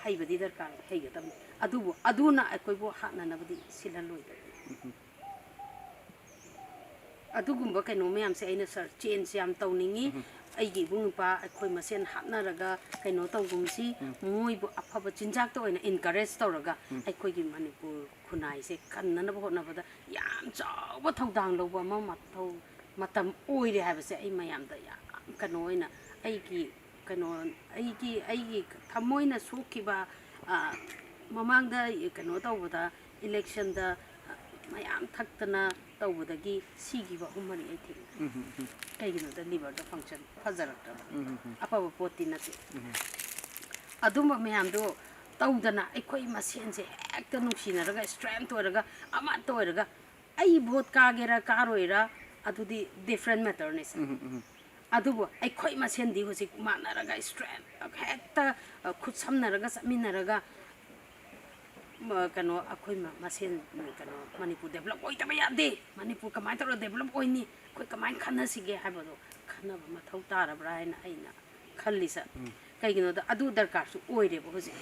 ꯍꯩꯕꯗꯤ ꯗꯔꯀꯥꯔ, ꯍꯩꯒꯗꯕꯅꯤ꯫ ꯑꯗꯨꯕꯨ ꯑꯗꯨꯅ ꯑꯩꯈꯣꯏꯕꯨ ꯍꯥꯠꯅꯅꯕꯗꯤ ꯁꯤꯜꯍꯜꯂꯣꯏꯗꯕꯅꯤ꯫ ꯑꯗꯨꯒꯨꯝꯕ ꯀꯩꯅꯣ ꯃꯌꯥꯝꯁꯦ ꯑꯩꯅ, ꯁꯥꯔ, ꯆꯦꯟꯖ ꯌꯥꯝ ꯇꯧꯅꯤꯡꯉꯤ꯫ ꯑꯩꯒꯤ ꯏꯕꯨꯡ ꯏꯄ꯭ꯋꯥ ꯑꯩꯈꯣꯏ ꯃꯁꯦꯟ ꯍꯥꯠꯅꯔꯒ ꯀꯩꯅꯣ ꯇꯧꯒꯨꯝꯁꯤ, ꯃꯣꯏꯕꯨ ꯑꯐꯕ ꯆꯤꯟꯖꯥꯛꯇ ꯑꯣꯏꯅ ꯏꯟꯀꯔꯦꯖ ꯇꯧꯔꯒ ꯑꯩꯈꯣꯏꯒꯤ ꯃꯅꯤꯄꯨꯔ ꯈꯨꯟꯅꯥꯏꯁꯦ ꯀꯟꯅꯅꯕ ꯍꯣꯠꯅꯕꯗ ꯌꯥꯝ ꯆꯥꯎꯕ ꯊꯧꯗꯥꯡ ꯂꯧꯕ ꯑꯃ ꯃꯊꯧ, ꯃꯇꯝ ꯑꯣꯏꯔꯦ ꯍꯥꯏꯕꯁꯦ ꯑꯩ ꯃꯌꯥꯝꯗ ꯌꯥꯝ ꯀꯩꯅꯣ ꯑꯣꯏꯅ, ꯑꯩꯒꯤ ꯀꯩꯅꯣ, ꯑꯩꯒꯤ, ꯑꯩꯒꯤ ꯊꯃꯣꯏꯅ ꯁꯣꯛꯈꯤꯕ, ꯑ, ꯃꯃꯥꯡꯗ ꯀꯩꯅꯣ ꯇꯧꯕꯗ, ꯏꯂꯦꯛꯁꯟꯗ, ꯑ, ꯃꯌꯥꯝ ꯊꯛꯇꯅ ꯇꯧꯕꯗꯒꯤ ꯁꯤꯈꯤꯕ ꯑꯍꯨꯝ ꯃꯔꯤ ꯑꯩ ꯊꯦꯡꯅꯩ꯫ ꯀꯩꯒꯤꯅꯣꯗ ꯂꯤꯚꯔꯗ ꯐꯪꯁꯟ ꯐꯖꯔꯛꯇꯕ, ꯑꯐꯕ ꯄꯣꯠꯇꯤ ꯅꯠꯇꯦ꯫ ꯑꯗꯨꯝꯕ ꯃꯌꯥꯝꯗꯣ ꯇꯧꯗꯅ ꯑꯩꯈꯣꯏ ꯃꯁꯦꯟꯁꯦ ꯍꯦꯛꯇ ꯅꯨꯡꯁꯤꯅꯔꯒ, ꯏꯁꯇ꯭ꯔꯦꯡꯊ ꯑꯣꯏꯔꯒ, ꯑꯃꯠꯇ ꯑꯣꯏꯔꯒ, ꯑꯩ ꯚꯣꯠ ꯀꯥꯒꯦꯔꯥ ꯀꯥꯔꯣꯏꯔꯥ ꯑꯗꯨꯗꯤ ꯗꯤꯐ꯭ꯔꯦꯟ ꯃꯦꯇꯔꯅꯤ, ꯁꯥꯔ꯫ ꯑꯗꯨꯕꯨ ꯑꯩꯈꯣꯏ ꯃꯁꯦꯟꯗꯤ ꯍꯧꯖꯤꯛ ꯃꯥꯟꯅꯔꯒ, ꯏꯁꯇ꯭ꯔꯦꯡ, ꯍꯦꯛꯇ, ꯑ, ꯈꯨꯠ ꯁꯝꯅꯔꯒ ꯆꯠꯃꯤꯟꯅꯔꯒ, ꯃ-, ꯀꯩꯅꯣ, ꯑꯩꯈꯣꯏ ꯃ-, ꯃꯁꯦꯟ, ꯀꯩꯅꯣ, ꯃꯅꯤꯄꯨꯔ ꯗꯦꯕꯂꯞ ꯑꯣꯏꯗꯕ ꯌꯥꯗꯦ, ꯃꯅꯤꯄꯨꯔ ꯀꯃꯥꯏꯅ ꯇꯧꯔꯒ ꯗꯦꯕꯂꯞ ꯑꯣꯏꯅꯤ, ꯑꯩꯈꯣꯏ ꯀꯃꯥꯏꯅ ꯈꯟꯅꯁꯤꯒꯦ ꯍꯥꯏꯕꯗꯣ ꯈꯟꯅꯕ ꯃꯊꯧ ꯇꯥꯔꯕ꯭ꯔꯥ ꯍꯥꯏꯅ ꯑꯩꯅ ꯈꯜꯂꯤ, ꯁꯥꯔ꯫ ꯀꯩꯒꯤꯅꯣꯗ ꯑꯗꯨ ꯗꯔꯀꯥꯔꯁꯨ ꯑꯣꯏꯔꯦꯕ ꯍꯧꯖꯤꯛ꯫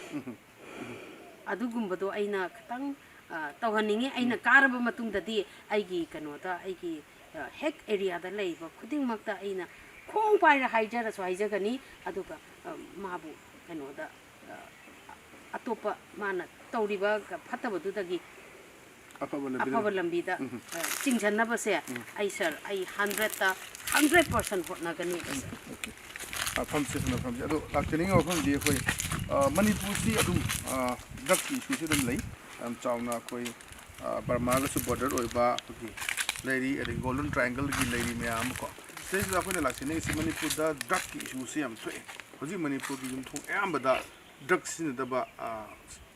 ꯑꯗꯨꯒꯨꯝꯕꯗꯣ ꯑꯩꯅ ꯈꯤꯇꯪ, ꯑ, ꯇꯧꯍꯟꯅꯤꯡꯉꯤ꯫ ꯑꯩꯅ ꯀꯥꯔꯕ ꯃꯇꯨꯡꯗꯗꯤ ꯑꯩꯒꯤ ꯀꯩꯅꯣꯗ, ꯑꯩꯒꯤ, ꯑ, ꯍꯦꯛ ꯑꯦꯔꯤꯌꯥꯗ ꯂꯩꯕ ꯈꯨꯗꯤꯡꯃꯛꯇ ꯑꯩꯅ ꯈꯣꯡ ꯄꯥꯏꯔ ꯍꯥꯏꯖꯔꯁꯨ ꯍꯥꯏꯖꯒꯅꯤ꯫ ꯑꯗꯨꯒ, ꯑ, ꯃꯥꯕꯨ ꯀꯩꯅꯣꯗ, ꯑ, ꯑꯇꯣꯞꯄ ꯃꯥꯅ ꯇꯧꯔꯤꯕ ꯐꯠꯇꯕꯗꯨꯗꯒꯤ ꯑꯐꯕ ꯂꯝꯕꯤꯗ ꯑꯐꯕ ꯂꯝꯕꯤꯗ ꯎꯝ. ꯑ, ꯆꯤꯡꯁꯤꯟꯅꯕꯁꯦ ꯎꯝ. ꯑꯩ ꯁꯥꯔ, ꯑꯩ ꯍꯟꯗ꯭ꯔꯦꯠꯇ ꯍꯟꯗ꯭ꯔꯦꯠ ꯄꯥꯔꯁꯦꯟ ꯍꯣꯠꯅꯒꯅꯤ ꯁꯥꯔ꯫ Okay. ꯑ, ꯐꯝꯁꯦ ꯁꯣꯝꯗ ꯐꯝꯁꯦ꯫ ꯑꯗꯣ ꯂꯥꯛꯆꯅꯤꯡꯉꯤꯕ ꯋꯥꯐꯝꯗꯤ ꯑꯩꯈꯣꯏ, ꯑ, ꯃꯅꯤꯄꯨꯔꯁꯤ ꯑꯗꯨꯝ, ꯑ, ꯗ꯭ꯔꯒꯀꯤ ꯏꯁꯨꯁꯤ ꯑꯗꯨꯝ ꯂꯩ꯫ ꯌꯥꯝ ꯆꯥꯎꯅ ꯑꯩꯈꯣꯏ, ꯑ, ꯕꯔꯃꯥꯒꯁꯨ ꯕꯣꯔꯗꯔ ꯑꯣꯏꯕ ꯑꯩꯈꯣꯏꯒꯤ ꯂꯩꯔꯤ, ꯑꯗꯒꯤ ꯒꯣꯜꯗꯟ ꯇ꯭ꯔꯥꯏꯌꯦꯡꯒꯜꯒꯤ ꯂꯩꯔꯤ ꯃꯌꯥꯝ ꯑꯃꯀꯣ꯫ ꯁꯤꯗꯩꯁꯤꯗ ꯑꯩꯈꯣꯏꯅ ꯂꯥꯛꯆꯅꯤꯡꯉꯤꯁꯤ ꯃꯅꯤꯄꯨꯔꯗ ꯗ꯭ꯔꯒꯀꯤ ꯏꯁꯨꯁꯤ ꯌꯥꯝ ꯊꯣꯛꯑꯦ꯫ ꯍꯧꯖꯤꯛ ꯃꯅꯤꯄꯨꯔꯒꯤ ꯌꯨꯝꯊꯣꯡ ꯑꯌꯥꯝꯕꯗ ꯗ꯭ꯔꯒ ꯁꯤꯖꯤꯟꯅꯗꯕ, ꯑ,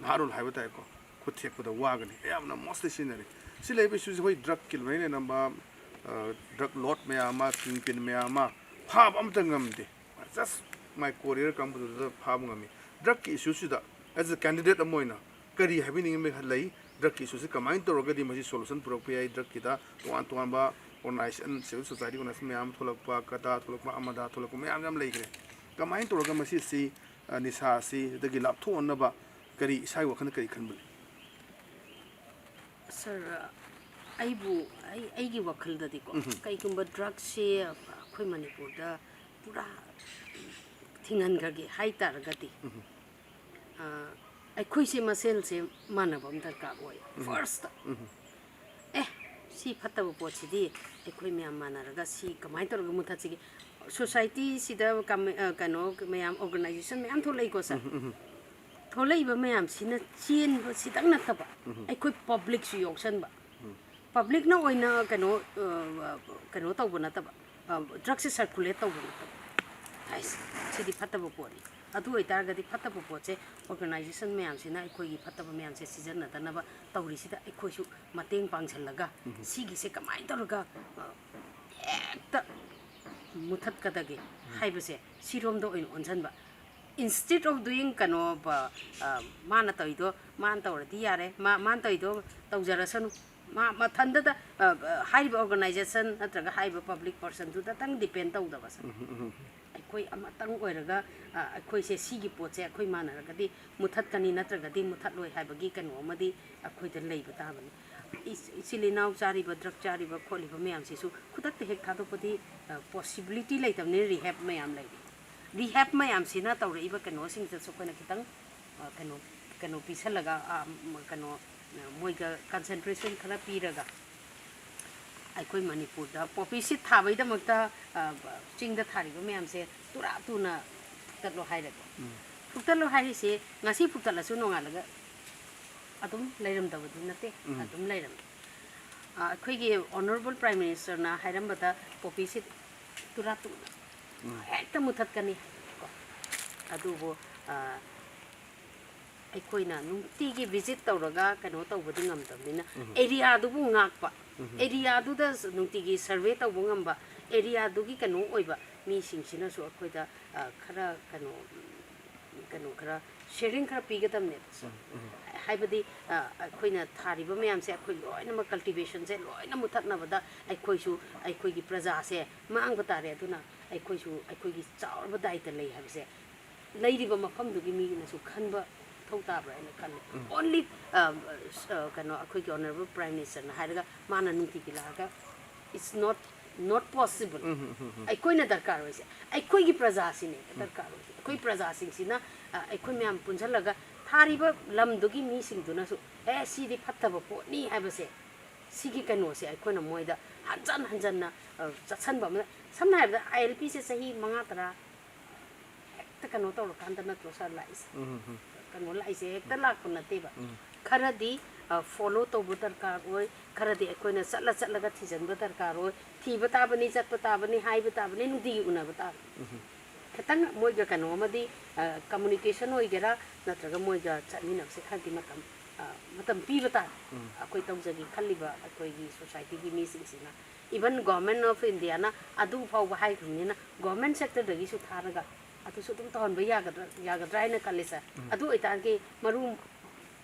ꯅꯍꯥꯔꯣꯜ ꯍꯥꯏꯕ ꯇꯥꯏꯀꯣ, ꯈꯨꯠ ꯊꯦꯛꯄꯗ ꯋꯥꯒꯅꯤ꯫ ꯑꯌꯥꯝꯕꯅ mostly ꯁꯤꯖꯤꯟꯅꯔꯤ꯫ ꯁꯤ ꯂꯩꯕ ꯏꯁꯨꯁꯤ ꯑꯩꯈꯣꯏ ꯗ꯭ꯔꯒꯀꯤ ꯃꯔꯤ ꯂꯩꯅꯕ, ꯑ, ꯗ꯭ꯔꯒ ꯂꯣꯔꯗ ꯃꯌꯥꯝ ꯑꯃ, ꯀꯤꯡ ꯄꯤꯟ ꯃꯌꯥꯝ ꯑꯃ ꯐꯥꯕ ꯑꯃꯇ ꯉꯝꯗꯦ꯫ Just ꯃꯥꯏ ꯀꯣꯔꯤꯌꯔ ꯀꯥꯡꯕꯨꯗꯨꯗ ꯐꯥꯕ ꯉꯝꯃꯤ꯫ ꯗ꯭ꯔꯒꯀꯤ ꯏꯁꯨꯁꯤꯗ as a candidate ꯑꯃ ꯑꯣꯏꯅ ꯀꯔꯤ ꯍꯥꯏꯕꯤꯅꯤꯡꯕ ꯂꯩ? ꯗ꯭ꯔꯒꯀꯤ ꯏꯁꯨꯁꯤ ꯀꯃꯥꯏꯅ ꯇꯧꯔꯒꯗꯤ ꯃꯁꯤ ꯁꯣꯂꯨꯁꯟ ꯄꯨꯔꯛꯄ ꯌꯥꯏ? ꯗ꯭ꯔꯒꯀꯤꯗ ꯇꯣꯉꯥꯟ ꯇꯣꯉꯥꯟꯕ organization, civil society organization ꯃꯌꯥꯝ ꯑꯃ ꯊꯣꯛꯂꯛꯄ, ꯀꯗꯥ ꯊꯣꯛꯂꯛꯄ, ꯑꯃꯗꯥ ꯊꯣꯛꯂꯛꯄ ꯃꯌꯥꯝ ꯌꯥꯝ ꯂꯩꯈ꯭ꯔꯦ꯫ ꯀꯃꯥꯏꯅ ꯇꯧꯔꯒ ꯃꯁꯤꯁꯤ, ꯑ, ꯅꯤꯁꯥ ꯑꯁꯤ ꯁꯤꯗꯒꯤ ꯂꯥꯞꯊꯣꯛꯍꯟꯅꯕ ꯀꯔꯤ, ꯏꯁꯥꯒꯤ ꯋꯥꯈꯜꯗ ꯀꯔꯤ ꯈꯟꯕ ꯂꯩ? ꯁꯥꯔ, ꯑꯩꯕꯨ, ꯑꯩ, ꯑꯩꯒꯤ ꯋꯥꯈꯜꯗꯗꯤꯀꯣ, ꯎꯝꯍꯨꯝ. ꯀꯩꯒꯨꯝꯕ ꯗ꯭ꯔꯒꯁꯦ ꯑꯩꯈꯣꯏ ꯃꯅꯤꯄꯨꯔꯗ ꯄꯨꯔꯥ ꯊꯤꯡꯍꯟꯈ꯭ꯔꯒꯦ ꯍꯥꯏ ꯇꯥꯔꯒꯗꯤ, ꯎꯝꯍꯨꯝ. ꯑ, ꯑꯩꯈꯣꯏꯁꯦ ꯃꯁꯦꯜꯁꯦ ꯃꯥꯟꯅꯕ ꯑꯃ ꯗꯔꯀꯥꯔ ꯑꯣꯏ꯫ ꯎꯝꯍꯨꯝ. ꯐꯥꯔꯁꯇ, ꯎꯝꯍꯨꯝ. ꯑꯦ, ꯁꯤ ꯐꯠꯇꯕ ꯄꯣꯠꯁꯤꯗꯤ ꯑꯩꯈꯣꯏ ꯃꯌꯥꯝ ꯃꯥꯟꯅꯔꯒ ꯁꯤ ꯀꯃꯥꯏꯅ ꯇꯧꯔꯒ ꯃꯨꯊꯠꯁꯤꯒꯦ? ꯁꯣꯁꯥꯏꯇꯤꯁꯤꯗ ꯀꯝ-, ꯑ, ꯀꯩꯅꯣ ꯃꯌꯥꯝ, ꯑꯣꯔꯒꯅꯥꯏꯖꯦꯁꯟ ꯃꯌꯥꯝ ꯊꯣꯛꯂꯛꯏꯀꯣ ꯁꯥꯔ꯫ ꯎꯝꯍꯨꯝ. ꯊꯣꯛꯂꯛꯏꯕ ꯃꯌꯥꯝꯁꯤꯅ ꯆꯦꯟꯕꯁꯤꯗꯪ ꯅꯠꯇꯕ, ꯎꯝꯍꯨꯝ. ꯑꯩꯈꯣꯏ ꯄꯕ꯭ꯂꯤꯛꯁꯨ ꯌꯥꯎꯁꯟꯕ꯫ ꯎꯝ. ꯄꯕ꯭ꯂꯤꯛꯅ ꯑꯣꯏꯅ ꯀꯩꯅꯣ, ꯑ, ꯀꯩꯅꯣ ꯇꯧꯕ ꯅꯠꯇꯕ, ꯑ, ꯗ꯭ꯔꯒꯁꯦ ꯁꯔꯀꯨꯂꯦꯠ ꯇꯧꯕ ꯅꯠꯇꯕ꯫ ꯍꯥꯏꯁ, ꯁꯤꯗꯤ ꯐꯠꯇꯕ ꯄꯣꯠꯅꯤ꯫ ꯑꯗꯨ ꯑꯣꯏꯇꯥꯔꯒꯗꯤ ꯐꯠꯇꯕ ꯄꯣꯠꯁꯦ ꯑꯣꯔꯒꯅꯥꯏꯖꯦꯁꯟ ꯃꯌꯥꯝꯁꯤꯅ ꯑꯩꯈꯣꯏꯒꯤ ꯐꯠꯇꯕ ꯃꯌꯥꯝꯁꯦ ꯁꯤꯖꯤꯟꯅꯗꯅꯕ ꯇꯧꯔꯤꯁꯤꯗ ꯑꯩꯈꯣꯏꯁꯨ ꯃꯇꯦꯡ ꯄꯥꯡꯁꯜꯂꯒ ꯁꯤꯒꯤꯁꯦ ꯀꯃꯥꯏꯅ ꯇꯧꯔꯒ, ꯑ, ꯍꯦꯛꯇ ꯃꯨꯊꯠꯀꯗꯒꯦ ꯍꯥꯏꯕꯁꯦ ꯁꯤꯔꯣꯝꯗ ꯑꯣꯏꯅ ꯑꯣꯟꯁꯤꯟꯕ꯫ Instead of doing ꯀꯩꯅꯣ, ꯕ-, ꯑ, ꯃꯥꯅ ꯇꯧꯔꯤꯗꯣ ꯃꯥꯅ ꯇꯧꯔꯗꯤ ꯌꯥꯔꯦ, ꯃꯥ, ꯃꯥꯅ ꯇꯧꯔꯤꯗꯣ ꯇꯧꯖꯔꯁꯅꯨ, ꯃꯥ ꯃꯊꯟꯗꯗ, ꯑ, ꯑ, ꯍꯥꯏꯔꯤꯕ ꯑꯣꯔꯒꯅꯥꯏꯖꯦꯁꯟ ꯅꯠꯇ꯭ꯔꯒ ꯍꯥꯏꯔꯤꯕ ꯄꯕ꯭ꯂꯤꯛ ꯄꯥꯔꯁꯟꯗꯨꯗꯇꯪ ꯗꯤꯄꯦꯟ ꯇꯧꯗꯕ ꯁꯥꯔ꯫ ꯑꯩꯈꯣꯏ ꯑꯃꯇꯪ ꯑꯣꯏꯔꯒ, ꯑ, ꯑꯩꯈꯣꯏꯁꯦ ꯁꯤꯒꯤ ꯄꯣꯠꯁꯦ ꯑꯩꯈꯣꯏ ꯃꯥꯟꯅꯔꯒꯗꯤ ꯃꯨꯊꯠꯀꯅꯤ, ꯅꯠꯇ꯭ꯔꯒꯗꯤ ꯃꯨꯊꯠꯂꯣꯏ ꯍꯥꯏꯕꯒꯤ ꯀꯩꯅꯣ ꯑꯃꯗꯤ ꯑꯩꯈꯣꯏꯗ ꯂꯩꯕ ꯇꯥꯕꯅꯤ꯫ ꯏꯆ-, ꯏꯆꯤꯜ ꯏꯅꯥꯎ ꯆꯥꯔꯤꯕ, ꯗ꯭ꯔꯒ ꯆꯥꯔꯤꯕ ꯈꯣꯠꯂꯤꯕ ꯃꯌꯥꯝꯁꯤꯁꯨ ꯈꯨꯗꯛꯇ ꯍꯦꯛ ꯊꯥꯗꯣꯛꯄꯗꯤ, ꯑ, ꯄꯣꯁꯤꯕꯤꯂꯤꯇꯤ ꯂꯩꯇꯕꯅꯤꯅ ꯔꯤꯍꯦꯕ ꯃꯌꯥꯝ ꯂꯩꯔꯤ꯫ ꯔꯤꯍꯦꯕ ꯃꯌꯥꯝꯁꯤꯅ ꯇꯧꯔꯛꯏꯕ ꯀꯩꯅꯣꯁꯤꯡꯁꯤꯗꯁꯨ ꯑꯩꯈꯣꯏꯅ ꯈꯤꯇꯪ, ꯑ, ꯀꯩꯅꯣ, ꯀꯩꯅꯣ ꯄꯤꯁꯜꯂꯒ, ꯑ, ꯀꯩꯅꯣ, ꯃꯣꯏꯒ concentration ꯈꯔ ꯄꯤꯔꯒ ꯑꯩꯈꯣꯏ ꯃꯅꯤꯄꯨꯔꯗ poppy seed ꯊꯥꯕꯩꯗꯃꯛꯇ, ꯑ, ꯆꯤꯡꯗ ꯊꯥꯔꯤꯕ ꯃꯌꯥꯝꯁꯦ ꯇꯨꯔꯥ ꯇꯨꯅ ꯐꯨꯛꯇꯠꯂꯣ ꯍꯥꯏꯔꯦꯀꯣ꯫ ꯎꯝ꯫ ꯐꯨꯛꯇꯠꯂꯣ ꯍꯥꯏꯔꯤꯁꯦ ꯉꯁꯤ ꯐꯨꯛꯇꯠꯂꯁꯨ ꯅꯣꯡꯉꯥꯜꯂꯒ ꯑꯗꯨꯝ ꯂꯩꯔꯝꯗꯕꯗꯤ ꯅꯠꯇꯦ, ꯎꯝ꯫ ꯑꯗꯨꯝ ꯂꯩꯔꯝꯃꯤ꯫ ꯑ, ꯑꯩꯈꯣꯏꯒꯤ Honourable Prime Minister ꯅ ꯍꯥꯏꯔꯝꯕꯗ poppy seed ꯇꯨꯔꯥ ꯇꯨꯅ ꯎꯝ꯫ ꯍꯦꯛꯇ ꯃꯨꯊꯠꯀꯅꯤ ꯍꯥꯏꯕꯀꯣ꯫ ꯑꯗꯨꯕꯨ, ꯑ, ꯑꯩꯈꯣꯏꯅ ꯅꯨꯡꯇꯤꯒꯤ visit ꯇꯧꯔꯒ ꯀꯩꯅꯣ ꯇꯧꯕꯗꯤ ꯉꯝꯗꯕꯅꯤꯅ, ꯎꯝ꯫ Area ꯗꯨꯕꯨ ꯉꯥꯛꯄ, ꯎꯝ꯫ Area ꯗꯨꯗ ꯅꯨꯡꯇꯤꯒꯤ survey ꯇꯧꯕ ꯉꯝꯕ, area ꯗꯨꯒꯤ ꯀꯩꯅꯣ ꯑꯣꯏꯕ ꯃꯤꯁꯤꯡꯁꯤꯅꯁꯨ ꯑꯩꯈꯣꯏꯗ, ꯑ, ꯈꯔ ꯀꯩꯅꯣ, ꯀꯩꯅꯣ ꯈꯔ sharing ꯈꯔ ꯄꯤꯒꯗꯕꯅꯦꯕ, sir꯫ ꯎꯝ, ꯎꯝ꯫ ꯍꯥꯏꯕꯗꯤ, ꯑ, ꯑꯩꯈꯣꯏꯅ ꯊꯥꯔꯤꯕ ꯃꯌꯥꯝꯁꯦ ꯑꯩꯈꯣꯏ ꯂꯣꯏꯅꯃꯛ cultivation ꯁꯦ ꯂꯣꯏꯅ ꯃꯨꯊꯠꯅꯕꯗ ꯑꯩꯈꯣꯏꯁꯨ ꯑꯩꯈꯣꯏꯒꯤ ꯄ꯭ꯔꯖꯥꯁꯦ ꯃꯥꯡꯕ ꯇꯥꯔꯦ꯫ ꯑꯗꯨꯅ ꯑꯩꯈꯣꯏꯁꯨ ꯑꯩꯈꯣꯏꯒꯤ ꯆꯥꯎꯔꯕ ꯗꯥꯏꯇ ꯂꯩ ꯍꯥꯏꯕꯁꯦ ꯂꯩꯔꯤꯕ ꯃꯐꯝꯗꯨꯒꯤ ꯃꯤꯅꯁꯨ ꯈꯟꯕ ꯃꯊꯧ ꯇꯥꯕ꯭ꯔꯥ ꯍꯥꯏꯅ ꯈꯜꯂꯤ꯫ ꯎꯝ꯫ Only, ꯑ, ꯑ, ꯀꯩꯅꯣ, ꯑꯩꯈꯣꯏꯒꯤ Honourable Prime Minister ꯅ ꯍꯥꯏꯔꯒ ꯃꯥꯅ ꯅꯨꯡꯇꯤꯒꯤ ꯂꯥꯛꯑꯒ, it's not, not possible꯫ ꯎꯝ, ꯎꯝ, ꯎꯝ, ꯎꯝ꯫ ꯑꯩꯈꯣꯏꯅ ꯗꯔꯀꯥꯔ ꯑꯣꯏꯁꯦ, ꯑꯩꯈꯣꯏꯒꯤ ꯄ꯭ꯔꯖꯥꯁꯤꯅꯦ ꯎꯝ꯫ ꯗꯔꯀꯥꯔ ꯑꯣꯏꯁꯦ꯫ ꯑꯩꯈꯣꯏ ꯄ꯭ꯔꯖꯥꯁꯤꯡꯁꯤꯅ, ꯑ, ꯑꯩꯈꯣꯏ ꯃꯌꯥꯝ ꯄꯨꯟꯁꯤꯜꯂꯒ ꯊꯥꯔꯤꯕ ꯂꯝꯗꯨꯒꯤ ꯃꯤꯁꯤꯡꯗꯨꯅꯁꯨ, "ꯑꯦ, ꯁꯤꯗꯤ ꯐꯠꯇꯕ ꯄꯣꯠꯅꯤ" ꯍꯥꯏꯕꯁꯦ, ꯁꯤꯒꯤ ꯀꯩꯅꯣꯁꯦ ꯑꯩꯈꯣꯏꯅ ꯃꯣꯏꯗ ꯍꯟꯖꯟ ꯍꯟꯖꯟꯅ, ꯑ, ꯆꯠꯁꯟꯕ ꯑꯃ, ꯁꯝꯅ ꯍꯥꯏꯔꯕꯗ, I L P ꯁꯦ ꯆꯍꯤ ꯃꯉꯥ ꯇꯔꯥ ꯍꯦꯛꯇ ꯀꯩꯅꯣ ꯇꯧꯔꯀꯥꯟꯗ ꯅꯠꯇ꯭ꯔꯣ, sir, ꯂꯥꯛꯏꯁꯦ? ꯎꯝ, ꯎꯝ꯫ ꯀꯩꯅꯣ ꯂꯥꯛꯏꯁꯦ ꯍꯦꯛꯇ ꯂꯥꯛꯄ ꯅꯠꯇꯦꯕ꯫ ꯎꯝ꯫ ꯈꯔꯗꯤ, ꯑ, follow ꯇꯧꯕ ꯗꯔꯀꯥꯔ ꯑꯣꯏ, ꯈꯔꯗꯤ ꯑꯩꯈꯣꯏꯅ ꯆꯠꯂ ꯆꯠꯂꯒ ꯊꯤꯖꯤꯟꯕ ꯗꯔꯀꯥꯔ ꯑꯣꯏ, ꯊꯤꯕ ꯇꯥꯕꯅꯤ, ꯆꯠꯄ ꯇꯥꯕꯅꯤ, ꯍꯥꯏꯕ ꯇꯥꯕꯅꯤ, ꯅꯨꯡꯇꯤꯒꯤ ꯎꯅꯕ ꯇꯥꯕꯅꯤ꯫ ꯎꯝ꯫ ꯈꯤꯇꯪ ꯃꯣꯏꯒ ꯀꯩꯅꯣ ꯑꯃꯗꯤ, ꯑ, communication ꯑꯣꯏꯒꯦꯔꯥ, ꯅꯠꯇ꯭ꯔꯒ ꯃꯣꯏꯒ ꯆꯠꯃꯤꯟꯅꯕꯁꯦ ꯈꯔꯗꯤ ꯃꯇꯝ, ꯑ, ꯃꯇꯝ ꯄꯤꯕ ꯇꯥꯔꯦ꯫ ꯎꯝ꯫ ꯑꯩꯈꯣꯏ ꯇꯧꯖꯒꯦ ꯈꯜꯂꯤꯕ ꯑꯩꯈꯣꯏꯒꯤ society ꯒꯤ ꯃꯤꯁꯤꯡꯁꯤꯅ, even Government of India ꯅ ꯑꯗꯨ ꯐꯥꯎꯕ ꯍꯥꯏꯈ꯭ꯔꯕꯅꯤꯅ, government sector ꯗꯒꯤꯁꯨ ꯊꯥꯔꯒ ꯑꯗꯨꯁꯨ ꯑꯗꯨꯝ ꯇꯧꯍꯟꯕ ꯌꯥꯒꯗ꯭ꯔꯥ, ꯌꯥꯒꯗ꯭ꯔꯥ ꯍꯥꯏꯅ ꯈꯜꯂꯤ, sir꯫ ꯎꯝ꯫ ꯑꯗꯨ ꯑꯣꯏꯇꯥꯔꯗꯤ ꯃꯔꯨ,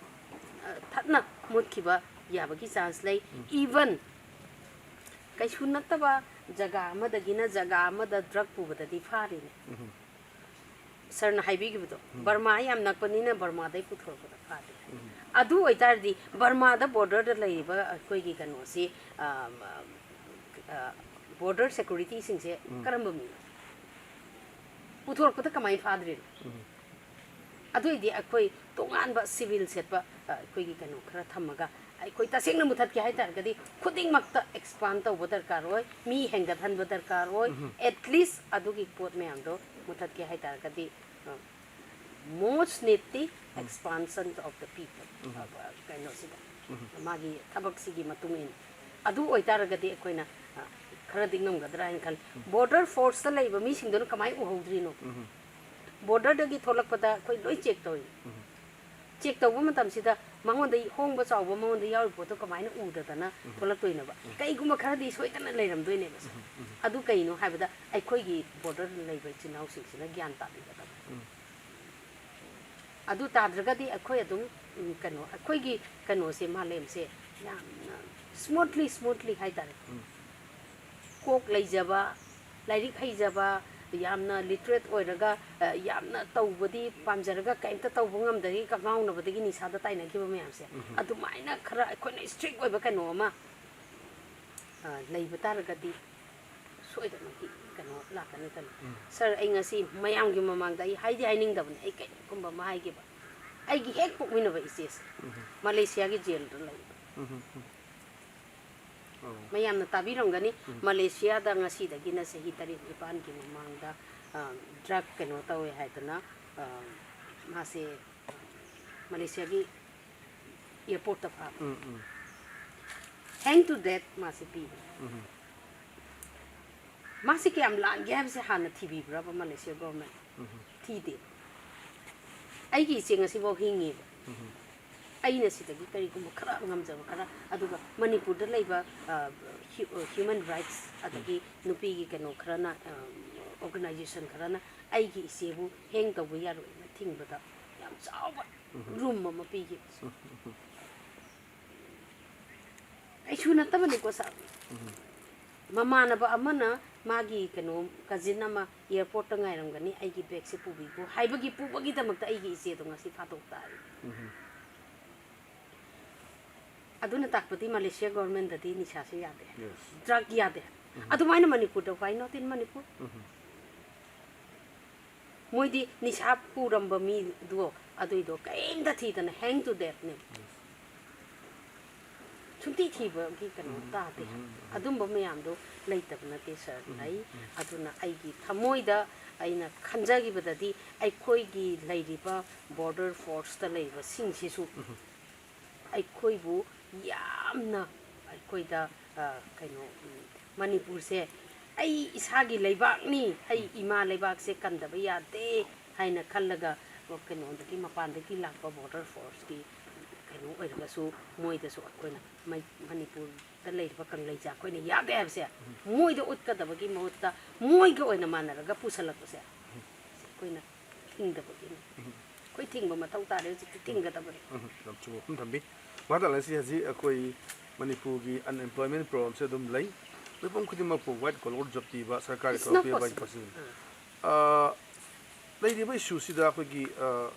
ꯑ, ꯊꯠꯅ ꯃꯨꯠꯈꯤꯕ ꯌꯥꯕꯒꯤ chance ꯂꯩ꯫ ꯎꯝ꯫ Even ꯀꯩꯁꯨ ꯅꯠꯇꯕ ꯖꯒꯥ ꯑꯃꯗꯒꯤꯅ ꯖꯒꯥ ꯑꯃꯗ drug ꯄꯨꯕꯗꯗꯤ ꯐꯥꯔꯤꯅꯦ꯫ ꯎꯝ꯫ Sir ꯅ ꯍꯥꯏꯕꯤꯈꯤꯕꯗꯣ, ꯎꯝ꯫ ꯕꯔꯃꯥ ꯌꯥꯝ ꯅꯛꯄꯅꯤꯅ ꯕꯔꯃꯥꯗꯩ ꯄꯨꯊꯣꯔꯛꯄꯗ ꯐꯥꯗꯦ꯫ ꯎꯝ꯫ ꯑꯗꯨ ꯑꯣꯏꯇꯥꯔꯗꯤ ꯕꯔꯃꯥꯗ border ꯗ ꯂꯩꯔꯤꯕ ꯑꯩꯈꯣꯏꯒꯤ ꯀꯩꯅꯣꯁꯤ, ꯑ, ꯑ, border security ꯁꯤꯡꯁꯦ ꯎꯝ꯫ ꯀꯔꯝꯕ ꯃꯤꯅꯣ? ꯄꯨꯊꯣꯔꯛꯄꯗ ꯀꯃꯥꯏꯅ ꯐꯥꯗ꯭ꯔꯤꯅꯣ? ꯎꯝ꯫ ꯑꯗꯨꯏꯗꯤ ꯑꯩꯈꯣꯏ ꯇꯣꯉꯥꯟꯕ ꯁꯤꯚꯤꯜ ꯁꯦꯠꯄ, ꯑ, ꯑꯩꯈꯣꯏꯒꯤ ꯀꯩꯅꯣ ꯈꯔ ꯊꯝꯃꯒ, ꯑꯩꯈꯣꯏ ꯇꯁꯦꯡꯅ ꯃꯨꯊꯠꯀꯦ ꯍꯥꯏ ꯇꯥꯔꯒꯗꯤ ꯈꯨꯗꯤꯡꯃꯛꯇ ꯑꯦꯛꯁꯄꯥꯟ ꯇꯧꯕ ꯗꯔꯀꯥꯔ ꯑꯣꯏ, ꯃꯤ ꯍꯦꯟꯒꯠꯍꯟꯕ ꯗꯔꯀꯥꯔ ꯑꯣꯏ꯫ ꯎꯝ꯫ At least ꯑꯗꯨꯒꯤ ꯄꯣꯠ ꯃꯌꯥꯝꯗꯣ ꯃꯨꯊꯠꯀꯦ ꯍꯥꯏ ꯇꯥꯔꯒꯗꯤ, ꯑ, most need the expansion of the people, ꯑ, ꯀꯩꯅꯣꯁꯤꯗ, ꯃꯥꯒꯤ ꯊꯕꯛꯁꯤꯒꯤ ꯃꯇꯨꯡ ꯏꯟꯅ꯫ ꯑꯗꯨ ꯑꯣꯏꯇꯥꯔꯒꯗꯤ ꯑꯩꯈꯣꯏꯅ, ꯑ, ꯈꯔꯗꯤ ꯉꯝꯒꯗ꯭ꯔꯥ ꯍꯥꯏꯅ ꯈꯜꯂꯤ꯫ ꯕꯣꯔꯗꯔ ꯐꯣꯔꯁꯇ ꯂꯩꯕ ꯃꯤꯁꯤꯡꯗꯨꯅ ꯀꯃꯥꯏꯅ ꯎꯍꯧꯗ꯭ꯔꯤꯅꯣ? ꯕꯣꯔꯗꯔꯗꯒꯤ ꯊꯣꯛꯂꯛꯄꯗ ꯑꯩꯈꯣꯏ ꯂꯣꯏ ꯆꯦꯛ ꯇꯧꯔꯤ꯫ ꯆꯦꯛ ꯇꯧꯕ ꯃꯇꯝꯁꯤꯗ ꯃꯉꯣꯟꯗ ꯍꯣꯡꯕ ꯆꯥꯎꯕ ꯃꯉꯣꯟꯗ ꯌꯥꯎꯔꯤ ꯄꯣꯠꯇꯣ ꯀꯃꯥꯏꯅ ꯎꯗꯗꯅ ꯊꯣꯛꯂꯛꯇꯣꯏꯅꯣꯕ? ꯀꯩꯒꯨꯝꯕ ꯈꯔꯗꯤ ꯁꯣꯏꯗꯅ ꯂꯩꯔꯝꯗꯣꯏꯅꯦꯕ ꯁꯦ꯫ ꯑꯗꯨ ꯀꯩꯅꯣ ꯍꯥꯏꯕꯗ ꯑꯩꯈꯣꯏꯒꯤ ꯕꯣꯔꯗꯔ ꯂꯩꯕ ꯏꯆꯤꯟ ꯏꯅꯥꯎꯁꯤꯡꯁꯤꯅ ꯒ꯭ꯌꯥꯟ ꯇꯥꯕꯤꯒꯗꯕ꯫ ꯑꯗꯨ ꯇꯥꯗ꯭ꯔꯒꯗꯤ ꯑꯩꯈꯣꯏ ꯑꯗꯨꯝ, ꯎꯝ, ꯀꯩꯅꯣ, ꯑꯩꯈꯣꯏꯒꯤ ꯀꯩꯅꯣꯁꯦ, ꯃꯥꯂꯦꯝꯁꯦ ꯌꯥꯝꯅ ꯁ꯭ꯃꯨꯠꯂꯤ, ꯁ꯭ꯃꯨꯠꯂꯤ ꯍꯥꯏꯇꯥꯔꯦ꯫ ꯀꯣꯛ ꯂꯩꯖꯕ, ꯂꯥꯏꯔꯤꯛ ꯍꯩꯖꯕ, ꯌꯥꯝꯅ ꯂꯤꯇꯔꯦꯠ ꯑꯣꯏꯔꯒ, ꯑ, ꯌꯥꯝꯅ ꯇꯧꯕꯗꯤ ꯄꯥꯝꯖꯔꯒ ꯀꯩꯝꯇ ꯇꯧꯕ ꯉꯝꯗꯕꯒꯤ ꯀꯉꯥꯎꯅꯕꯗꯒꯤ ꯅꯤꯁꯥꯗ ꯇꯥꯏꯅꯈꯤꯕ ꯃꯌꯥꯝꯁꯦ, ꯑꯗꯨꯃꯥꯏꯅ ꯈꯔ ꯑꯩꯈꯣꯏꯅ ꯏꯁꯇ꯭ꯔꯤꯛ ꯑꯣꯏꯕ ꯀꯩꯅꯣ ꯑꯃ, ꯑ, ꯂꯩꯕ ꯇꯥꯔꯒꯗꯤ ꯁꯣꯏꯗꯅꯃꯛꯀꯤ ꯀꯩꯅꯣ ꯂꯥꯛꯀꯅꯤ ꯈꯜꯂꯤ꯫ ꯁꯥꯔ, ꯑꯩ ꯉꯁꯤ ꯃꯌꯥꯝꯒꯤ ꯃꯃꯥꯡꯗ ꯑꯩ ꯍꯥꯏꯗꯤ ꯍꯥꯏꯅꯤꯡꯗꯕꯅꯤ, ꯑꯩ ꯀꯩꯅꯣꯒꯨꯝꯕ ꯑꯃ ꯍꯥꯏꯒꯦꯕ꯫ ꯑꯩꯒꯤ ꯍꯦꯛ ꯄꯣꯛꯃꯤꯟꯅꯕ ꯏꯆꯦꯁꯦ ꯃꯂꯦꯁꯤꯌꯥꯒꯤ ꯖꯦꯜꯗ ꯂꯩꯕ꯫ ꯃꯌꯥꯝꯅ ꯇꯥꯕꯤꯔꯝꯒꯅꯤ, ꯃꯂꯦꯁꯤꯌꯥꯗ ꯉꯁꯤꯗꯒꯤꯅ ꯆꯍꯤ ꯇꯔꯦꯠ ꯅꯤꯄꯥꯟꯒꯤ ꯃꯃꯥꯡꯗ, ꯑ, ꯗ꯭ꯔꯒ ꯀꯩꯅꯣ ꯇꯧꯋꯦ ꯍꯥꯏꯗꯅ, ꯑ, ꯃꯥꯁꯦ ꯃꯂꯦꯁꯤꯌꯥꯒꯤ ꯑꯦꯌꯔꯄꯣꯔꯠꯇ ꯐꯥꯕ꯫ ꯍꯦꯡ ꯇꯨ ꯗꯦꯠ ꯃꯥꯁꯦ ꯄꯤꯕ꯫ ꯃꯥꯁꯦ ꯀꯌꯥꯝ ꯂꯥꯟꯒꯦ ꯍꯥꯏꯕꯁꯦ ꯍꯥꯟꯅ ꯊꯤꯕꯤꯕ꯭ꯔꯕ ꯃꯂꯦꯁꯤꯌꯥ ꯒꯣꯔꯃꯦꯟ? ꯊꯤꯗꯦ꯫ ꯑꯩꯒꯤ ꯏꯆꯦ ꯉꯁꯤꯐꯥꯎ ꯍꯤꯡꯉꯤꯕ꯫ ꯑꯩꯅ ꯁꯤꯗꯒꯤ ꯀꯔꯤꯒꯨꯝꯕ ꯈꯔ ꯉꯝꯖꯕ ꯈꯔ, ꯑꯗꯨꯒ ꯃꯅꯤꯄꯨꯔꯗ ꯂꯩꯕ, ꯑ, ꯍ꯭ꯌꯨ-, ꯑ, ꯍ꯭ꯌꯨꯃꯦꯟ ꯔꯥꯏꯠꯁ, ꯑꯗꯒꯤ ꯅꯨꯄꯤꯒꯤ ꯀꯩꯅꯣ ꯈꯔꯅ, ꯑ, ꯑꯣꯔꯒꯅꯥꯏꯖꯦꯁꯟ ꯈꯔꯅ ꯑꯩꯒꯤ ꯏꯆꯦꯕꯨ ꯍꯦꯡ ꯇꯧꯕ ꯌꯥꯔꯣꯏꯅ ꯊꯤꯡꯕꯗ ꯌꯥꯝ ꯆꯥꯎꯕ ꯔꯨꯝ ꯑꯃ ꯄꯤꯈꯤꯕꯁꯦ꯫ ꯀꯩꯁꯨ ꯅꯠꯇꯕꯅꯤꯀꯣ ꯁꯥꯔ꯫ ꯃꯃꯥꯟꯅꯕ ꯑꯃꯅ ꯃꯥꯒꯤ ꯀꯩꯅꯣ ꯀꯖꯤꯟ ꯑꯃ ꯑꯦꯌꯔꯄꯣꯔꯠꯇ ꯉꯥꯏꯔꯝꯒꯅꯤ, ꯑꯩꯒꯤ ꯕꯦꯒꯁꯦ ꯄꯨꯕꯤꯈꯣ ꯍꯥꯏꯕꯒꯤ, ꯄꯨꯕꯒꯤꯗꯃꯛꯇ ꯑꯩꯒꯤ ꯏꯆꯦꯗꯣ ꯉꯁꯤ ꯐꯥꯗꯣꯛ ꯇꯥꯔꯦ꯫ ꯑꯗꯨꯅ ꯇꯥꯛꯄꯗꯤ ꯃꯂꯦꯁꯤꯌꯥ ꯒꯣꯔꯃꯦꯟꯗꯗꯤ ꯅꯤꯁꯥꯁꯦ ꯌꯥꯗꯦ꯫ ꯌꯦꯁ꯫ ꯗ꯭ꯔꯒ ꯌꯥꯗꯦ꯫ ꯑꯗꯨꯃꯥꯏꯅ ꯃꯅꯤꯄꯨꯔꯗ, why not in Manipur? ꯃꯣꯏꯗꯤ ꯅꯤꯁꯥ ꯄꯨꯔꯝꯕ ꯃꯤꯗꯣ ꯑꯗꯨꯏꯗꯣ ꯀꯔꯤꯝꯇ ꯊꯤꯗꯅ hang to deathꯅꯦ꯫ ꯁꯨꯡꯊꯤ ꯊꯤꯕꯒꯤ ꯀꯩꯅꯣ ꯇꯥꯗꯦ꯫ ꯑꯗꯨꯝꯕ ꯃꯌꯥꯝꯗꯣ ꯂꯩꯇꯕ ꯅꯠꯇꯦ ꯁꯥꯔ꯫ ꯂꯩ꯫ ꯑꯗꯨꯅ ꯑꯩꯒꯤ ꯊꯃꯣꯏꯗ ꯑꯩꯅ ꯈꯟꯖꯈꯤꯕꯗꯗꯤ ꯑꯩꯈꯣꯏꯒꯤ ꯂꯩꯔꯤꯕ border forceꯇ ꯂꯩꯔꯤꯕꯁꯤꯡꯁꯤꯁꯨ ꯑꯩꯈꯣꯏꯕꯨ ꯌꯥꯝꯅ ꯑꯩꯈꯣꯏꯗ, ꯑ, ꯀꯩꯅꯣ, ꯎꯝ, ꯃꯅꯤꯄꯨꯔꯁꯦ ꯑꯩ ꯏꯁꯥꯒꯤ ꯂꯩꯕꯥꯛꯅꯤ, ꯑꯩ ꯏꯃꯥ ꯂꯩꯕꯥꯛꯁꯦ ꯀꯟꯗꯕ ꯌꯥꯗꯦ ꯍꯥꯏꯅ ꯈꯜꯂꯒ, ꯀꯩꯅꯣꯗꯒꯤ, ꯃꯄꯥꯟꯗꯒꯤ ꯂꯥꯛꯄ border forceꯀꯤ ꯀꯩꯅꯣ ꯑꯣꯏꯔꯒꯁꯨ ꯃꯣꯏꯗꯁꯨ ꯑꯩꯈꯣꯏꯅ ꯃꯩ-, ꯃꯅꯤꯄꯨꯔꯗ ꯂꯩꯔꯤꯕ ꯀꯪꯂꯩꯁꯦ ꯑꯩꯈꯣꯏꯅ ꯌꯥꯗꯦ ꯍꯥꯏꯕꯁꯦ ꯃꯣꯏꯗ ꯎꯠꯀꯗꯕꯒꯤ ꯃꯍꯨꯠꯇ ꯃꯣꯏꯒ ꯑꯣꯏꯅ ꯃꯥꯟꯅꯔꯒ ꯄꯨꯁꯜꯂꯛꯄꯁꯦ ꯑꯩꯈꯣꯏꯅ ꯊꯤꯡꯗꯕꯒꯤꯅꯤ꯫ ꯑꯩꯈꯣꯏ ꯊꯤꯡꯕ ꯃꯊꯧ ꯇꯥꯔꯦ, ꯍꯧꯖꯤꯛꯇꯤ ꯊꯤꯡꯒꯗꯕꯅꯤ꯫ ꯎꯝ, ꯌꯥꯝ ꯆꯨꯝꯕ ꯋꯥꯐꯝ ꯊꯝꯕꯤ꯫ ꯃꯈꯥ ꯇꯥꯅ ꯁꯤ ꯍꯧꯖꯤꯛ ꯑꯩꯈꯣꯏ ꯃꯅꯤꯄꯨꯔꯒꯤ unemployment problemꯁꯦ ꯑꯗꯨꯝ ꯂꯩ꯫ ꯃꯤꯄꯨꯝ ꯈꯨꯗꯤꯡꯃꯛꯄꯨ white collar job ꯄꯤꯕ ꯁꯔꯀꯥꯔꯒꯤ It's ꯊꯕꯛ not ꯄꯤꯕ possible. ꯍꯥꯏꯕꯁꯤ꯫ ꯑꯥ, ꯂꯩꯔꯤꯕ issueꯁꯤꯗ ꯑꯩꯈꯣꯏꯒꯤ, ꯑꯥ,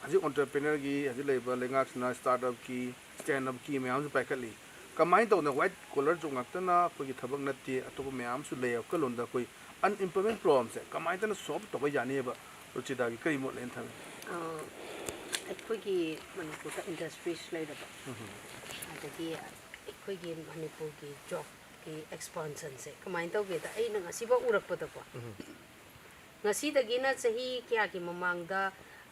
ꯍꯧꯖꯤꯛ entrepreneurꯒꯤ ꯍꯧꯖꯤꯛ ꯂꯩꯔꯤꯕ ꯂꯩꯉꯥꯛꯁꯤꯅ startupꯀꯤ, stand-upꯀꯤ ꯃꯌꯥꯝꯁꯨ ꯄꯥꯏꯈꯠꯂꯤ꯫ ꯀꯃꯥꯏꯅ ꯇꯧꯅ white collar job ꯉꯥꯛꯇꯅ ꯑꯩꯈꯣꯏꯒꯤ ꯊꯕꯛ ꯅꯠꯇꯦ, ꯑꯇꯣꯞꯄ ꯃꯌꯥꯝ ꯑꯃꯁꯨ ꯂꯩ ꯋꯥꯈꯜꯂꯣꯟꯗ ꯑꯩꯈꯣꯏ unemployment problemꯁꯦ ꯀꯃꯥꯏꯅ ꯇꯧꯅ solve ꯇꯧꯕ ꯌꯥꯅꯤꯕ ꯔꯨꯆꯤꯇꯥꯒꯤ ꯀꯔꯤ ꯃꯣꯠ ꯂꯩꯅ ꯊꯝꯃꯤ? ꯑ, ꯑꯩꯈꯣꯏꯒꯤ ꯃꯅꯤꯄꯨꯔꯗ industries ꯂꯩꯔꯕ, ꯎꯝ꯫ ꯑꯗꯒꯤ ꯑꯩꯈꯣꯏꯒꯤ ꯃꯅꯤꯄꯨꯔꯒꯤ jobꯀꯤ expansionꯁꯦ ꯀꯃꯥꯏꯅ ꯇꯧꯒꯦꯗ, ꯑꯩꯅ ꯉꯁꯤꯐꯥꯎ ꯎꯔꯛꯄꯗꯀꯣ, ꯎꯝ꯫ ꯉꯁꯤꯗꯒꯤꯅ ꯆꯍꯤ ꯀꯌꯥꯒꯤ ꯃꯃꯥꯡꯗ,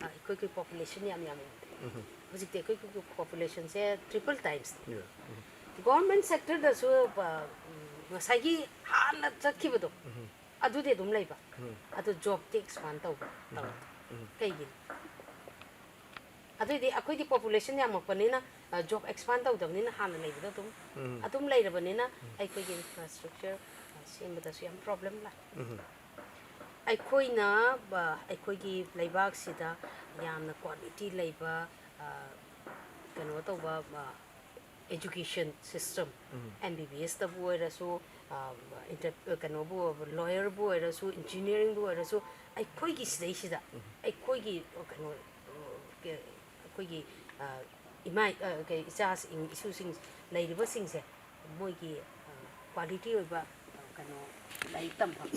ꯑ, ꯑꯩꯈꯣꯏꯒꯤ population ꯌꯥꯝ ꯌꯥꯝꯃꯝꯗꯦ꯫ ꯎꯝ꯫ ꯍꯧꯖꯤꯛꯇꯤ ꯑꯩꯈꯣꯏꯒꯤ populationꯁꯦ triple timesꯅꯤ꯫ Yeah. ꯎꯝ꯫ Government sectorꯗꯁꯨ, ꯑ, ꯎꯝ, ꯉꯁꯥꯏꯒꯤ ꯍꯥꯟꯅ ꯆꯠꯈꯤꯕꯗꯣ, ꯎꯝ꯫ ꯑꯗꯨꯗꯤ ꯑꯗꯨꯝ ꯂꯩꯕ꯫ ꯎꯝ꯫ ꯑꯗꯨ jobꯇꯤ expand ꯇꯧꯕ ꯎꯝ꯫ ꯇꯧꯗꯦ꯫ ꯎꯝ꯫ ꯀꯩꯒꯤꯅꯣ? ꯑꯗꯨꯏꯗꯤ ꯑꯩꯈꯣꯏꯗꯤ population ꯌꯥꯝꯃꯛꯄꯅꯤꯅ, ꯑ, job expand ꯇꯧꯗꯕꯅꯤꯅ ꯍꯥꯟꯅ ꯂꯩꯕꯗꯣ ꯑꯗꯨꯝ, ꯎꯝ꯫ ꯑꯗꯨꯝ ꯂꯩꯔꯕꯅꯤꯅ ꯎꯝ꯫ ꯑꯩꯈꯣꯏꯒꯤ infrastructure, ꯑ, ꯁꯦꯝꯕꯗꯁꯨ ꯌꯥꯝ problem ꯂꯥꯛꯑꯦ꯫ ꯎꯝ꯫ ꯑꯩꯈꯣꯏꯅ, ꯑ, ꯑꯩꯈꯣꯏꯒꯤ ꯂꯩꯕꯥꯛꯁꯤꯗ ꯌꯥꯝꯅ quality ꯂꯩꯕ, ꯑ, ꯀꯩꯅꯣ ꯇꯧꯕ, ꯑ, education system, ꯎꯝ꯫ MBBSꯇꯕꯨ ꯑꯣꯏꯔꯁꯨ, ꯑ, inter-, ꯀꯩꯅꯣꯕꯨ, lawyerꯕꯨ ꯑꯣꯏꯔꯁꯨ, engineeringꯕꯨ ꯑꯣꯏꯔꯁꯨ, ꯑꯩꯈꯣꯏꯒꯤ ꯁꯤꯗꯩꯁꯤꯗ, ꯎꯝ꯫ ꯑꯩꯈꯣꯏꯒꯤ, ꯀꯩꯅꯣ, ꯑꯩꯈꯣꯏꯒꯤ, ꯑ, ꯏꯃꯥ, ꯑ, ꯀꯩ, ꯏꯆꯥꯁꯤꯡ, ꯏꯁꯨꯁꯤꯡ ꯂꯩꯔꯤꯕꯁꯤꯡꯁꯦ ꯃꯣꯏꯒꯤ, ꯑ, quality ꯑꯣꯏꯕ, ꯑ, ꯀꯩꯅꯣ, ꯂꯥꯏꯔꯤꯛ ꯇꯝꯐꯝ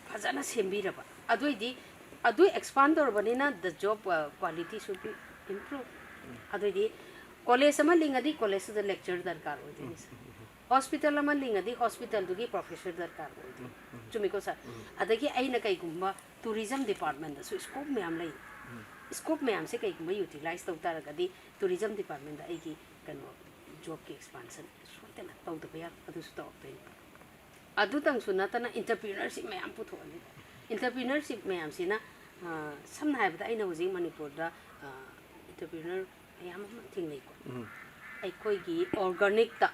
ꯐꯖꯅ ꯁꯦꯝꯕꯤꯔꯕ, ꯑꯗꯨꯏꯗꯤ ꯑꯗꯨ expand ꯇꯧꯔꯕꯅꯤꯅ the job quality should be improve. ꯑꯗꯨꯏꯗꯤ college ꯑꯃ ꯂꯤꯡꯉꯗꯤ college ꯇꯨꯗ lecturer ꯗꯔꯀꯥꯔ ꯑꯣꯏꯗꯣꯏꯅꯤ sir. Hospital ꯑꯃ ꯂꯤꯡꯉꯗꯤ hospital ꯗꯨꯒꯤ professor ꯗꯔꯀꯥꯔ ꯑꯣꯏꯗꯣꯏꯅꯤ. ꯆꯨꯝꯃꯤꯀꯣ sir? ꯑꯗꯒꯤ ꯑꯩꯅ ꯀꯩꯒꯨꯝꯕ tourism department ꯇꯁꯨ scope ꯃꯌꯥꯝ ꯂꯩ. Scope ꯃꯌꯥꯝꯁꯦ ꯀꯩꯒꯨꯝꯕ utilize ꯇꯧ ꯇꯥꯔꯒꯗꯤ tourism department ꯇ ꯑꯩꯒꯤ ꯀꯩꯅꯣ job ꯀꯤ expansion ꯁꯣꯏꯗꯅ ꯇꯧꯗꯕ ꯌꯥꯔꯣꯏ, ꯑꯗꯨꯁꯨ ꯇꯧꯔꯛꯇꯣꯏꯅꯤ. ꯑꯗꯨꯇꯪꯁꯨ ꯅꯠꯇꯅ entrepreneurship ꯃꯌꯥꯝ ꯄꯨꯊꯣꯛꯑꯅꯤ. Entrepreneurship ꯃꯌꯥꯝꯁꯤꯅ, ꯑ, ꯁꯝꯅ ꯍꯥꯏꯔꯕꯗ ꯑꯩꯅ ꯍꯧꯖꯤꯛ ꯃꯅꯤꯄꯨꯔꯗ, ꯑ, entrepreneur ꯃꯌꯥꯝ ꯑꯃ ꯊꯦꯡꯅꯩꯀꯣ. ꯑꯩꯈꯣꯏꯒꯤ organic ꯇ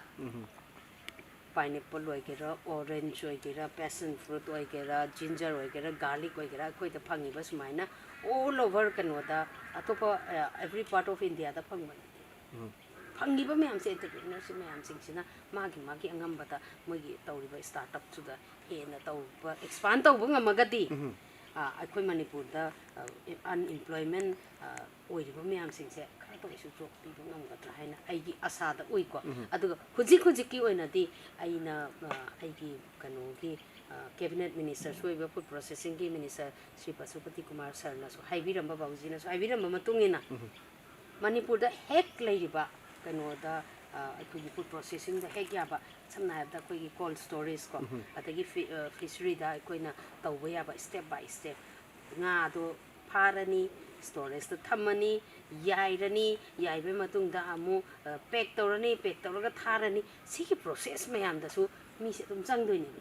pineapple ꯑꯣꯏꯒꯦꯔꯥ, orange ꯑꯣꯏꯒꯦꯔꯥ, passion fruit ꯑꯣꯏꯒꯦꯔꯥ, ginger ꯑꯣꯏꯒꯦꯔꯥ, garlic ꯑꯣꯏꯒꯦꯔꯥ, ꯑꯩꯈꯣꯏꯗ ꯐꯪꯉꯤꯕ ꯁꯨꯃꯥꯏꯅ all over ꯀꯩꯅꯣꯗ, ꯑꯇꯣꯞꯄ, ꯑ, every part of India ꯗ ꯐꯪꯕ ꯅꯠꯇꯦ. ꯐꯪꯉꯤꯕ ꯃꯌꯥꯝꯁꯦ entrepreneurship ꯃꯌꯥꯝꯁꯤꯡꯁꯤꯅ ꯃꯥꯒꯤ ꯃꯥꯒꯤ ꯑꯉꯝꯕꯗ ꯃꯣꯏꯒꯤ ꯇꯧꯔꯤꯕ startup ꯇꯨꯗ ꯍꯦꯟꯅ ꯇꯧꯕ, expand ꯇꯧꯕ ꯉꯝꯃꯒꯗꯤ, ꯑ, ꯑꯩꯈꯣꯏ ꯃꯅꯤꯄꯨꯔꯗ, ꯑ, unemployment, ꯑ, ꯑꯣꯏꯔꯤꯕ ꯃꯌꯥꯝꯁꯤꯡꯁꯦ ꯈꯔꯇ ꯑꯣꯏꯁꯨ job ꯄꯤꯕ ꯉꯝꯒꯗ꯭ꯔꯥ ꯍꯥꯏꯅ ꯑꯩꯒꯤ ꯑꯁꯥꯗ ꯎꯏꯀꯣ꯫ ꯑꯗꯨꯒ ꯍꯧꯖꯤꯛ ꯍꯧꯖꯤꯛꯀꯤ ꯑꯣꯏꯅꯗꯤ ꯑꯩꯅ, ꯑ, ꯑꯩꯒꯤ ꯀꯩꯅꯣꯒꯤ, ꯑ, cabinet minister ꯁꯨ ꯑꯣꯏꯕ food processing ꯒꯤ minister ꯁ꯭ꯔꯤ ꯄꯁꯨꯄꯇꯤ ꯀꯨꯃꯥꯔ sir ꯅꯁꯨ ꯍꯥꯏꯕꯤꯔꯝꯕ, ꯕꯥꯕꯨꯖꯤꯅꯁꯨ ꯍꯥꯏꯕꯤꯔꯝꯕ ꯃꯇꯨꯡ ꯏꯟꯅ, ꯃꯅꯤꯄꯨꯔꯗ ꯍꯦꯛ ꯂꯩꯔꯤꯕ ꯀꯩꯅꯣꯗ, ꯑ, ꯑꯩꯈꯣꯏꯒꯤ food processing ꯗ ꯍꯦꯛ ꯌꯥꯕ, ꯁꯝꯅ ꯍꯥꯏꯔꯕꯗ ꯑꯩꯈꯣꯏꯒꯤ cold storage ꯀꯣ, ꯑꯗꯒꯤ ꯐꯤ-, ꯑ, fishery ꯗ ꯑꯩꯈꯣꯏꯅ ꯇꯧꯕ ꯌꯥꯕ step by step, ꯉꯥꯗꯣ ꯐꯥꯔꯅꯤ, storage ꯇ ꯊꯝꯃꯅꯤ, ꯌꯥꯏꯔꯅꯤ, ꯌꯥꯏꯕ ꯃꯇꯨꯡꯗ ꯑꯃꯨꯛ, ꯑ, pack ꯇꯧꯔꯅꯤ, pack ꯇꯧꯔꯒ ꯊꯥꯔꯅꯤ, ꯁꯤꯒꯤ process ꯃꯌꯥꯝꯗꯁꯨ ꯃꯤꯁꯦ ꯑꯗꯨꯝ ꯆꯪꯗꯣꯏꯅꯦꯕ꯫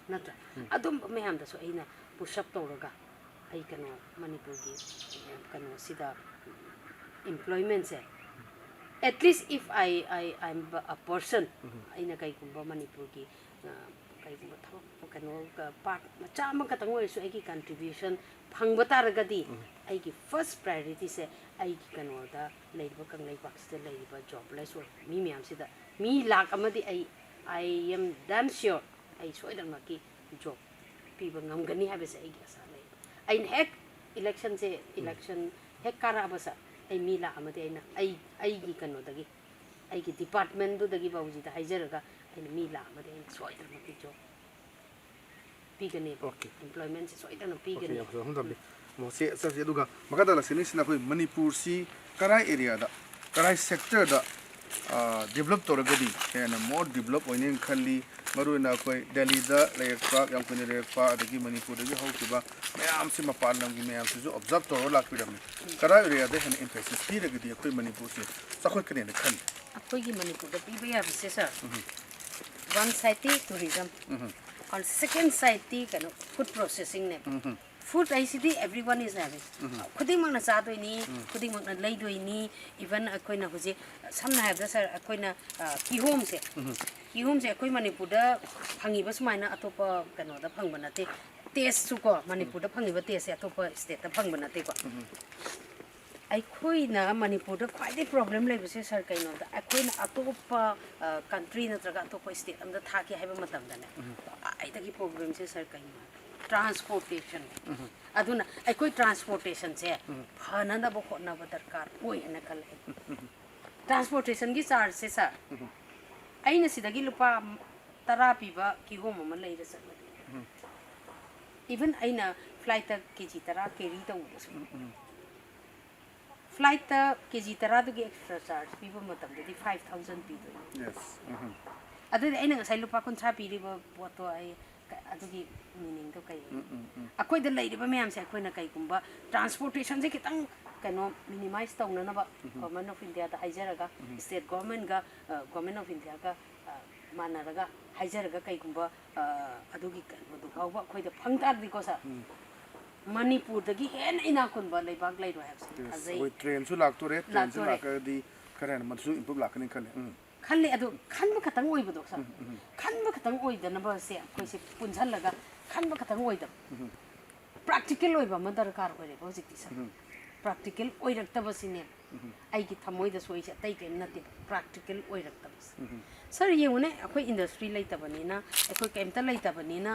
ꯅꯠꯇ꯭ꯔꯥ? ꯑꯗꯨꯝꯕ ꯃꯌꯥꯝꯗꯁꯨ ꯑꯩꯅ push up ꯇꯧꯔꯒ ꯑꯩ ꯀꯩꯅꯣ ꯃꯅꯤꯄꯨꯔꯒꯤ ꯀꯩꯅꯣꯁꯤꯗ employment say, at least if I, I, I'm a person, ꯑꯩꯅ ꯀꯩꯒꯨꯝꯕ ꯃꯅꯤꯄꯨꯔꯒꯤ, ꯑ, ꯀꯩꯒꯨꯝꯕ ꯊꯕꯛ ꯀꯩꯅꯣ, part ꯃꯆꯥ ꯑꯃꯈꯛꯇꯪ ꯑꯣꯏꯔꯁꯨ ꯑꯩꯒꯤ contribution ꯐꯪꯕ ꯇꯥꯔꯒꯗꯤ, ꯑꯩꯒꯤ first priority ꯁꯦ ꯑꯩꯒꯤ ꯀꯩꯅꯣꯗ ꯂꯩꯔꯤꯕ ꯀꯪꯂꯩꯄꯥꯛꯁꯤꯗ ꯂꯩꯔꯤꯕ jobless ꯑꯣꯏꯕ ꯃꯤ ꯃꯌꯥꯝꯁꯤꯗ, ꯃꯤ ꯂꯥꯛ ꯑꯃꯗꯤ ꯑꯩ, I am damn sure ꯑꯩ ꯁꯣꯏꯗꯅꯃꯛꯀꯤ job ꯄꯤꯕ ꯉꯝꯒꯅꯤ ꯍꯥꯏꯕꯁꯦ ꯑꯩꯒꯤ ꯑꯁꯥ ꯂꯩ꯫ ꯑꯩꯅ ꯍꯦꯛ election ꯁꯦ, election ꯍꯦꯛ ꯀꯥꯔꯛꯑꯕ sir, ꯑꯩ ꯃꯤ ꯂꯥꯛ ꯑꯃꯗꯤ ꯑꯩꯅ, ꯑꯩ, ꯑꯩꯒꯤ ꯀꯩꯅꯣꯗꯒꯤ, ꯑꯩꯒꯤ department ꯗꯨꯗꯒꯤ ꯕꯥꯕꯨꯖꯤꯗ ꯍꯥꯏꯖꯔꯒ ꯑꯩꯅ ꯃꯤ ꯂꯥꯛ ꯑꯃꯗꯤ ꯑꯩꯅ ꯁꯣꯏꯗꯅꯃꯛꯀꯤ job ꯄꯤꯒꯅꯦꯕ꯫ Okay. ꯑꯦꯝꯄ꯭ꯂꯣꯏꯃꯦꯟꯁꯦ ꯁꯣꯏꯗꯅ ꯑꯣꯀꯦ, ꯄꯤꯒꯅꯤ꯫ ꯌꯥꯝ ꯐꯖꯅ ꯊꯝꯕꯤ꯫ ꯃꯣꯁꯦ ꯆꯠꯁꯤ꯫ ꯑꯗꯨꯒ ꯃꯈꯥ ꯇꯥꯅ ꯁꯤꯅꯤꯁꯤꯅ ꯑꯩꯈꯣꯏ ꯃꯅꯤꯄꯨꯔꯁꯤ ꯀꯔꯥꯏ ꯑꯦꯔꯤꯌꯥꯗ, ꯀꯔꯥꯏ ꯁꯦꯛꯇꯔꯗ ꯗꯤꯕꯂꯞ ꯇꯧꯔꯒꯗꯤ ꯍꯦꯟꯅ ꯃꯣꯔ ꯗꯤꯕꯂꯞ ꯑꯣꯏꯅꯦꯅ ꯈꯜꯂꯤ? ꯃꯔꯨꯑꯣꯏꯅ ꯑꯩꯈꯣꯏ ꯗꯦꯜꯂꯤꯗ ꯂꯩꯔꯛꯄ, ꯌꯥꯝ ꯀꯨꯏꯅ ꯂꯩꯔꯛꯄ, ꯑꯗꯒꯤ ꯃꯅꯤꯄꯨꯔꯗꯒꯤ ꯍꯧꯈꯤꯕ ꯃꯌꯥꯝꯁꯤ, ꯃꯄꯥꯟ ꯂꯝꯒꯤ ꯃꯌꯥꯝꯁꯤꯁꯨ ꯑꯣꯕꯖꯥꯔꯕ ꯇꯧꯔꯒ ꯂꯥꯛꯄꯤꯔꯝꯃꯤ꯫ ꯀꯔꯥꯏ ꯑꯦꯔꯤꯌꯥꯗ ꯍꯦꯟꯅ ꯏꯝꯐꯦꯁꯤꯁ ꯄꯤꯔꯒꯗꯤ ꯑꯩꯈꯣꯏ ꯃꯅꯤꯄꯨꯔꯁꯤ ꯆꯥꯎꯈꯠꯀꯅꯦꯅ ꯈꯜꯂꯤ? ꯑꯩꯈꯣꯏꯒꯤ ꯃꯅꯤꯄꯨꯔꯗ ꯄꯤꯕ ꯌꯥꯕꯁꯦ, ꯁꯥꯔ, ꯋꯥꯟ ꯁꯥꯏꯠꯇꯤ ꯇꯨꯔꯤꯖꯝ, ꯑꯣꯟ ꯁꯦꯀꯦꯟ ꯁꯥꯏꯠꯇꯤ ꯀꯩꯅꯣ, ꯐꯨꯗ ꯄ꯭ꯔꯣꯁꯦꯁꯤꯡꯅꯦꯕ꯫ ꯐꯨꯗ ꯍꯥꯏꯁꯤꯗꯤ everyone is having, ꯈꯨꯗꯤꯡꯃꯛꯅ ꯆꯥꯗꯣꯏꯅꯤ, ꯈꯨꯗꯤꯡꯃꯛꯅ ꯂꯩꯗꯣꯏꯅꯤ꯫ ꯏꯚꯟ ꯑꯩꯈꯣꯏꯅ ꯍꯧꯖꯤꯛ ꯁꯝꯅ ꯍꯥꯏꯔꯕꯗ, ꯁꯥꯔ, ꯑꯩꯈꯣꯏꯅ ꯑ, ꯀꯤꯍꯣꯝꯁꯦ, ꯀꯤꯍꯣꯝꯁꯦ ꯑꯩꯈꯣꯏ ꯃꯅꯤꯄꯨꯔꯗ ꯐꯪꯉꯤꯕ ꯁꯨꯃꯥꯏꯅ ꯑꯇꯣꯞꯄ ꯀꯩꯅꯣꯗ ꯐꯪꯕ ꯅꯠꯇꯦ꯫ ꯇꯦꯁꯁꯨ ꯀꯣ, ꯃꯅꯤꯄꯨꯔꯗ ꯐꯪꯉꯤꯕ ꯇꯦꯁꯁꯦ ꯑꯇꯣꯞꯄ ꯁ꯭ꯇꯦꯠꯇ ꯐꯪꯕ ꯅꯠꯇꯦꯀꯣ꯫ ꯑꯩꯈꯣꯏꯅ ꯃꯅꯤꯄꯨꯔꯗ ꯈ꯭ꯋꯥꯏꯗꯒꯤ ꯄ꯭ꯔꯣꯕ꯭ꯂꯦꯝ ꯂꯩꯕꯁꯦ, ꯁꯥꯔ, ꯀꯩꯅꯣꯗ, ꯑꯩꯈꯣꯏꯅ ꯑꯇꯣꯞꯄ ꯀꯟꯇ꯭ꯔꯤ ꯅꯠꯇ꯭ꯔꯒ ꯑꯇꯣꯞꯄ ꯁ꯭ꯇꯦꯠ ꯑꯃꯗ ꯊꯥꯛꯀꯦ ꯍꯥꯏꯕ ꯃꯇꯝꯗꯅꯦ, ꯈ꯭ꯋꯥꯏꯗꯒꯤ ꯄ꯭ꯔꯣꯕ꯭ꯂꯦꯝꯁꯦ, ꯁꯥꯔ, ꯀꯩꯅꯣ? ꯇ꯭ꯔꯥꯟꯁꯄꯣꯔꯇꯦꯁꯟ꯫ ꯑꯗꯨꯅ ꯑꯩꯈꯣꯏ ꯇ꯭ꯔꯥꯟꯁꯄꯣꯔꯇꯦꯁꯟꯁꯦ ꯐꯅꯅꯕ ꯍꯣꯠꯅꯕ ꯗꯔꯀꯥꯔ ꯑꯣꯏ ꯍꯥꯏꯅ ꯈꯜꯂꯦ꯫ ꯇ꯭ꯔꯥꯟꯁꯄꯣꯔꯇꯦꯁꯟꯒꯤ ꯆꯥꯔꯖꯁꯦ, ꯁꯥꯔ, ꯑꯩꯅ ꯁꯤꯗꯒꯤ ꯂꯨꯄꯥ ꯇꯔꯥ ꯄꯤꯕ ꯀꯤꯍꯣꯝ ꯑꯃ ꯂꯩꯔ ꯆꯠꯂꯗꯤ, ꯏꯚꯟ ꯑꯩꯅ ꯐ꯭ꯂꯥꯏꯠꯇ ꯀꯦ ꯖꯤ ꯇꯔꯥ ꯀꯦꯔꯤ ꯇꯧꯕꯗꯁꯨ, ꯐ꯭ꯂꯥꯏꯠꯇ ꯀꯦ ꯖꯤ ꯇꯔꯥꯗꯨꯒꯤ ꯑꯦꯛꯁꯇ꯭ꯔꯥ ꯆꯥꯔꯖ ꯄꯤꯕ ꯃꯇꯝꯗꯗꯤ ꯐꯥꯏꯚ ꯊꯥꯎꯖꯟ ꯄꯤꯗꯣꯏꯅꯦ꯫ ꯌꯦꯁ꯫ ꯑꯗꯨꯗꯤ ꯑꯩꯅ ꯉꯁꯥꯏ ꯂꯨꯄꯥ ꯀꯨꯟꯊ꯭ꯔꯥ ꯄꯤꯔꯤꯕ ꯄꯣꯠꯇꯣ ꯑꯩ ꯀ-, ꯑꯗꯨꯒꯤ ꯃꯤꯅꯤꯡꯗꯣ ꯀꯩ? ꯑꯩꯈꯣꯏꯗ ꯂꯩꯔꯤꯕ ꯃꯌꯥꯝꯁꯦ ꯑꯩꯈꯣꯏꯅ ꯀꯩꯒꯨꯝꯕ ꯇ꯭ꯔꯥꯟꯁꯄꯣꯔꯇꯦꯁꯟꯁꯦ ꯈꯤꯇꯪ ꯀꯩꯅꯣ ꯃꯤꯅꯤꯃꯥꯏꯁ ꯇꯧꯅꯅꯕ ꯒꯣꯔꯃꯦꯟ ꯑꯣꯐ ꯏꯟꯗꯤꯌꯥꯗ ꯍꯥꯏꯖꯔꯒ, ꯁ꯭ꯇꯦꯠ ꯒꯣꯔꯃꯦꯟꯒ ꯒꯣꯔꯃꯦꯟ ꯑꯣꯐ ꯏꯟꯗꯤꯌꯥꯒ ꯃꯥꯟꯅꯔꯒ ꯍꯥꯏꯖꯔꯒ, ꯀꯩꯒꯨꯝꯕ ꯑꯗꯨꯒꯤ ꯀꯩꯅꯣꯗꯨ ꯐꯥꯎꯕ ꯑꯩꯈꯣꯏꯗ ꯐꯪ ꯇꯥꯔꯗꯤꯀꯣ, ꯁꯥꯔ, ꯃꯅꯤꯄꯨꯔꯗꯒꯤ ꯍꯦꯟꯅ ꯏꯅꯥꯛ ꯈꯨꯟꯕ ꯂꯩꯕꯥꯛ ꯂꯩꯔꯣꯏ ꯍꯥꯏꯕꯁꯦ ꯊꯥꯖꯩ꯫ ꯑꯩꯈꯣꯏ ꯇ꯭ꯔꯦꯟꯁꯨ ꯂꯥꯛꯇꯣꯔꯦ꯫ ꯇ꯭ꯔꯦꯟꯁꯨ ꯂꯥꯛꯇꯣꯔꯦ꯫ ꯂꯥꯛꯑꯒꯗꯤ ꯈꯔ ꯍꯦꯟꯅ ꯃꯗꯨꯁꯨ ꯏꯝꯄ꯭ꯔꯨꯞ ꯂꯥꯛꯀꯅꯤ ꯈꯜꯂꯦ꯫ ꯎꯝ꯫ ꯈꯜꯂꯦ꯫ ꯑꯗꯣ ꯈꯟꯕ ꯈꯛꯇꯪ ꯑꯣꯏꯕꯗꯣ, ꯁꯥꯔ, ꯈꯟꯕ ꯈꯛꯇꯪ ꯑꯣꯏꯗꯅꯕꯁꯦ ꯑꯩꯈꯣꯏꯁꯦ ꯄꯨꯟꯁꯜꯂꯒ ꯈꯟꯕ ꯈꯛꯇꯪ ꯑꯣꯏꯗꯕ, ꯄ꯭ꯔꯥꯛꯇꯤꯀꯦꯜ ꯑꯣꯏꯕ ꯑꯃ ꯗꯔꯀꯥꯔ ꯑꯣꯏꯔꯦꯕ ꯍꯧꯖꯤꯛꯇꯤ, ꯁꯥꯔ꯫ ꯄ꯭ꯔꯥꯛꯇꯤꯀꯦꯜ ꯑꯣꯏꯔꯛꯇꯕꯁꯤꯅꯦꯕ ꯑꯩꯒꯤ ꯊꯃꯣꯏꯗ ꯁꯣꯏꯁꯦ, ꯑꯇꯩ ꯀꯔꯤꯝ ꯅꯠꯇꯦꯕ, ꯄ꯭ꯔꯥꯛꯇꯤꯀꯦꯜ ꯑꯣꯏꯔꯛꯇꯕꯁꯦ꯫ ꯁꯥꯔ, ꯌꯦꯡꯉꯨꯅꯦ, ꯑꯩꯈꯣꯏ ꯏꯟꯗꯁꯇ꯭ꯔꯤ ꯂꯩꯇꯕꯅꯤꯅ, ꯑꯩꯈꯣꯏ ꯀꯔꯤꯝꯇ ꯂꯩꯇꯕꯅꯤꯅ,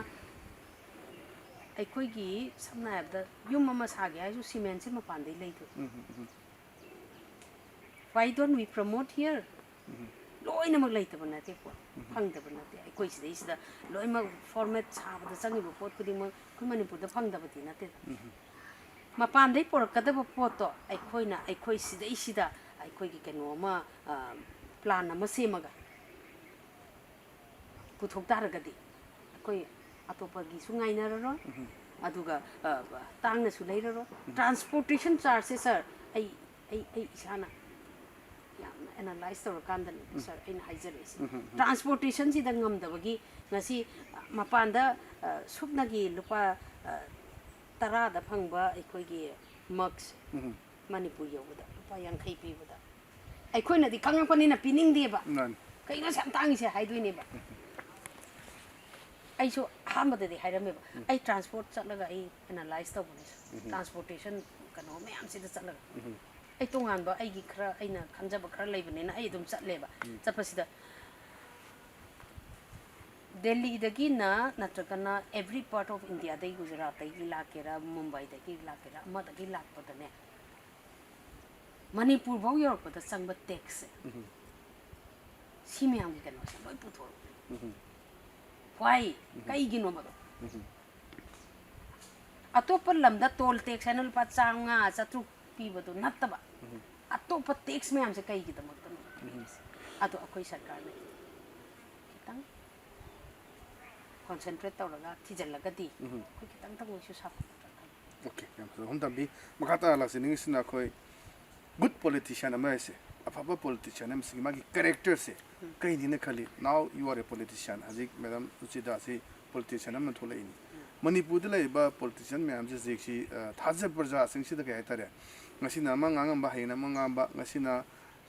ꯑꯩꯈꯣꯏꯒꯤ ꯁꯝꯅ ꯍꯥꯏꯔꯕꯗ ꯌꯨꯝ ꯑꯃ ꯁꯥꯒꯦ ꯍꯥꯏꯔꯁꯨ ꯁꯤꯃꯦꯟꯁꯦ ꯃꯄꯥꯟꯗꯩ ꯂꯩꯗꯣꯏꯅꯤ꯫ Why don't we promote here? ꯂꯣꯏꯅꯃꯛ ꯂꯩꯇꯕ ꯅꯠꯇꯦ ꯄꯣꯠ, ꯐꯪꯗꯕ ꯅꯠꯇꯦ꯫ ꯑꯩꯈꯣꯏ ꯁꯤꯗꯩꯁꯤꯗ ꯂꯣꯏꯅꯃꯛ ꯐꯣꯔꯃꯦꯠ ꯁꯥꯕꯗ ꯆꯪꯉꯤꯕ ꯄꯣꯠ ꯈꯨꯗꯤꯡꯃꯛ ꯑꯩꯈꯣꯏ ꯃꯅꯤꯄꯨꯔꯗ ꯐꯪꯗꯕꯗꯤ ꯅꯠꯇꯦ꯫ ꯃꯄꯥꯟꯗꯩ ꯄꯨꯔꯛꯀꯗꯕ ꯄꯣꯠꯇꯣ ꯑꯩꯈꯣꯏꯅ ꯑꯩꯈꯣꯏ ꯁꯤꯗꯩꯁꯤꯗ ꯑꯩꯈꯣꯏꯒꯤ ꯀꯩꯅꯣ ꯑꯃ, ꯄ꯭ꯂꯥꯟ ꯑꯃ ꯁꯦꯝꯃꯒ ꯄꯨꯊꯣꯛ ꯇꯥꯔꯒꯗꯤ ꯑꯩꯈꯣꯏ ꯑꯇꯣꯞꯄꯒꯤꯁꯨ ꯉꯥꯏꯅꯔꯔꯣꯏ꯫ ꯑꯗꯨꯒ ꯇꯥꯡꯅꯁꯨ ꯂꯩꯔꯔꯣꯏ꯫ ꯇ꯭ꯔꯥꯟꯁꯄꯣꯔꯇꯦꯁꯟ ꯆꯥꯔꯖꯁꯦ, ꯁꯥꯔ, ꯑꯩ ꯑꯩ ꯑꯩ ꯏꯁꯥꯅ ꯌꯥꯝꯅ ꯑꯦꯅꯥꯂꯥꯏꯁ ꯇꯧꯔꯀꯥꯟꯗꯅꯦ, ꯁꯥꯔ, ꯑꯩꯅ ꯍꯥꯏꯖꯔꯛꯏꯁꯦ꯫ ꯇ꯭ꯔꯥꯟꯁꯄꯣꯔꯇꯦꯁꯟꯁꯤꯗ ꯉꯝꯗꯕꯒꯤ ꯉꯁꯤ ꯃꯄꯥꯟꯗ ꯁꯨꯞꯅꯒꯤ ꯂꯨꯄꯥ ꯇꯔꯥꯗ ꯐꯪꯕ ꯑꯩꯈꯣꯏꯒꯤ ꯃꯛꯁꯦ ꯃꯅꯤꯄꯨꯔ ꯌꯧꯕꯗ ꯂꯨꯄꯥ ꯌꯥꯡꯈꯩ ꯄꯤꯕꯗ ꯑꯩꯈꯣꯏꯅꯗꯤ ꯈꯪꯉꯛꯄꯅꯤꯅ ꯄꯤꯅꯤꯡꯗꯦꯕ꯫ ꯀꯩꯅꯣ ꯑꯁꯨꯛ ꯌꯥꯝ ꯇꯥꯡꯉꯤꯁꯦ ꯍꯥꯏꯗꯣꯏꯅꯦꯕ꯫ ꯑꯩꯁꯨ ꯑꯍꯥꯟꯕꯗꯗꯤ ꯍꯥꯏꯔꯝꯃꯦꯕ꯫ ꯑꯩ ꯇ꯭ꯔꯥꯟꯁꯄꯣꯔꯠ ꯆꯠꯂꯒ ꯑꯩ ꯑꯦꯅꯥꯂꯥꯏꯁ ꯇꯧꯕꯅꯦ꯫ ꯇ꯭ꯔꯥꯟꯁꯄꯣꯔꯇꯦꯁꯟ ꯀꯩꯅꯣ ꯃꯌꯥꯝꯁꯤꯗ ꯆꯠꯂꯒ꯫ ꯑꯩ ꯇꯣꯉꯥꯟꯕ ꯑꯩꯒꯤ ꯈꯔ ꯑꯩꯅ ꯈꯟꯖꯕ ꯈꯔ ꯂꯩꯕꯅꯤꯅ ꯑꯩ ꯑꯗꯨꯝ ꯆꯠꯂꯦꯕ꯫ ꯆꯠꯄꯁꯤꯗ ꯗꯦꯜꯂꯤꯗꯒꯤꯅ ꯅꯠꯇ꯭ꯔꯒꯅ every part of Indiaꯗꯒꯤ, ꯒꯨꯖꯔꯥꯠꯇꯒꯤ ꯂꯥꯛꯀꯦꯔꯥ, ꯃꯨꯝꯕꯥꯏꯗꯒꯤ ꯂꯥꯛꯀꯦꯔꯥ, ꯑꯃꯗꯒꯤ ꯂꯥꯛꯄꯗꯅꯦ, ꯃꯅꯤꯄꯨꯔ ꯐꯥꯎ ꯌꯧꯔꯛꯄꯗ ꯆꯪꯕ ꯇꯦꯛꯁꯁꯦ, ꯁꯤ ꯃꯌꯥꯝꯒꯤ ꯀꯩꯅꯣꯁꯦ ꯂꯣꯏ ꯄꯨꯊꯣꯔꯛꯄꯅꯦ꯫ ꯋꯥꯏ? ꯀꯩꯒꯤꯅꯣꯕꯗꯣ? ꯑꯇꯣꯞꯄ ꯂꯝꯗ ꯇꯣꯜ ꯇꯦꯛꯁ ꯍꯥꯏꯅ ꯂꯨꯄꯥ ꯆꯥꯝꯃꯉꯥ, ꯆꯥꯇ꯭ꯔꯨꯛ ꯄꯤꯕꯗꯣ ꯅꯠꯇꯕ, ꯑꯇꯣꯞꯄ ꯇꯦꯛꯁ ꯃꯌꯥꯝꯁꯦ ꯀꯩꯒꯤꯗꯃꯛꯇꯅꯣ ꯄꯤꯔꯤꯁꯦ? ꯑꯗꯣ ꯑꯩꯈꯣꯏ ꯁꯔꯀꯥꯔꯅ ꯈꯤꯇꯪ ꯀꯣꯟꯁꯦꯟꯇ꯭ꯔꯦꯠ ꯇꯧꯔꯒ ꯊꯤꯖꯤꯜꯂꯒꯗꯤ ꯑꯩꯈꯣꯏ ꯈꯤꯇꯪꯇꯪ ꯑꯣꯏꯁꯨ ꯁꯥꯐꯒꯗ꯭ꯔꯥ ꯈꯜꯂꯤ꯫ ꯑꯣꯀꯦ, ꯌꯥꯝ ꯐꯖꯕ ꯋꯥꯐꯝ ꯊꯝꯕꯤ꯫ ꯃꯈꯥ ꯇꯥꯅ ꯂꯥꯛꯆꯅꯤꯡꯉꯤꯁꯤꯅ ꯑꯩꯈꯣꯏ ꯒꯨꯗ ꯄꯣꯂꯤꯇꯤꯁꯤꯌꯥꯟ ꯑꯃ ꯍꯥꯏꯁꯦ, ꯑꯐꯕ ꯄꯣꯂꯤꯇꯤꯁꯤꯌꯥꯟ ꯑꯃꯁꯤꯒꯤ ꯃꯥꯒꯤ ꯀꯦꯔꯦꯛꯇꯔꯁꯦ ꯀꯩꯅꯤꯅ ꯈꯜꯂꯤ? Now you are a politician, ꯍꯧꯖꯤꯛ ꯃꯦꯗꯥꯝ ꯔꯨꯆꯤꯇꯥꯁꯤ ꯄꯣꯂꯤꯇꯤꯁꯤꯌꯥꯟ ꯑꯃ ꯊꯣꯛꯂꯛꯏꯅꯤ꯫ ꯃꯅꯤꯄꯨꯔꯗ ꯂꯩꯔꯤꯕ ꯄꯣꯂꯤꯇꯤꯁꯤꯌꯥꯟ ꯃꯌꯥꯝꯁꯦ ꯍꯧꯖꯤꯛꯁꯤ, ꯑ, ꯊꯥꯖ ꯄ꯭ꯔꯖꯥꯁꯤꯡꯁꯤꯗ ꯀꯩ ꯍꯥꯏꯇꯥꯔꯦ, ꯉꯁꯤꯅ ꯑꯃ ꯉꯥꯡꯉꯝꯕ, ꯍꯌꯦꯡꯅ ꯑꯃ ꯉꯥꯡꯕ, ꯉꯁꯤꯅ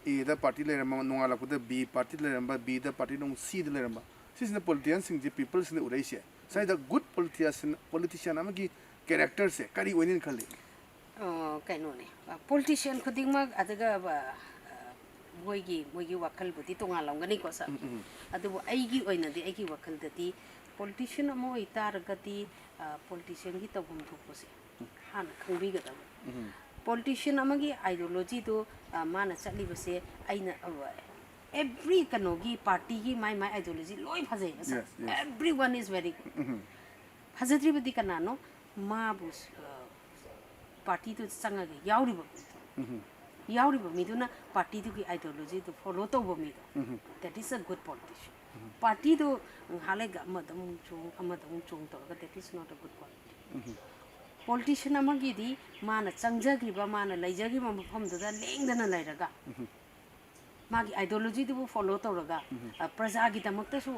Aꯗ ꯄꯥꯔꯇꯤ ꯂꯩꯔꯝꯕ, ꯅꯣꯡꯉꯥꯜꯂꯛꯄꯗ B ꯄꯥꯔꯇꯤ ꯂꯩꯔꯝꯕ, Bꯗ ꯄꯥꯔꯇꯤ ꯑꯃꯨꯛ Cꯗ ꯂꯩꯔꯝꯕ, ꯁꯤꯁꯤꯅ ꯄꯣꯂꯤꯇꯤꯁꯤꯌꯥꯟꯁꯤꯡꯁꯦ, ꯄꯤꯄꯜꯁꯤꯡꯅ ꯎꯔꯛꯏꯁꯦ꯫ ꯁ꯭ꯋꯥꯏꯗ ꯒꯨꯗ ꯄꯣꯂꯤꯇꯤꯁꯤꯌꯥꯟ, ꯄꯣꯂꯤꯇꯤꯁꯤꯌꯥꯟ ꯑꯃꯒꯤ ꯀꯦꯔꯦꯛꯇꯔꯁꯦ ꯀꯔꯤ ꯑꯣꯏꯅꯤꯅ ꯈꯜꯂꯤ? ꯑ, ꯀꯩꯅꯣꯅꯦ, ꯑ, ꯄꯣꯂꯤꯇꯤꯁꯤꯌꯥꯟ ꯈꯨꯗꯤꯡꯃꯛ ꯑꯗꯨꯒ, ꯑ, ꯑ, ꯃꯣꯏꯒꯤ, ꯃꯣꯏꯒꯤ ꯋꯥꯈꯜꯕꯨꯗꯤ ꯇꯣꯉꯥꯜꯂꯝꯒꯅꯤꯀꯣ, ꯁꯥꯔ꯫ ꯑꯗꯨꯕꯨ ꯑꯩꯒꯤ ꯑꯣꯏꯅꯗꯤ, ꯑꯩꯒꯤ ꯋꯥꯈꯜꯗꯗꯤ ꯄꯣꯂꯤꯇꯤꯁꯤꯌꯥꯟ ꯑꯃ ꯑꯣꯏꯇꯥꯔꯒꯗꯤ, ꯑ, ꯄꯣꯂꯤꯇꯤꯁꯤꯌꯥꯟꯒꯤ ꯇꯧꯐꯝ ꯊꯣꯛꯄꯁꯦ ꯍꯥꯟꯅ ꯈꯪꯕꯤꯒꯗꯕꯅꯤ꯫ ꯄꯣꯂꯤꯇꯤꯁꯤꯌꯥꯟ ꯑꯃꯒꯤ ideologyꯗꯨ, ꯑ, ꯃꯥꯅ ꯆꯠꯂꯤꯕꯁꯦ ꯑꯩꯅ, ꯑ, Every ꯀꯩꯅꯣꯒꯤ partyꯒꯤ ꯃꯥꯏ ꯃꯥꯏ ideology ꯂꯣꯏ ꯐꯖꯩ ꯃꯁꯛ꯫ Yes, yes. Everyone is very good. ꯎꯝ. ꯐꯖꯗ꯭ꯔꯤꯕꯗꯤ ꯀꯅꯥꯅꯣ? ꯃꯥꯕꯨ ꯑ, partyꯗꯨ ꯆꯪꯉꯒ ꯌꯥꯎꯔꯤꯕ ꯃꯤꯗꯣ, ꯎꯝ. ꯌꯥꯎꯔꯤꯕ ꯃꯤꯗꯨꯅ partyꯗꯨꯒꯤ ideologyꯗꯨ follow ꯇꯧꯕ ꯃꯤꯗꯣ, ꯎꯝ. that is a good politician. Partyꯗꯨ ꯉꯥꯏꯍꯥꯛ ꯂꯩꯒ ꯑꯃꯗ ꯑꯃꯨꯛ ꯆꯣꯡ ꯑꯃꯗ ꯑꯃꯨꯛ ꯆꯣꯡ ꯇꯧꯔꯒ that is not a good politician. Um. Politician ꯑꯃꯒꯤꯗꯤ ꯃꯥꯅ ꯆꯪꯖꯈ꯭ꯔꯤꯕ, ꯃꯥꯅ ꯂꯩꯖꯈ꯭ꯔꯤꯕ ꯃꯐꯝꯗꯨꯗ ꯂꯦꯡꯗꯅ ꯂꯩꯔꯒ ꯎꯝ. ꯃꯥꯒꯤ ideologyꯗꯨꯕꯨ follow ꯇꯧꯔꯒ, ꯎꯝ. ꯑ, ꯄ꯭ꯔꯖꯥꯒꯤꯗꯃꯛꯇꯁꯨ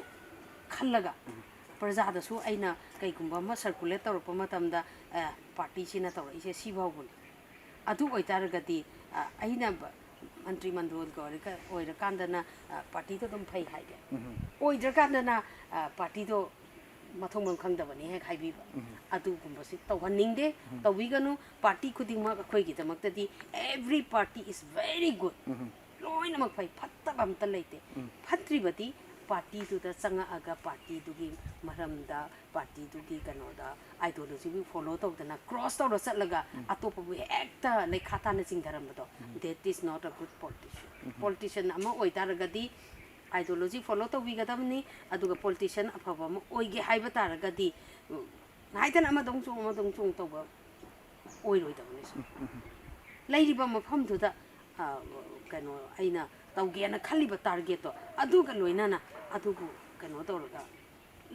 ꯈꯜꯂꯒ, ꯎꯝ. ꯄ꯭ꯔꯖꯥꯗꯁꯨ ꯑꯩꯅ ꯀꯩꯒꯨꯝꯕ ꯑꯃ circulate ꯇꯧꯔꯛꯄ ꯃꯇꯝꯗ, ꯑ, partyꯁꯤꯅ ꯇꯧꯔꯛꯏꯁꯦ ꯁꯤ ꯐꯥꯎꯕꯅꯤ꯫ ꯑꯗꯨ ꯑꯣꯏꯇꯥꯔꯒꯗꯤ, ꯑ, ꯑꯩꯅ ꯕ-, ꯃꯟꯇ꯭ꯔꯤ ꯃꯟꯗꯣꯜꯒ ꯑꯣꯏꯔꯒ, ꯑꯣꯏꯔꯀꯥꯟꯗꯅ, ꯑ, partyꯗꯣ ꯑꯗꯨꯝ ꯐꯩ ꯍꯥꯏꯒꯦ꯫ ꯎꯝ. ꯑꯣꯏꯗ꯭ꯔꯀꯥꯟꯗꯅ, ꯑ, partyꯗꯣ ꯃꯊꯣꯡ ꯃꯔꯝ ꯈꯪꯗꯕꯅꯤ ꯍꯦꯛ ꯍꯥꯏꯕꯤꯕ꯫ ꯎꯝ. ꯑꯗꯨꯒꯨꯝꯕꯁꯤ ꯇꯧꯍꯟꯅꯤꯡꯗꯦ, ꯎꯝ. ꯇꯧꯕꯤꯒꯅꯨ꯫ Party ꯈꯨꯗꯤꯡꯃꯛ ꯑꯩꯈꯣꯏꯒꯤꯗꯃꯛꯇꯗꯤ every party is very good. ꯎꯝ. ꯂꯣꯏꯅꯃꯛ ꯐꯩ, ꯐꯠꯇꯕ ꯑꯝꯇ ꯂꯩꯇꯦ꯫ ꯎꯝ. ꯐꯠꯇ꯭ꯔꯤꯕꯗꯤ partyꯗꯨꯗ ꯆꯪꯉꯛꯑꯒ partyꯗꯨꯒꯤ ꯃꯔꯝꯗ, partyꯗꯨꯒꯤ ꯀꯩꯅꯣꯗ, ideologyꯕꯨ follow ꯇꯧꯗꯅ cross ꯇꯧꯔ ꯆꯠꯂꯒ ꯎꯝ. ꯑꯇꯣꯞꯄꯕꯨ ꯍꯦꯛꯇ ꯂꯩꯈꯥ ꯇꯥꯅ ꯆꯤꯡꯊꯔꯝꯕꯗꯣ, ꯎꯝ. That is not a good politician. Um. Politician ꯑꯃ ꯑꯣꯏꯇꯥꯔꯒꯗꯤ ideology follow ꯇꯧꯕꯤꯒꯗꯕꯅꯤ, ꯑꯗꯨꯒ politician ꯑꯐꯕ ꯑꯃ ꯑꯣꯏꯒꯦ ꯍꯥꯏꯕ ꯇꯥꯔꯒꯗꯤ, ꯎꯝ, ꯉꯥꯏꯗꯅ ꯑꯃꯗ ꯑꯃꯨꯛ ꯆꯣꯡ, ꯑꯃꯗ ꯑꯃꯨꯛ ꯆꯣꯡ ꯇꯧꯕ ꯑꯣꯏꯔꯣꯏꯗꯕꯅꯤ ꯁꯨꯝ꯫ ꯎꯝ. ꯂꯩꯔꯤꯕ ꯃꯐꯝꯗꯨꯗ, ꯑ, ꯀꯩꯅꯣ, ꯑꯩꯅ ꯇꯧꯒꯦꯅ ꯈꯜꯂꯤꯕ targetꯇꯣ ꯑꯗꯨꯒ ꯂꯣꯏꯅꯅ ꯑꯗꯨꯕꯨ ꯀꯩꯅꯣ ꯇꯧꯔꯒ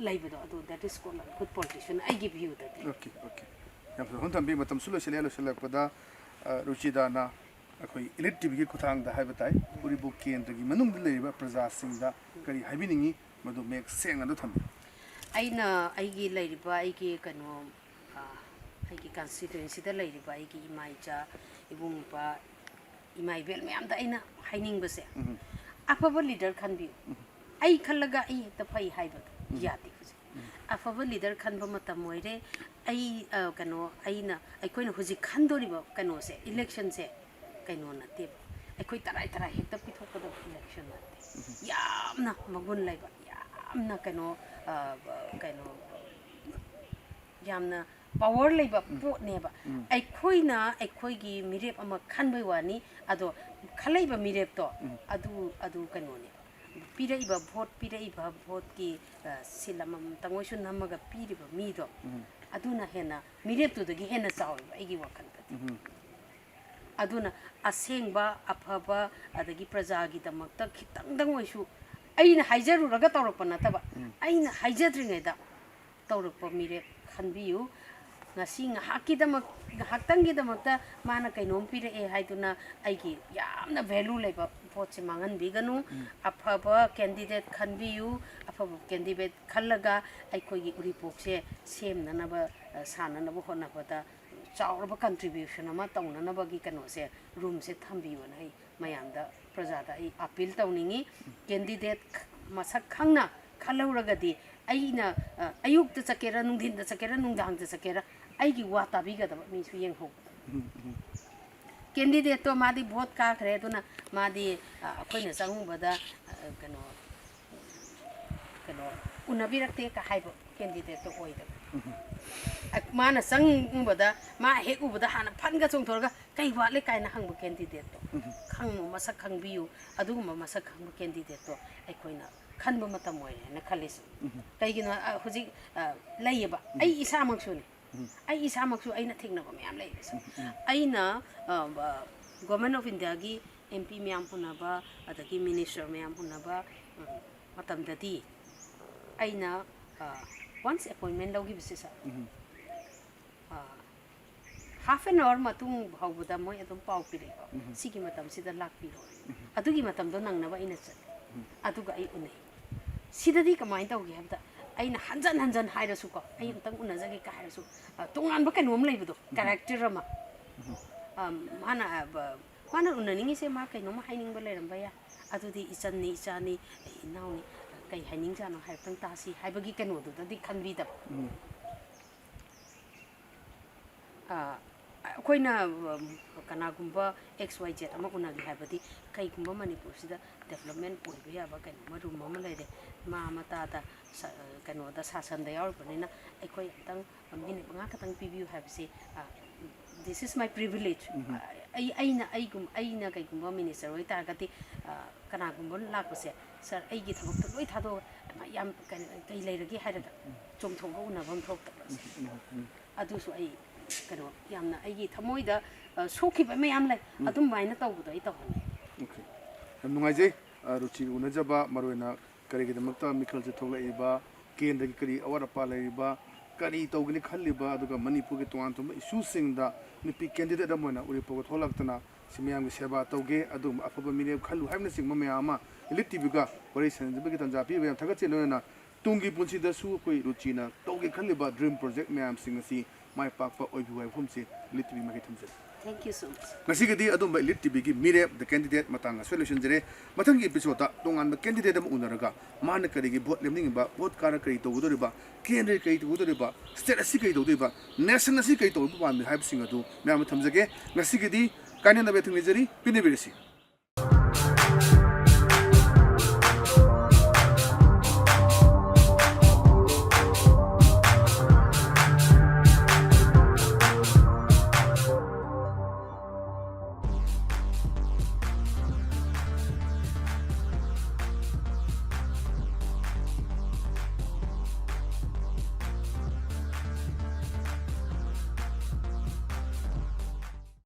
ꯂꯩꯕꯗꯣ, ꯑꯗꯨ that is called a good politician ꯑꯩꯒꯤ viewꯗꯗꯤ꯫ Okay, okay. ꯌꯥꯝ ꯐꯖꯅ ꯊꯝꯕꯤ꯫ ꯃꯇꯝꯁꯨ ꯂꯣꯏꯁꯤꯜꯂꯦ꯫ ꯂꯣꯏꯁꯤꯜꯂꯛꯄꯗ, ꯑ, ꯔꯨꯆꯤꯗꯥꯅ ꯑꯩꯈꯣꯏ Elite TVꯒꯤ ꯈꯨꯠꯊꯥꯡꯗ ꯍꯥꯏꯕ ꯇꯥꯏ, ꯎꯔꯤꯄꯣꯛ ꯀꯦꯟꯗ꯭ꯔꯒꯤ ꯃꯅꯨꯡꯗ ꯂꯩꯔꯤꯕ ꯄ꯭ꯔꯖꯥꯁꯤꯡꯗ ꯀꯔꯤ ꯍꯥꯏꯕꯤꯅꯤꯡꯉꯤ, ꯃꯗꯨ ꯃꯌꯦꯛ ꯁꯦꯡꯅ ꯑꯗꯨ ꯊꯝꯕꯤꯌꯨ꯫ ꯑꯩꯅ ꯑꯩꯒꯤ ꯂꯩꯔꯤꯕ ꯑꯩꯒꯤ ꯀꯩꯅꯣ, ꯑ, ꯑꯩꯒꯤ constituencyꯗ ꯂꯩꯔꯤꯕ ꯑꯩꯒꯤ ꯏꯃꯥ ꯏꯆꯥ, ꯏꯕꯨꯡ ꯏꯄ꯭ꯋꯥ, ꯏꯃꯥ ꯏꯕꯦꯜ ꯃꯌꯥꯝꯗ ꯑꯩꯅ ꯍꯥꯏꯅꯤꯡꯕꯁꯦ, ꯎꯝ. ꯑꯐꯕ leader ꯈꯟꯕꯤꯌꯨ꯫ ꯎꯝ. ꯑꯩ ꯈꯜꯂꯒ ꯑꯩ ꯍꯦꯛꯇ ꯐꯩ ꯍꯥꯏꯕꯗꯣ ꯎꯝ. ꯌꯥꯗꯦ ꯍꯧꯖꯤꯛ꯫ ꯎꯝ. ꯑꯐꯕ leader ꯈꯟꯕ ꯃꯇꯝ ꯑꯣꯏꯔꯦ꯫ ꯑꯩ, ꯑ, ꯀꯩꯅꯣ, ꯑꯩꯅ, ꯑꯩꯈꯣꯏꯅ ꯍꯧꯖꯤꯛ ꯈꯟꯗꯣꯔꯤꯕ ꯀꯩꯅꯣꯁꯦ, electionꯁꯦ, ꯀꯩꯅꯣ ꯅꯠꯇꯦꯕ, ꯑꯩꯈꯣꯏ ꯇꯔꯥꯏ ꯇꯔꯥꯏ ꯍꯦꯛꯇ ꯄꯤꯊꯣꯛꯀꯗꯕ election ꯅꯠꯇꯦ꯫ ꯌꯥꯝꯅ ꯃꯒꯨꯟ ꯂꯩꯕ, ꯌꯥꯝꯅ ꯀꯩꯅꯣ, ꯑ, ꯀꯩꯅꯣ, ꯌꯥꯝꯅ power ꯂꯩꯕ ꯄꯣꯠꯅꯦꯕ꯫ ꯎꯝ. ꯑꯩꯈꯣꯏꯅ ꯑꯩꯈꯣꯏꯒꯤ ꯃꯤꯔꯦꯞ ꯑꯃ ꯈꯟꯕꯩ ꯋꯥꯅꯤ, ꯑꯗꯣ ꯈꯜꯂꯛꯏꯕ ꯃꯤꯔꯦꯞꯇꯣ, ꯎꯝ꯫ ꯑꯗꯨ, ꯑꯗꯨ ꯀꯩꯅꯣꯅꯦ꯫ ꯄꯤꯔꯛꯏꯕ ꯚꯣꯠ, ꯄꯤꯔꯛꯏꯕ ꯚꯣꯠꯀꯤ, ꯑ, ꯁꯤꯜ ꯑꯃꯃꯝꯇꯪ ꯑꯣꯏꯁꯨ ꯅꯝꯃꯒ ꯄꯤꯔꯤꯕ ꯃꯤꯗꯣ, ꯎꯝ꯫ ꯑꯗꯨꯅ ꯍꯦꯟꯅ, ꯃꯤꯔꯦꯞꯇꯨꯗꯒꯤ ꯍꯦꯟꯅ ꯆꯥꯎꯋꯦꯕ ꯑꯩꯒꯤ ꯋꯥꯈꯜꯗꯗꯤ꯫ ꯎꯝ꯫ ꯑꯗꯨꯅ ꯑꯁꯦꯡꯕ, ꯑꯐꯕ, ꯑꯗꯒꯤ ꯄ꯭ꯔꯖꯥꯒꯤꯗꯃꯛꯇ ꯈꯤꯇꯪꯗꯪ ꯑꯣꯏꯁꯨ, ꯑꯩꯅ ꯍꯥꯏꯖꯔꯨꯔꯒ ꯇꯧꯔꯛꯄ ꯅꯠꯇꯕ, ꯎꯝ꯫ ꯑꯩꯅ ꯍꯥꯏꯖꯗ꯭ꯔꯤꯉꯩꯗ ꯇꯧꯔꯛꯄ ꯃꯤꯔꯦꯞ ꯈꯟꯕꯤꯌꯨ꯫ ꯉꯁꯤ ꯉꯥꯏꯍꯥꯛꯀꯤꯗꯃꯛ, ꯉꯥꯏꯍꯥꯛꯇꯪꯒꯤꯗꯃꯛꯇ ꯃꯥꯅ ꯀꯩꯅꯣꯝ ꯄꯤꯔꯛꯑꯦ ꯍꯥꯏꯗꯨꯅ ꯑꯩꯒꯤ ꯌꯥꯝꯅ value ꯂꯩꯕ ꯚꯣꯠꯁꯦ ꯃꯥꯡꯍꯟꯕꯤꯒꯅꯨ꯫ ꯎꯝ꯫ ꯑꯐꯕ candidate ꯈꯟꯕꯤꯌꯨ꯫ ꯑꯐꯕ candidate ꯈꯜꯂꯒ ꯑꯩꯈꯣꯏꯒꯤ ꯎꯔꯤꯄꯣꯛꯁꯦ ꯁꯦꯝꯅꯅꯕ, ꯑ, ꯁꯥꯟꯅꯅꯕ ꯍꯣꯠꯅꯕꯗ ꯆꯥꯎꯔꯕ contribution ꯑꯃ ꯇꯧꯅꯅꯕꯒꯤ ꯀꯩꯅꯣꯁꯦ, roomꯁꯦ ꯊꯝꯕꯤꯌꯣꯅ ꯑꯩ ꯃꯌꯥꯝꯗ, ꯄ꯭ꯔꯖꯥꯗ ꯑꯩ appeal ꯇꯧꯅꯤꯡꯉꯤ꯫ Candidate ꯃꯁꯛ ꯈꯪꯅ ꯈꯜꯍꯧꯔꯒꯗꯤ ꯑꯩꯅ, ꯑ, ꯑꯌꯨꯛꯇ ꯆꯠꯀꯦꯔꯥ, ꯅꯨꯡꯊꯤꯟꯗ ꯆꯠꯀꯦꯔꯥ, ꯅꯨꯡꯗꯥꯡꯗ ꯆꯠꯀꯦꯔꯥ, ꯑꯩꯒꯤ ꯋꯥ ꯇꯥꯕꯤꯒꯗꯕ ꯃꯤꯁꯨ ꯌꯦꯡꯍꯧꯒꯗꯕ꯫ ꯎꯝ, ꯎꯝ꯫ Candidateꯇꯣ ꯃꯥꯗꯤ ꯚꯣꯠ ꯀꯥꯈ꯭ꯔꯦ, ꯑꯗꯨꯅ ꯃꯥꯗꯤ, ꯑ, ꯑꯩꯈꯣꯏꯅ ꯆꯪꯉꯨꯕꯗ, ꯑ, ꯀꯩꯅꯣ, ꯀꯩꯅꯣ, ꯎꯅꯕꯤꯔꯛꯇꯦ ꯀ ꯍꯥꯏꯕ candidateꯇꯣ ꯑꯣꯏꯗꯕ꯫ ꯎꯝ꯫ ꯑ, ꯃꯥꯅ ꯆꯪꯉꯨꯕꯗ, ꯃꯥ ꯍꯦꯛ ꯎꯕꯗ ꯍꯥꯟꯅ ꯐꯟꯒ ꯆꯣꯡꯊꯣꯔꯒ, "ꯀꯩ ꯋꯥꯠꯂꯤ?" ꯀꯥꯏꯅ ꯍꯪꯕ candidateꯇꯣ꯫ ꯎꯝ꯫ ꯈꯪꯉꯨ, ꯃꯁꯛ ꯈꯪꯕꯤꯌꯨ, ꯑꯗꯨꯒꯨꯝꯕ ꯃꯁꯛ ꯈꯪꯕ candidateꯇꯣ ꯑꯩꯈꯣꯏꯅ ꯈꯟꯕ ꯃꯇꯝ ꯑꯣꯏꯔꯦꯅ ꯈꯜꯂꯤꯁꯦ꯫ ꯎꯝ꯫ ꯀꯩꯒꯤꯅꯣ, ꯑ, ꯍꯧꯖꯤꯛ, ꯑ, ꯂꯩꯌꯦꯕ, ꯎꯝ꯫ ꯑꯩ ꯏꯁꯥꯃꯛꯁꯨꯅꯦ꯫ ꯎꯝ꯫ ꯑꯩ ꯏꯁꯥꯃꯛꯁꯨ ꯑꯩꯅ ꯊꯦꯡꯅꯕ ꯃꯌꯥꯝ ꯂꯩꯌꯦꯕ꯫ ꯎꯝ, ꯎꯝ꯫ ꯑꯩꯅ, ꯑ, ꯕ-, Government of Indiaꯒꯤ MP ꯃꯌꯥꯝ ꯎꯅꯕ, ꯑꯗꯒꯤ minister ꯃꯌꯥꯝ ꯎꯅꯕ, ꯎꯝ, ꯃꯇꯝꯗꯗꯤ ꯑꯩꯅ, ꯑ, once appointment ꯂꯧꯈꯤꯕꯁꯦ, sir, ꯎꯝ꯫ ꯑ, half an hour ꯃꯇꯨꯡ ꯐꯥꯎꯕꯗ ꯃꯣꯏ ꯑꯗꯨꯝ ꯄꯥꯎ ꯄꯤꯔꯛꯑꯦꯕ, ꯎꯝ꯫ "ꯁꯤꯒꯤ ꯃꯇꯝꯁꯤꯗ ꯂꯥꯛꯄꯤꯔꯣ"꯫ ꯎꯝ꯫ ꯑꯗꯨꯒꯤ ꯃꯇꯝꯗꯣ ꯅꯪꯅꯕ ꯑꯩꯅ ꯆꯠꯂꯦ꯫ ꯎꯝ꯫ ꯑꯗꯨꯒ ꯑꯩ ꯎꯅꯩ꯫ ꯁꯤꯗꯗꯤ ꯀꯃꯥꯏꯅ ꯇꯧꯒꯦ ꯍꯥꯏꯕꯗ, ꯑꯩꯅ ꯍꯟꯖꯟ ꯍꯟꯖꯟ ꯍꯥꯏꯔꯁꯨꯀꯣ, "ꯑꯩ ꯎꯝ꯫ ꯑꯝꯇꯪ ꯎꯅꯖꯒꯦ" ꯀ ꯍꯥꯏꯔꯁꯨ, ꯑ, ꯇꯣꯉꯥꯟꯕ ꯀꯩꯅꯣꯝ ꯂꯩꯕꯗꯣ, ꯎꯝ꯫ Character ꯑꯃ꯫ ꯎꯝ꯫ ꯑ, ꯃꯥꯅ, ꯑ, ꯕ-, ꯃꯥꯅ ꯎꯅꯅꯤꯡꯉꯤꯁꯦ ꯃꯥ ꯀꯩꯅꯣꯝꯃ ꯍꯥꯏꯅꯤꯡꯕ ꯂꯩꯔꯝꯕ ꯌꯥꯏ꯫ ꯑꯗꯨꯗꯤ "ꯏꯆꯟꯅꯤ, ꯏꯆꯥꯅꯤ, ꯏꯅꯥꯎꯅꯤ, ꯀꯩ ꯍꯥꯏꯅꯤꯡꯖꯥꯠꯅꯣ ꯍꯥꯏꯐꯦꯠꯇꯪ ꯇꯥꯁꯤ" ꯍꯥꯏꯕꯒꯤ ꯀꯩꯅꯣꯗꯨꯗꯗꯤ ꯈꯟꯕꯤꯗꯕ꯫ ꯎꯝ꯫ ꯑ, ꯑꯩꯈꯣꯏꯅ, ꯎꯝ, ꯀꯅꯥꯒꯨꯝꯕ X Y Z ꯑꯃ ꯎꯅꯒꯦ ꯍꯥꯏꯕꯗꯤ, ꯀꯩꯒꯨꯝꯕ ꯃꯅꯤꯄꯨꯔꯁꯤꯗ development ꯑꯣꯏꯕ ꯌꯥꯕ ꯀꯩꯅꯣꯝꯃ, room ꯑꯃ ꯂꯩꯔꯦ, ꯃꯥ ꯃꯇꯥꯗ ꯁ-, ꯀꯩꯅꯣꯗ, ꯁꯥꯁꯟꯗ ꯌꯥꯎꯔꯤꯕꯅꯤꯅ, ꯑꯩꯈꯣꯏ ꯑꯝꯇꯪ minute ꯃꯉꯥ ꯈꯛꯇꯪ ꯄꯤꯕꯤꯌꯨ ꯍꯥꯏꯕꯁꯤ, ꯑ, This is my privilege. ꯑꯩ ꯑꯩꯅ ꯑꯩꯒꯨꯝ ꯑꯩꯅ ꯀꯩꯒꯨꯝꯕ ꯃꯤꯅꯤꯁꯇꯔ ꯑꯣꯏꯇꯥꯔꯒꯗꯤ, ꯑ, ꯀꯅꯥꯒꯨꯝꯕ ꯂꯥꯛꯄꯁꯦ, "ꯁꯥꯔ, ꯑꯩꯒꯤ ꯊꯕꯛꯇꯣ ꯂꯣꯏ ꯊꯥꯗꯣꯛꯑꯒ, ꯌꯥꯝ ꯀꯩꯅꯣ, ꯀꯩ ꯂꯩꯔꯒꯦ?" ꯍꯥꯏꯔꯒ ꯆꯣꯡꯊꯣꯛꯑꯒ ꯎꯅꯕ ꯑꯃ ꯊꯣꯛꯇꯕ꯭ꯔꯥ, ꯁꯥꯔ? ꯑꯗꯨꯁꯨ ꯑꯩ, ꯀꯩꯅꯣ, ꯌꯥꯝꯅ ꯑꯩꯒꯤ ꯊꯃꯣꯏꯗ, ꯑ, ꯁꯣꯛꯈꯤꯕ ꯃꯌꯥꯝ ꯂꯩ꯫ ꯑꯗꯨꯃꯥꯏꯅ ꯇꯧꯕꯗꯣ ꯑꯩ ꯇꯧꯍꯟꯅꯤꯡꯉꯤ꯫ Okay. ꯌꯥꯝ ꯅꯨꯡꯉꯥꯏꯖꯩ, ꯑ, ꯔꯨꯆꯤꯒ ꯎꯅꯖꯕ, ꯃꯔꯨꯑꯣꯏꯅ ꯀꯔꯤꯒꯤꯗꯃꯛꯇ ꯃꯤꯈꯜꯁꯦ ꯊꯣꯛꯂꯛꯏꯕ, ꯀꯦꯟꯗ꯭ꯔꯒꯤ ꯀꯔꯤ ꯑꯋꯥꯠ ꯑꯄꯥ ꯂꯩꯔꯤꯕ, ꯀꯔꯤ ꯇꯧꯒꯅꯤ ꯈꯜꯂꯤꯕ, ꯑꯗꯨꯒ ꯃꯅꯤꯄꯨꯔꯒꯤ ꯇꯣꯉꯥꯟ ꯇꯣꯉꯥꯟꯕ ꯏꯁꯨꯁꯤꯡꯗ ꯅꯨꯄꯤ ꯀꯦꯟꯗꯤꯗꯦꯠ ꯑꯃ ꯑꯣꯏꯅ ꯎꯔꯤꯄꯣꯛꯇ ꯊꯣꯛꯂꯛꯇꯅ ꯁꯤ ꯃꯌꯥꯝꯒꯤ ꯁꯦꯕꯥ ꯇꯧꯒꯦ, ꯑꯗꯨꯒꯨꯝꯕ ꯑꯐꯕ ꯃꯤꯔꯦꯞ ꯈꯜꯂꯨ ꯍꯥꯏꯕꯅꯆꯤꯡꯕ ꯃꯌꯥꯝ ꯑꯃ ꯏꯂꯤꯠ ꯇꯤꯚꯤꯒ ꯋꯥꯔꯤ ꯁꯥꯟꯅꯖꯕꯒꯤ ꯇꯥꯟꯖꯥ ꯄꯤꯕ ꯌꯥꯝ ꯊꯥꯒꯠꯆꯔꯤ꯫ ꯂꯣꯏꯅꯅ ꯇꯨꯡꯒꯤ ꯄꯨꯟꯁꯤꯗꯁꯨ ꯑꯩꯈꯣꯏ ꯔꯨꯆꯤꯅ ꯇꯧꯒꯦ ꯈꯜꯂꯤꯕ ꯗ꯭ꯔꯤꯝ ꯄ꯭ꯔꯣꯖꯦꯛ ꯃꯌꯥꯝꯁꯤꯡ ꯑꯁꯤ ꯃꯥꯏ ꯄꯥꯛꯄ ꯑꯣꯏꯕꯤꯌꯨ ꯍꯥꯏꯕ ꯋꯥꯐꯝꯁꯤ ꯏꯂꯤꯠ ꯇꯤꯚꯤ ꯃꯥꯏꯀꯩ ꯊꯝꯖꯔꯤ꯫ Thank you so much. ꯉꯁꯤꯒꯤꯗꯤ ꯑꯗꯨꯝꯕ ꯏꯂꯤꯠ ꯇꯤꯚꯤꯒꯤ ꯃꯤꯔꯦꯞ, ꯗ ꯀꯦꯟꯗꯤꯗꯦꯠ ꯃꯇꯥꯡ ꯑꯁꯤꯗ ꯂꯣꯏꯁꯤꯟꯖꯔꯦ꯫ ꯃꯊꯪꯒꯤ ꯏꯄꯤꯁꯣꯗꯇ ꯇꯣꯉꯥꯟꯕ ꯀꯦꯟꯗꯤꯗꯦꯠ ꯑꯃ ꯎꯅꯔꯒ ꯃꯥꯅ ꯀꯔꯤꯒꯤ ꯚꯣꯠ ꯂꯦꯞꯅꯤꯡꯉꯤꯕ, ꯚꯣꯠ ꯀꯥꯔ ꯀꯔꯤ ꯇꯧꯒꯗꯧꯔꯤꯕ, ꯀꯦꯟꯗ꯭ꯔꯒꯤ ꯀꯔꯤ ꯇꯧꯒꯗꯧꯔꯤꯕ, ꯁ꯭ꯇꯦꯠ ꯑꯁꯤ ꯀꯔꯤ ꯇꯧꯗꯣꯏꯕ, ꯅꯦꯁꯟ ꯑꯁꯤ ꯀꯔꯤ ꯇꯧꯕ ꯄꯥꯝꯃꯤ ꯍꯥꯏꯕꯁꯤꯡ ꯑꯗꯨ ꯃꯌꯥꯝꯗ ꯊꯝꯖꯒꯦ꯫ ꯉꯁꯤꯒꯤꯗꯤ ꯀꯥꯏꯅꯅꯕ ꯌꯥꯊꯪ ꯅꯤꯖꯔꯤ꯫ ꯄꯤꯅꯕꯤꯔꯁꯤ꯫